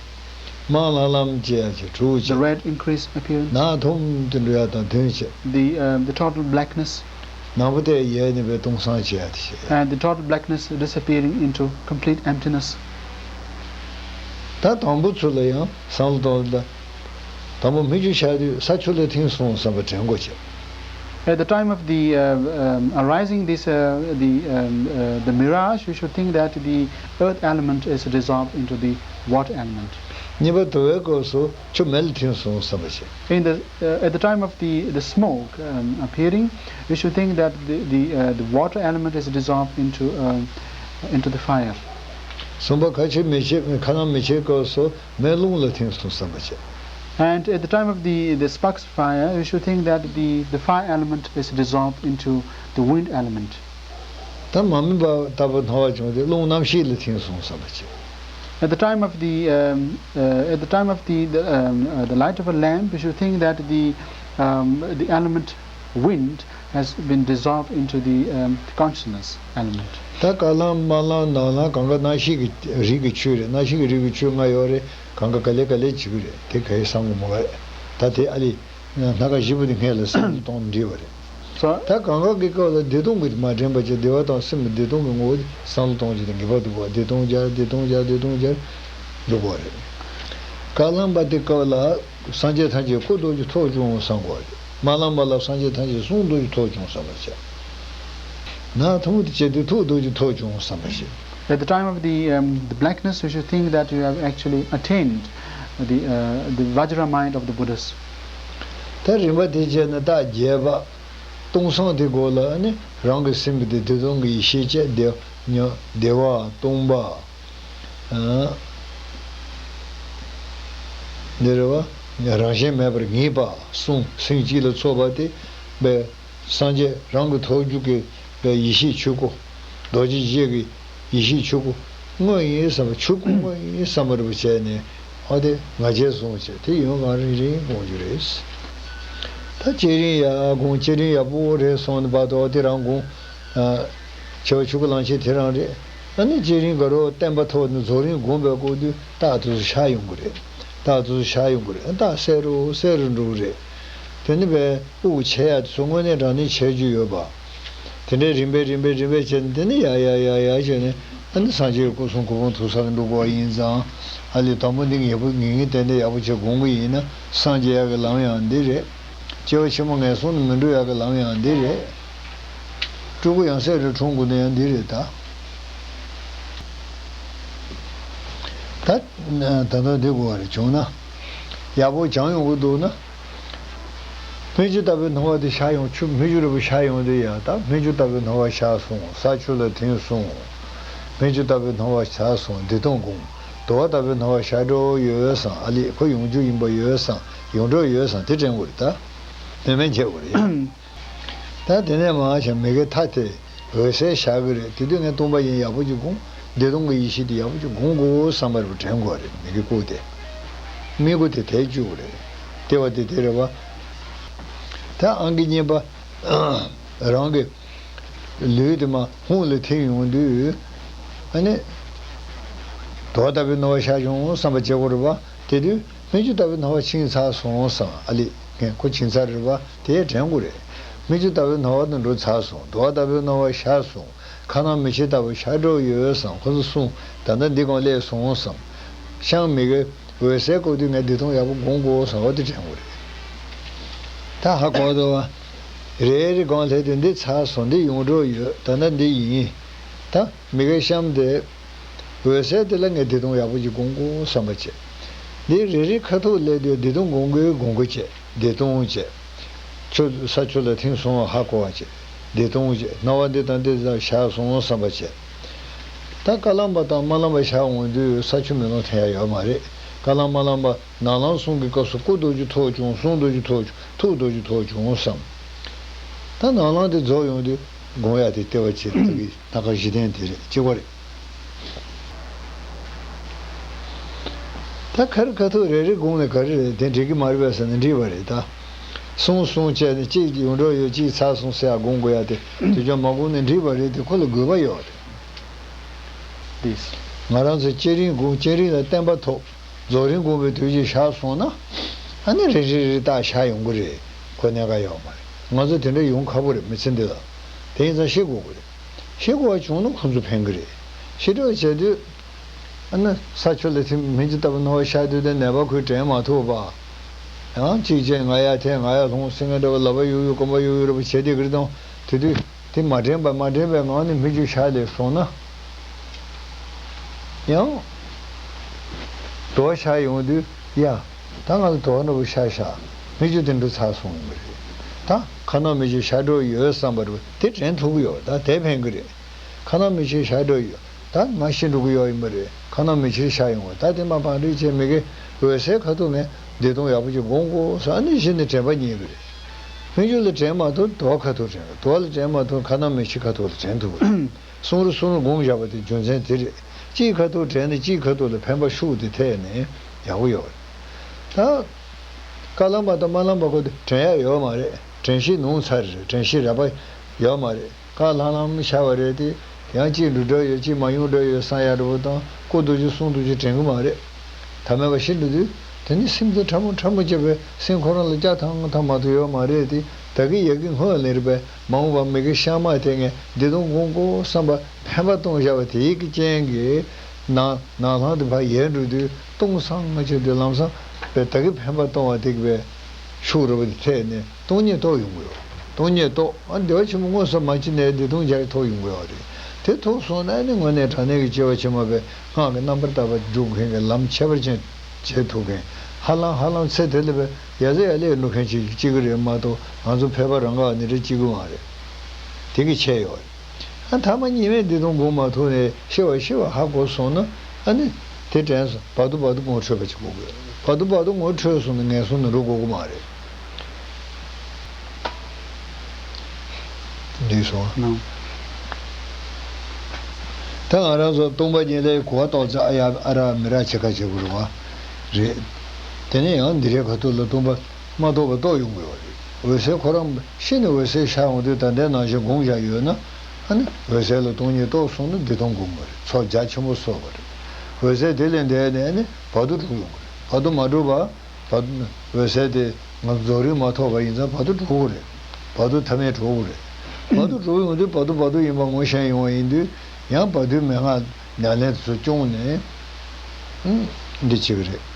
དམར་ལྷང་ལྷང་བྱས་དང་དྲུག་བྱས། The red increase appearance. ནག་འཐོམ་དུ་འགྲོ་ཡ་དང་བདུན་བྱས། The, um, the total blackness. ནག་པོ་དེ་ཡལ་ནས་པའི་སྟོང་སང་བྱས་ཡ་དེ་བྱས། And the total blackness disappearing into complete emptiness. ད་དང་པོ་ཚུར་ལ་ཡང་བསམ་བློ་གཏོང་ལ། དང་པོ་སྨིག་རྒྱུ་ཤར་དུས་ས་ཆུ་ལ་ཐིམ་སོང་བསམ་པ་དྲན་དགོས་བྱས། At the time of the, uh, um, arising this, uh, the, um, uh, the mirage, we should think that the earth element is dissolved into the water element. གཉིས་པ་དུ་བའི་སྐབས་སུ་ཆུ་མེ་ལ་ཐིམ་སོང་བསམ་པ་བྱས། In the, uh, at the time of the, the smoke, um, appearing, we should think that the, the, uh, the water element is dissolved into, um, into the fire. གསུམ་པ་ཁ་ཕྱེ་མེ་ཕྱེད་ཁ་ནང་མེ་ཕྱེད་སྐབས་སུ་མེ་རླུང་ལ་ཐིམ་སོང་བསམ་པ་བྱས། And at the time of the, the sparks of fire, we should think that the, the fire element is dissolved into the wind element. ད་མར་མེ་འབར་ལྟ་བུ་སྣང་བ་བྱུང་སྟེ་རླུང་རྣམ་ཤེས་ལ་ཐིམ་སོང་བསམ་པ་བྱས། At the time of the, um, uh, at the time of the, the, um, uh, the light of a lamp, we should think that the, um, the element wind has been dissolved into the, um, the consciousness element. ད་དཀར་ལམ་དམར་ལམ་ནག་ལམ་གང་ག་རྣམ་ཤེས་ཀྱི་རིགས་ཀྱི་ཆོས་རེད། རྣམ་ཤེས་ཀྱི་རིགས་ཀྱི་ཆོས་ལྔ་ཡོད་རེད། གང་ག་ག་ལེ་ག་ལེ་བྱེད་ཀྱི་རེད། དེ་ག་ཡེ་བསམ་གྱི་མ་རེད། ད་དེ་ཨ་ལི། སྣ་ཁ་བཞི་པོ་དེ་སྔས་ལ་བསམ་བློ་གཏོང་འདྲི་བ་རེད། So ད་གང་ག་གི་སྐབས་ལ་བདེ་སྟོང་གི་མ་དྲན་པ་བྱས་བདེ་བ་དང་སེམས་ཀྱི་བདེ་སྟོང་གི་ངོ་བོ་བསམ་བློ་གཏོང་རྒྱུ་དེ་ངེས་པར་དུ་དགོས། བདེ་སྟོང་སྦྱར་བདེ་སྟོང་སྦྱར་བདེ་སྟོང་སྦྱར་འཇུག་དགོས་རེད། དཀར་ལམ་པ་དེ་སྐབས་ལ་སངས་རྒྱས་ཐམས་ཅད་སྐུ་རྡོ་རྗེ་ཐོག་བྱུང་བསམ་དགོས་རེད། དམར་ལམ་པ་ལ་སངས་རྒྱས་ཐམས་ཅད་གསུང་རྡོ་རྗེ་ཐོག་བྱུང་བསམ་པ་བྱས། ནག་འཐོམ་དུ་བྱས་དུས་ཐུགས་རྡོ་རྗེ་ཐོག་བྱུང་བསམ་པ་བྱས། At the time of the, um, the blackness, you should think that you have actually attained the, uh, the Vajra mind of the Buddhas. ད་རིམ་པ་དེ་བྱས་ན་རྟགས་བརྒྱད་པ། སྟོང་སང་དེ་སྒོ་ལ་ནི་རང་གི་སེམས་དེ་བདེ་སྟོང་གི་ཡེ་ཤེས་བཅས་བདེ་བ་བདེ་བ་སྟོང་པ། ཨ། འདི་རེད་བ། རང་བཞིན་མེད་པར་ངེས་པ་གསུམ་སེམས་གཅིག་ལ་ཚོགས་པ་དེ་བས། སངས་རྒྱས་རང་གི་ཐོག་རྒྱུད་ཀྱི་ཡེ་ཤེས་ཆོས་སྐུ། རྡོ་རྗེ་འཇིགས་ཀྱི་ཡེ་ཤེས་ཆོས་སྐུ་དངོས་ཡིན་བསམ་པ་ཆོས་སྐུ་དངོས་ཡིན་བསམ་པ་རེ་བ་བྱས་ནས་ཨ་དེ་ང་རྒྱལ་བཟུང་བྱས་དེ་ཡོན་གང་རིང་རིང་སྒོམ་རྒྱུ་རེད། ད་བསྐྱེད་རིམ་ཡར་སྒོམ་བསྐྱེད་རིམ་ཡག་པོ་རེད་སོང་ནས་བར་དུ་ཨ་དེ་རང་སྒོམ། ཆེ་བ་ཆོས་སྐུ་ལམ་ཆེན་དེ་རང་རེད། ཨ་ནི་བསྐྱེད་རིམ་ག་རོ་བརྟན་པ་ཐོག་ནས་རྫོགས་རིམ་སྒོམ་པའི་སྐབས་དུས་རྟགས་དེ་ཚོ་ཤར་ཡོང་གི་རེད། རྟགས་དེ་ཚོ་ཤར་ཡོང་གི་རེད། རྟགས་གསལ་རུ་གསལ་རུ་འགྲོ་གི་རེད། དེ་ནི་བས། དབུགས་ཆད་ཡ་དེ་ཚོ་དངོས་གནས་དྲང་གནས་ཆད་རྒྱུ་ཡོད་པ། དེ་འདྲའི་རིམ་པས་རིམ་པས་རིམ་པས་བྱས་ནས་དེ་ནི་ཡར་ཡར་ཡར་ཡར་བྱས་ནས་ཨ་ནི་སངས་རྒྱས་ཀྱི་སྐུ་གསུང་ཐུགས་དགོངས་ཐུག་ས་ལ་འགྲོ་དགོས་པ་ཡིན་ཙང་། ཨ་ལས་དང་པོ་འདི་ངེས་པོ་ངེས་ངེས་གཏན་གཏན་ཡག་པོ་བྱས་སྒོམ་གི་ཡིན་ན་སངས་རྒྱས་ཡག་གི་ལམ་ཡང་འདི་རེད། སྐྱེ་བ་ཕྱི་མ་ངན་སོང་ནས་མི་འགྲོ་ཡག་གི་ལམ་ཡང་འདི་རེད། སྤྲུལ་སྐུ་ཡང་སྲས་རུ་འཁྲུངས་དགོས་ནི་ཡང་འདི་རེད་ད། ད་ད་ལྟ་འདི་དགོས་པ་རེད་བྱུང་ན། ཡག་པོ་སྦྱང་ཡོང་གི་འདུག་ན། སྨིག་རྒྱུ་ལྟ་བུའི་སྣང་བ་དེ་ཤར་ཡོང་ཆུ་སྨིག་རྒྱུ་ལྟ་བུ་ཤར་ཡོང་དུས་ཡ་ད་སྨིག་རྒྱུ་ལྟ་བུའི་སྣང་བ་ཤར་སོང་ས་ཆུ་ལ་ཐིམ་སོང་། སྨིག་རྒྱུ་ལྟ་བུའི་སྣང་བ་ཤར་སོང་བདེ་སྟོང་སྒོམ། དུ་བ་ལྟ་བུའི་སྣང་བ་ཤར་འགྲོ་ཡོད་བསམ། ཨ་ལས་ཁོ་ཡོང་རྒྱུ་ཡིན་པ་ཡོད་བསམ། ཡོང་འགྲོ་ཡོད་བསམ། དེ་དྲན་དགོས་རེད་ད། མེད་མེད་འཇལ་དགོས་རེད་ཡ། ད་དེ་ནས་མར་བྱས་མི་དགེ་མཐའ་དེ་འོད་གསལ་ཤར་གི་རེད། དེ་དུས་ངས་སྟོང་པ་ཉིད་ཡག་པོ་ཅིག་སྒོམ། བདེ་སྟོང་གི་ཡེ་ཤེས་དེ་ཡག་པོ་ཅིག་སྒོམ་དགོས་བསམ་པ་རེད་པ། དྲན་དགོས་རེད། མི་དགེ་སྐུ་དེ། མི་དགེ་དེ་དེ་བཅུག་རེད། ལྟེ་བ་དེ་དེ་རེད་པ། ད་ཨང་ཀི་གཉིས་པ། རང་གི་ལུས་དེ་མར་ཧཱུྃ་ལ་ཐིམ་ཡོང་དུས། ཨ་ནི། དུ་བ་ལྟ་བུའི་སྣང་བ་ཤར་བྱུང་བསམ་པ་བྱེད་དགོས་རེད་པ། དེ་དུས་སྨིག་རྒྱུ་ལྟ་བུའི་སྣང་བ་ཕྱིན་ཚར་སོང་བསམ། ཨ་ལས་ངས་ཁོ་ཕྱིན་ཚར་རེད་པ། དེ་དྲན་དགོས་རེད། སྨིག་རྒྱུ་ལྟ་བུའི་སྣང་བ་དེ་འགྲོ་ཚར་སོང་། དུ་བ་ལྟ་བུའི་སྣང་བ་ཤར་སོང་། ཁ་ནང་མིག་ཕྱེ་ལྟ་བུ་ཤར་འགྲོ་ཡོད་བསམ། ཁོ་ཚོ་གསུམ་ད་ལྟ་འདི་སྒང་སླེབས་སོང་བསམ། ཤངས་མི་དགེ་འོད་གསལ་སྐུ་དེ་ངས་བདེ་སྟོང་ཡག་པོ་སྒོམ་དགོས་བསམ། འོ་དེ་དྲན་དགོས་རེད། ད་ཧ་གོ་འདུག་པ། རེ་རེ་སྒང་སླེབས་དུས་འདི་ཚར་སོང་། འདི་ཡོང་འགྲོ་ཡོད། ད་ལྟ་འདི་ཡིན། ད་མི་དགེ་ཤངས་དེ། འོད་གསལ་དེ་ལ་ངས་བདེ་སྟོང་ཡག་པོ་ཅིག་སྒོམ་དགོས་བསམ་པ་བྱས། འདི་རེ་རེ་ཁ་ཐུག་སླེབས་དུས་བདེ་སྟོང་སྒོམ་དགོས་སྒོམ་དགོས་བྱས། བདེ་སྟོང་བྱས། ཆུ་ས་ཆུ་ལ་ཐིམ་སོང་བ་ཧ་གོ་བ་བྱས། བདེ་སྟོང་བྱས། སྣང་བ་འདི་དང་འདི་དག་ཤར་སོང་བསམ་པ་བྱས། ད་བཀའ་གླང་པ་དང་དམར་ལམ་པ་ཤར་འོང་དུས་ས་ཆུ་མེ་ལོང་ཐོན་ཡ་ཡོད་མ་རེད། བཀའ་གླང་དམར་ལམ་པ་ནག་ལམ་གསུམ་གྱི་སྐབས་སུ་སྐུ་རྡོ་རྗེ་ཐོག་བྱུང་། གསུང་རྡོ་རྗེ་ཐོག་བྱུང་། ཐུགས་རྡོ་རྗེ་ཐོག་བྱུང་བསམ། ད་ནག་ལམ་དེ་རྫོགས་ཡོང་དུས་སྒོམ་ཡ་དེ་ལྟེ་བ་བྱས། ད་གི་སྣ་ཁ་བཞི་ལྡན་དེ་རེད། གཅིག་པ་རེད། ད་ཁ་རི་ཁ་ཐུག་རེ་རེ་སྒོམ་ནས་ག་རེ་རེད། དེ་འགྲིག་གི་མ་རེད་པས་ཟེར་ན་འགྲིག་པ་རེད་ད། གསུམ་གསུམ་བྱས་ནས་གཅིག་ཡོང་འགྲོ་ཡོད། གཅིག་ཚར་སོང་ཟེར་ཡ་སྒོམ་དགོས་ཡ་དེ་དུས་ཚོད་མ་སྒོམ་ནས་འགྲིག་པ་རེད་དེ། ཁོ་ལ་དགོས་པ་ཡོད་རེད། ང་རང་ཚོ་བསྐྱེད་རིམ་སྒོམ། བསྐྱེད་རིམ་ལ་བརྟན་པ་ཐོབ། རྫོགས་རིམ་སྒོམ་པའི་དུས་ཀྱི་ཤར་སོང་ན། ཨ་ནི་རེ་རེ་རེ་ཏག་ཤར་ཡོང་གི་རེད། ཁོ་གནད་འགག་ཡོད་མ་རེད། ང་ཚོ་དེ་འདྲ་ཡོང་ཁག་པོ་རེད། མི་ཚེ་འདི་ལ། དེ་ཡིན་ཙང་ཤེས་དགོས་ཀྱི་རེད། ཤེས་དགོས་པ་བྱུང་ན་ཁོང་ཚོ་ཕན་གྱི་རེད། ཤེས་སྒྲིབ་བྱས་དུས། ཨ་ནི་ས་ཆུ་ལ་ཐིམ། སྨིག་རྒྱུ་ལྟ་བུ་སྣང་བ་ཤར་དུས་དེ་ནད་པ་ཁོས་དྲན་མ་ཐུབ་པ། ཡང་གཅིག་བྱས་ང་ཡར་འཐེན་ང་ཡར་ལྷུང་ཟེར་མཁན་འདྲ་བ། ལག་པ་གཡུག་གཡུག་རྐང་པ་གཡུག་གཡུག་རེ་བ་བྱས་དེ་གི་རེད་དང་། དེ་དུས་དེ་མ་དྲན་པ་མ་དྲན་པའི་ངང་ནས་སྨིག་རྒྱུ་ཤར་སླེབས་སོང་ན། ཡང་དུ་བ་ཤར་ཡོང་དུས་ཡ། ད་ང་ལ་དུ་བ་འདྲ་བོ་ཤར་ཤག། སྨིག་རྒྱུ་དེ་འགྲོ་ཚར་སོང་ཡིན་པ་རེད། ད་ཁ་ནང་མིག་ཕྱེ་ཤར་འགྲོ་ཡོད་བསམ་པ་རེད། དེ་དྲན་ཐུབ་ཀྱི་ཡོད། ད་དེ་ཕན་གྱི་རེད། ཁ་ནང་མིག་ཕྱེ་ཤར་འགྲོ་ཡོད། ད་ང་ཤི་འགྲོ་གི་ཡོད་ཡིན་པ་རེད། ཁ་ནང་མིག་ཕྱེ་ཤར་ཡོང་བ། ད་དེ་མ་བང་སྒྲིག་བྱས་མི་དགེ་འོད་གསལ་ཁ་ཐུག་ནས་བདེ་སྟོང་ཡག་པོ་ཅིག་སྒོམ་དགོས་ཟེར། ཨ་ནི་གཞི་ནས་དྲན་པ་རྙེད་གི་རེད། སྨིག་རྒྱུ་ལ་དྲན་མ་ཐུབ། དུ་བ་ཁ་ཐུག་དྲན། དུ་བ་ལ་དྲན་མ་ཐུབ། ཁ་ནང་མིག་ཕྱེ་ཁ་ཐུག་ལ་དྲན་ཐུབ་གི་རེད། གསུམ་རེ་གསུམ་རེ་སྒོམ་བཞག་པ་དེ་རྒྱུ་མཚན་དེ་རེད། གཅིག་ཁ་ཐུག་དྲན་ནས་གཅིག་ཁ་ཐུག་ལ་ཕན་པ་ཤུགས་དེ་ཐེབས་ནས་ཡག་པོ་ཡོད་རེད། ད་བཀའ་གླང་པ་དང་དམར་ལམ་པ་ཁོ་དེ་དྲན་ཡ་ཡོད་མ་རེད། དྲན་ཤེས་ནུབ་ཚར་རེད། དྲན་ཤེས་རགས་པ་ཡོད་མ་རེད། བཀའ་ལྷང་ལྷང་ཤར་བ་རེད་དེ། ཡང་གཅིག་འགྲོ་འགྲོ་ཡོད། གཅིག་མ་ཡོང་འགྲོ་ཡོད་བསམ་ཡ་འདྲ་བོ་དང་། སྐུ་རྡོ་རྗེ་གསུང་རྡོ་རྗེ་དྲན་གི་མ་རེད། ཐ་མལ་པ་ཤི་འགྲོ་དུས་དེ་ནི་སེམས་ཚེ་ཕྲ་མོ་ཕྲ་མོ་བྱས་པའི་སེམས་ཁོ་རང་ལ་སྐྱ་ཐང་ཐང་མ་གཏོགས་ཡོད་མ་རེད་དེ། ད་གི་ཡ་གི་སྔོན་ལ་རེད་པས། མ་འོངས་པ་མི་དགེ་ཤ་མ་དེ་ངས་འདི་དང་དགོངས་དགོས་བསམ་པ་ཕན་པ་གཏོང་བཞག་པ་དེའི་གི་རྐྱེན་གྱིས་ནང་ནང་ལྷང་དུ་ཕར་ཡལ་འགྲོ་དུས་སྟོང་སང་ང་ཆེ་དུས་ལམ་སང་པས་ད་གི་ཕན་པ་གཏོང་བ་དེ་གི་པས་ཤུགས་རུ་བ་དེ་ཐེག་ནས་སྟོང་ཉིད་རྟོགས་ཡོང་གི་ཡོད། སྟོང་ཉིད་རྟོགས། ཨ་བདེ་བ་ཆེན་པོ་མངོན་སུམ་མ་མཆིས་ནས་བདེ་སྟོང་རྒྱ་ཡིས་ཐོབ་ཡོང་གི་ཡོད་རེད། དེ་ཐོབ་སོང་ན་ནི་དངོས་གནས་དྲང་གནས་ཀྱི་སྐྱེ་བ་ཕྱི་མ་པས་སྔགས་ཀྱི་རྣམ་པར་དག་པ་སྒྲུབ་མཁན་གྱི་ལམ་ཁྱད་པར་ཅན་བྱེད་ཐུབ་མཁན། ཧ་ལམ་ཧ་ལམ་ཚེ་དེ་ལ་པས་ཡ་ཟེ་ཡ་ལེ་འགྲོ་མཁན་ཅིག་གཅིག་གི་རེད་མ་གཏོགས། ང་ཚོ་ཕལ་པ་རང་ག་ནི་རེ་གཅིག་གི་མ་རེད། དེ་གི་ཆད་ཡོད་རེད། ཨ་ཐ་མ་གཉིས་མེད་བདེ་སྟོང་སྒོམ་མ་ཐུབ་ནས་ཤི་བ་ཤི་བ་ཧ་གོ་སོང་ན། ཨ་ནི་དེ་དྲན་སོང་། བར་དུ་བར་དུ་ངོ་འཕྲོད་པ་ཅིག་དགོས་དགོས། བར་དུ་བར་དུ་ངོ་འཕྲོད་སོང་ན་ངན་སོང་ནང་འགྲོ་དགོས་ཀྱི་མ་རེད། འདུས་སོང་། ནང་། ད་ང་རང་ཚོ་སྟོང་པ་ཉིད་ལས་གོ་བ་རྟོགས་ཚེ་ཨ་ཡ་ཨ་ར་མི་ར་ཆེ་ཁ་བྱེད་དགོས་རེད་བ། རེད། དེ་ནས་ཡང་འདི་རའི་ཁ་ཐུག་ལ་སྟོང་པ་མ་རྟོགས་པ་རྟོགས་ཡོང་གི་ཡོད་རེད། འོད་གསལ་ཁོ་རང་ཤི་ནས་འོད་གསལ་ཤར་འོང་དུས་ད་ལྟའི་ནང་བཞིན་སྒོམ་བཞག་ཡོད་ན། ཨ་ནི་འོད་གསལ་ལ་སྟོང་ཉིད་རྟོགས་སོང་ན་བདེ་སྟོང་སྒོམ་གྱི་རེད། ཚོགས་རྒྱ་ཆེན་པོ་གསོག་གི་རེད། འོད་གསལ་དེ་ལས་འདས་ནས་ཨ་ནི་བར་དུ་གྲུབ་ཡོང་གི་རེད། བར་དུ་མ་གྲུབ་པ། བར་དུ་འོད་གསལ་དེ་ང་ཚོ་རྫོགས་རིམ་མ་ཐོབ་པ་ཡིན་ཙང་བར་དུ་གྲུབ་ཀྱི་རེད། བར་དུ་ཐ་མལ་གྲུབ་ཀྱི་རེད། བར་དུ་གྲུབ་ཡོང་དུས་བར་དུ་བར་དུ་ཡིན་པ་ངོ་ཤེས་ཡོང་བ་ཡིན་དུས། ཡང་བར་དུའི་མན་ངག་ཉམས་ལེན་དེ་ཚོ་སྐྱོང་ནས། ཨང་། འདི་བྱེད་ཀྱི་རེད།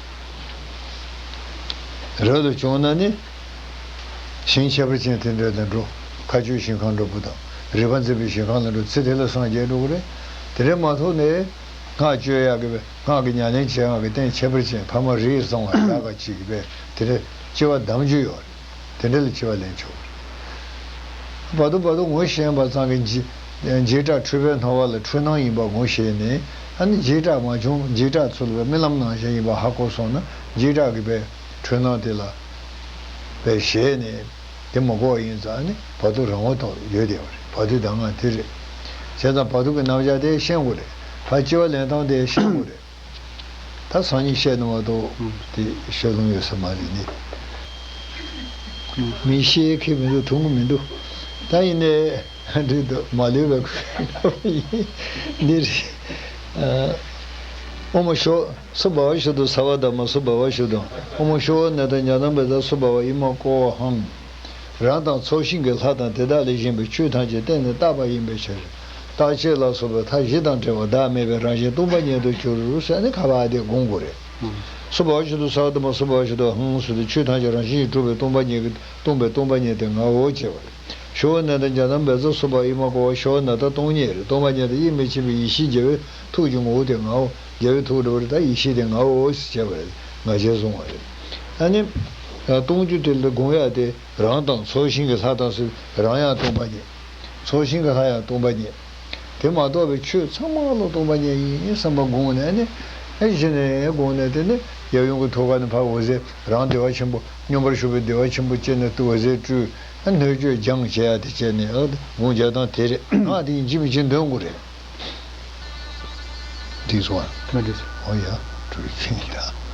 རབ་ཏུ་བྱུང་ན་ནི། ཞིང་ཁྱད་པར་ཅན་དེ་འདྲ་ལ་འགྲོ། མཁའ་སྤྱོད་ཞིང་ཁམས་འདྲ་པོ་དང་རིག་པ་འཛིན་པའི་ཞིང་ཁམས་ལ་འགྲོ། ཚེ་དེ་ལ་སངས་རྒྱས་འགྲོ་གི་རེད། དེ་འདྲ་མ་ཐོབ་ནས་སྔགས་བཅོས་ཡག་གི་སྔགས་ཀྱི་ཉམས་ལེན་བྱེད་ཡག་གི་རྟེན་ཁྱད་པར་ཅན་ཕ་མ་རིགས་བཟང་བ་ཡག་ག་ཅིག་གི་བས་དེ་འདྲ་སྐྱེ་བ་བདམས་རྒྱུ་ཡོད་རེད། དེ་འདྲ་ལ་སྐྱེ་བ་ལེན་ཆོག་གི་རེད། བར་དུ་བར་དུ་ངོ་ཤེས་པ་ཙམ་གྱིས་འཇིགས་འཇིགས་སྐྲག་འཁྲུལ་པའི་སྣང་བ་ལ་འཁྲུལ་སྣང་ཡིན་པ་ངོ་ཤེས་ནས། ཨ་ནི་འཇིགས་སྐྲག་མ་བྱུང་། འཇིགས་སྐྲག་ཚུར་ལ་རྨི་ལམ་ནང་བཞིན་ཡིན་པ་ཧ་གོ་སོང་ན། འཇིགས་སྐྲག་གི་པའི་འཁྲུལ་སྣང་དེ་ལ་པའི་ཞེད་ནས་དེ་མ་གོ་བ་ཡིན་ཙང་། ཨ་ནི་བར་དུ་རང་དབང་ཐོག་ཡོད་བསྡད་པ་རེད། བར་དོའི་གདམས་ངག་དེ་རེད། བྱས་ཙང་བར་དོ་གི་རྣམ་གཞག་དེ་ཤེས་དགོས་རེད། ཕར་སྐྱེ་བ་ལེན་སྟངས་དེ་ཤེས་དགོས་རེད། ད་སང་ཉིན་བཤད་ན་མ་གཏོགས་དེ་བཤད་ལུང་ཡོད་ས་མ་རེད་ནི། མི་ཤེས་མཁན་མི་འདུག་མཐོང་གི་མི་འདུག་ད་ཡིན་ནའི་འདི་འདུག་མ་ལུས་པའི་ཡིན་འདི་རེད། ཨ། ཨོཾ་ཤོ། སྭ་བྷཱ་ཝ་ཤུདྡྷ་སརྦ་དྷརྨ་སྭ་བྷཱ་ཝ་ཤུདྡྷཾ། ཨོཾ་ཤོ་ནཱ་ད་ཛྙཱ་ན་བཛྲ་སྭ་བྷཱ་ཝ་ཨི་མ་ཀོ་ཝ་ཧཾ། རང་དང་ཚོགས་ཞིང་གི་ལྷ་དང་དེ་དག་ལས་གཞན་པའི་ཆོས་ཐམས་ཅད་གཏན་ནས་བཏགས་པ་ཡིན་པའི་ཕྱིར། རྟག་ཆད་ལ་སོགས་པའི་མཐའ་བཞི་དང་བྲལ་བ་བདག་མེད་པའི་རང་བཞིན་སྟོང་པ་ཉིད་དུ་གྱུར་ཟེར་ནས་ཁ་བ་དེ་སྒོམ་དགོས་རེད། སྭ་བྷཱ་ཝ་ཤུདྡྷ་སརྦ་དྷརྨ་སྭ་བྷཱ་ཝ་ཤུདྡྷ་ཧཾ་ཟེར་དུས་ཆོས་ཐམས་ཅད་རང་བཞིན་གྱིས་གྲུབ་པའི་སྟོང་པ་ཉིད་ཀྱི་སྟོང་པའི་སྟོང་པ་ཉིད་དེ་ངའོ་ཞེས་པ་རེད། ཤོ་ནཱ་ད་ཛྙཱ་ན་བཛྲ་སྭ་བྷཱ་ཝ་ཨི་མ་ཀོ་ཝ། ཤོ་ནཱ་ད་སྟོང་ཉིད་རེད། སྟོང་པ་ཉིད་དེ་དབྱེར་མེད་ཆེན་པོའི་ཡེ་ཤེས་རྒྱལ་བའི་ཐུགས་ཀྱི་ངོ་བོ་དེ་ངའོ། རྒྱལ་བའི་ཐུགས་འགྲོ་བ་རེད། ད་ཡེ་ཤེས་དེ་ངའོ་ཞེས་བྱས་པ་རེད། ང་རྒྱལ་བཟུང་བ་རེད། ཨ་ནི་སྟོང་རྒྱུ་དེ་ལ་སྒོམ་ཡག་དེ་རང་དང་ཚོགས་ཞིང་གི་ལྷ་དང་ཟེར། རང་ཡང་སྟོང་པ་ཉིད། ཚོགས་ཞིང་གི་ལྷ་ཡང་སྟོང་པ་ཉིད། དེ་མ་གཏོགས་པའི་ཆོས་ཚང་མ་ལ་སྟོང་པ་ཉིད་ཡིན་བསམ་པ་སྒོམ་ནས་ནི། ཨེ་གཞི་ནས་སྒོམ་ནས། དེ་ནི་ཡབ་ཡུམ་གྱི་ཐུགས་ཀ་ནས་ཕར་འོད་ཟེར། རང་བདེ་བ་ཆེན་པོ། མཉམ་པར་བཞག་པའི་བདེ་བ་ཆེན་པོ་སྐྱེས་ནས་འོད་ཟེར་སྤྲོས། ཨ་སྣོད་བཅུད་སྦྱང་བྱེད་ཡ་དེ་བྱས་ནས། ཨ་སྒོམ་བྱེད་སྟངས་དེ་རེད། ཨ་དེ་ཡིན་གཅིག་མིན་གཅིག་འདོན་དགོས་རེད། འགྲིག་སོང་ཨ། ཨོ་ཡ། འགྲིག་ཕྱིན་ཡིན་ད།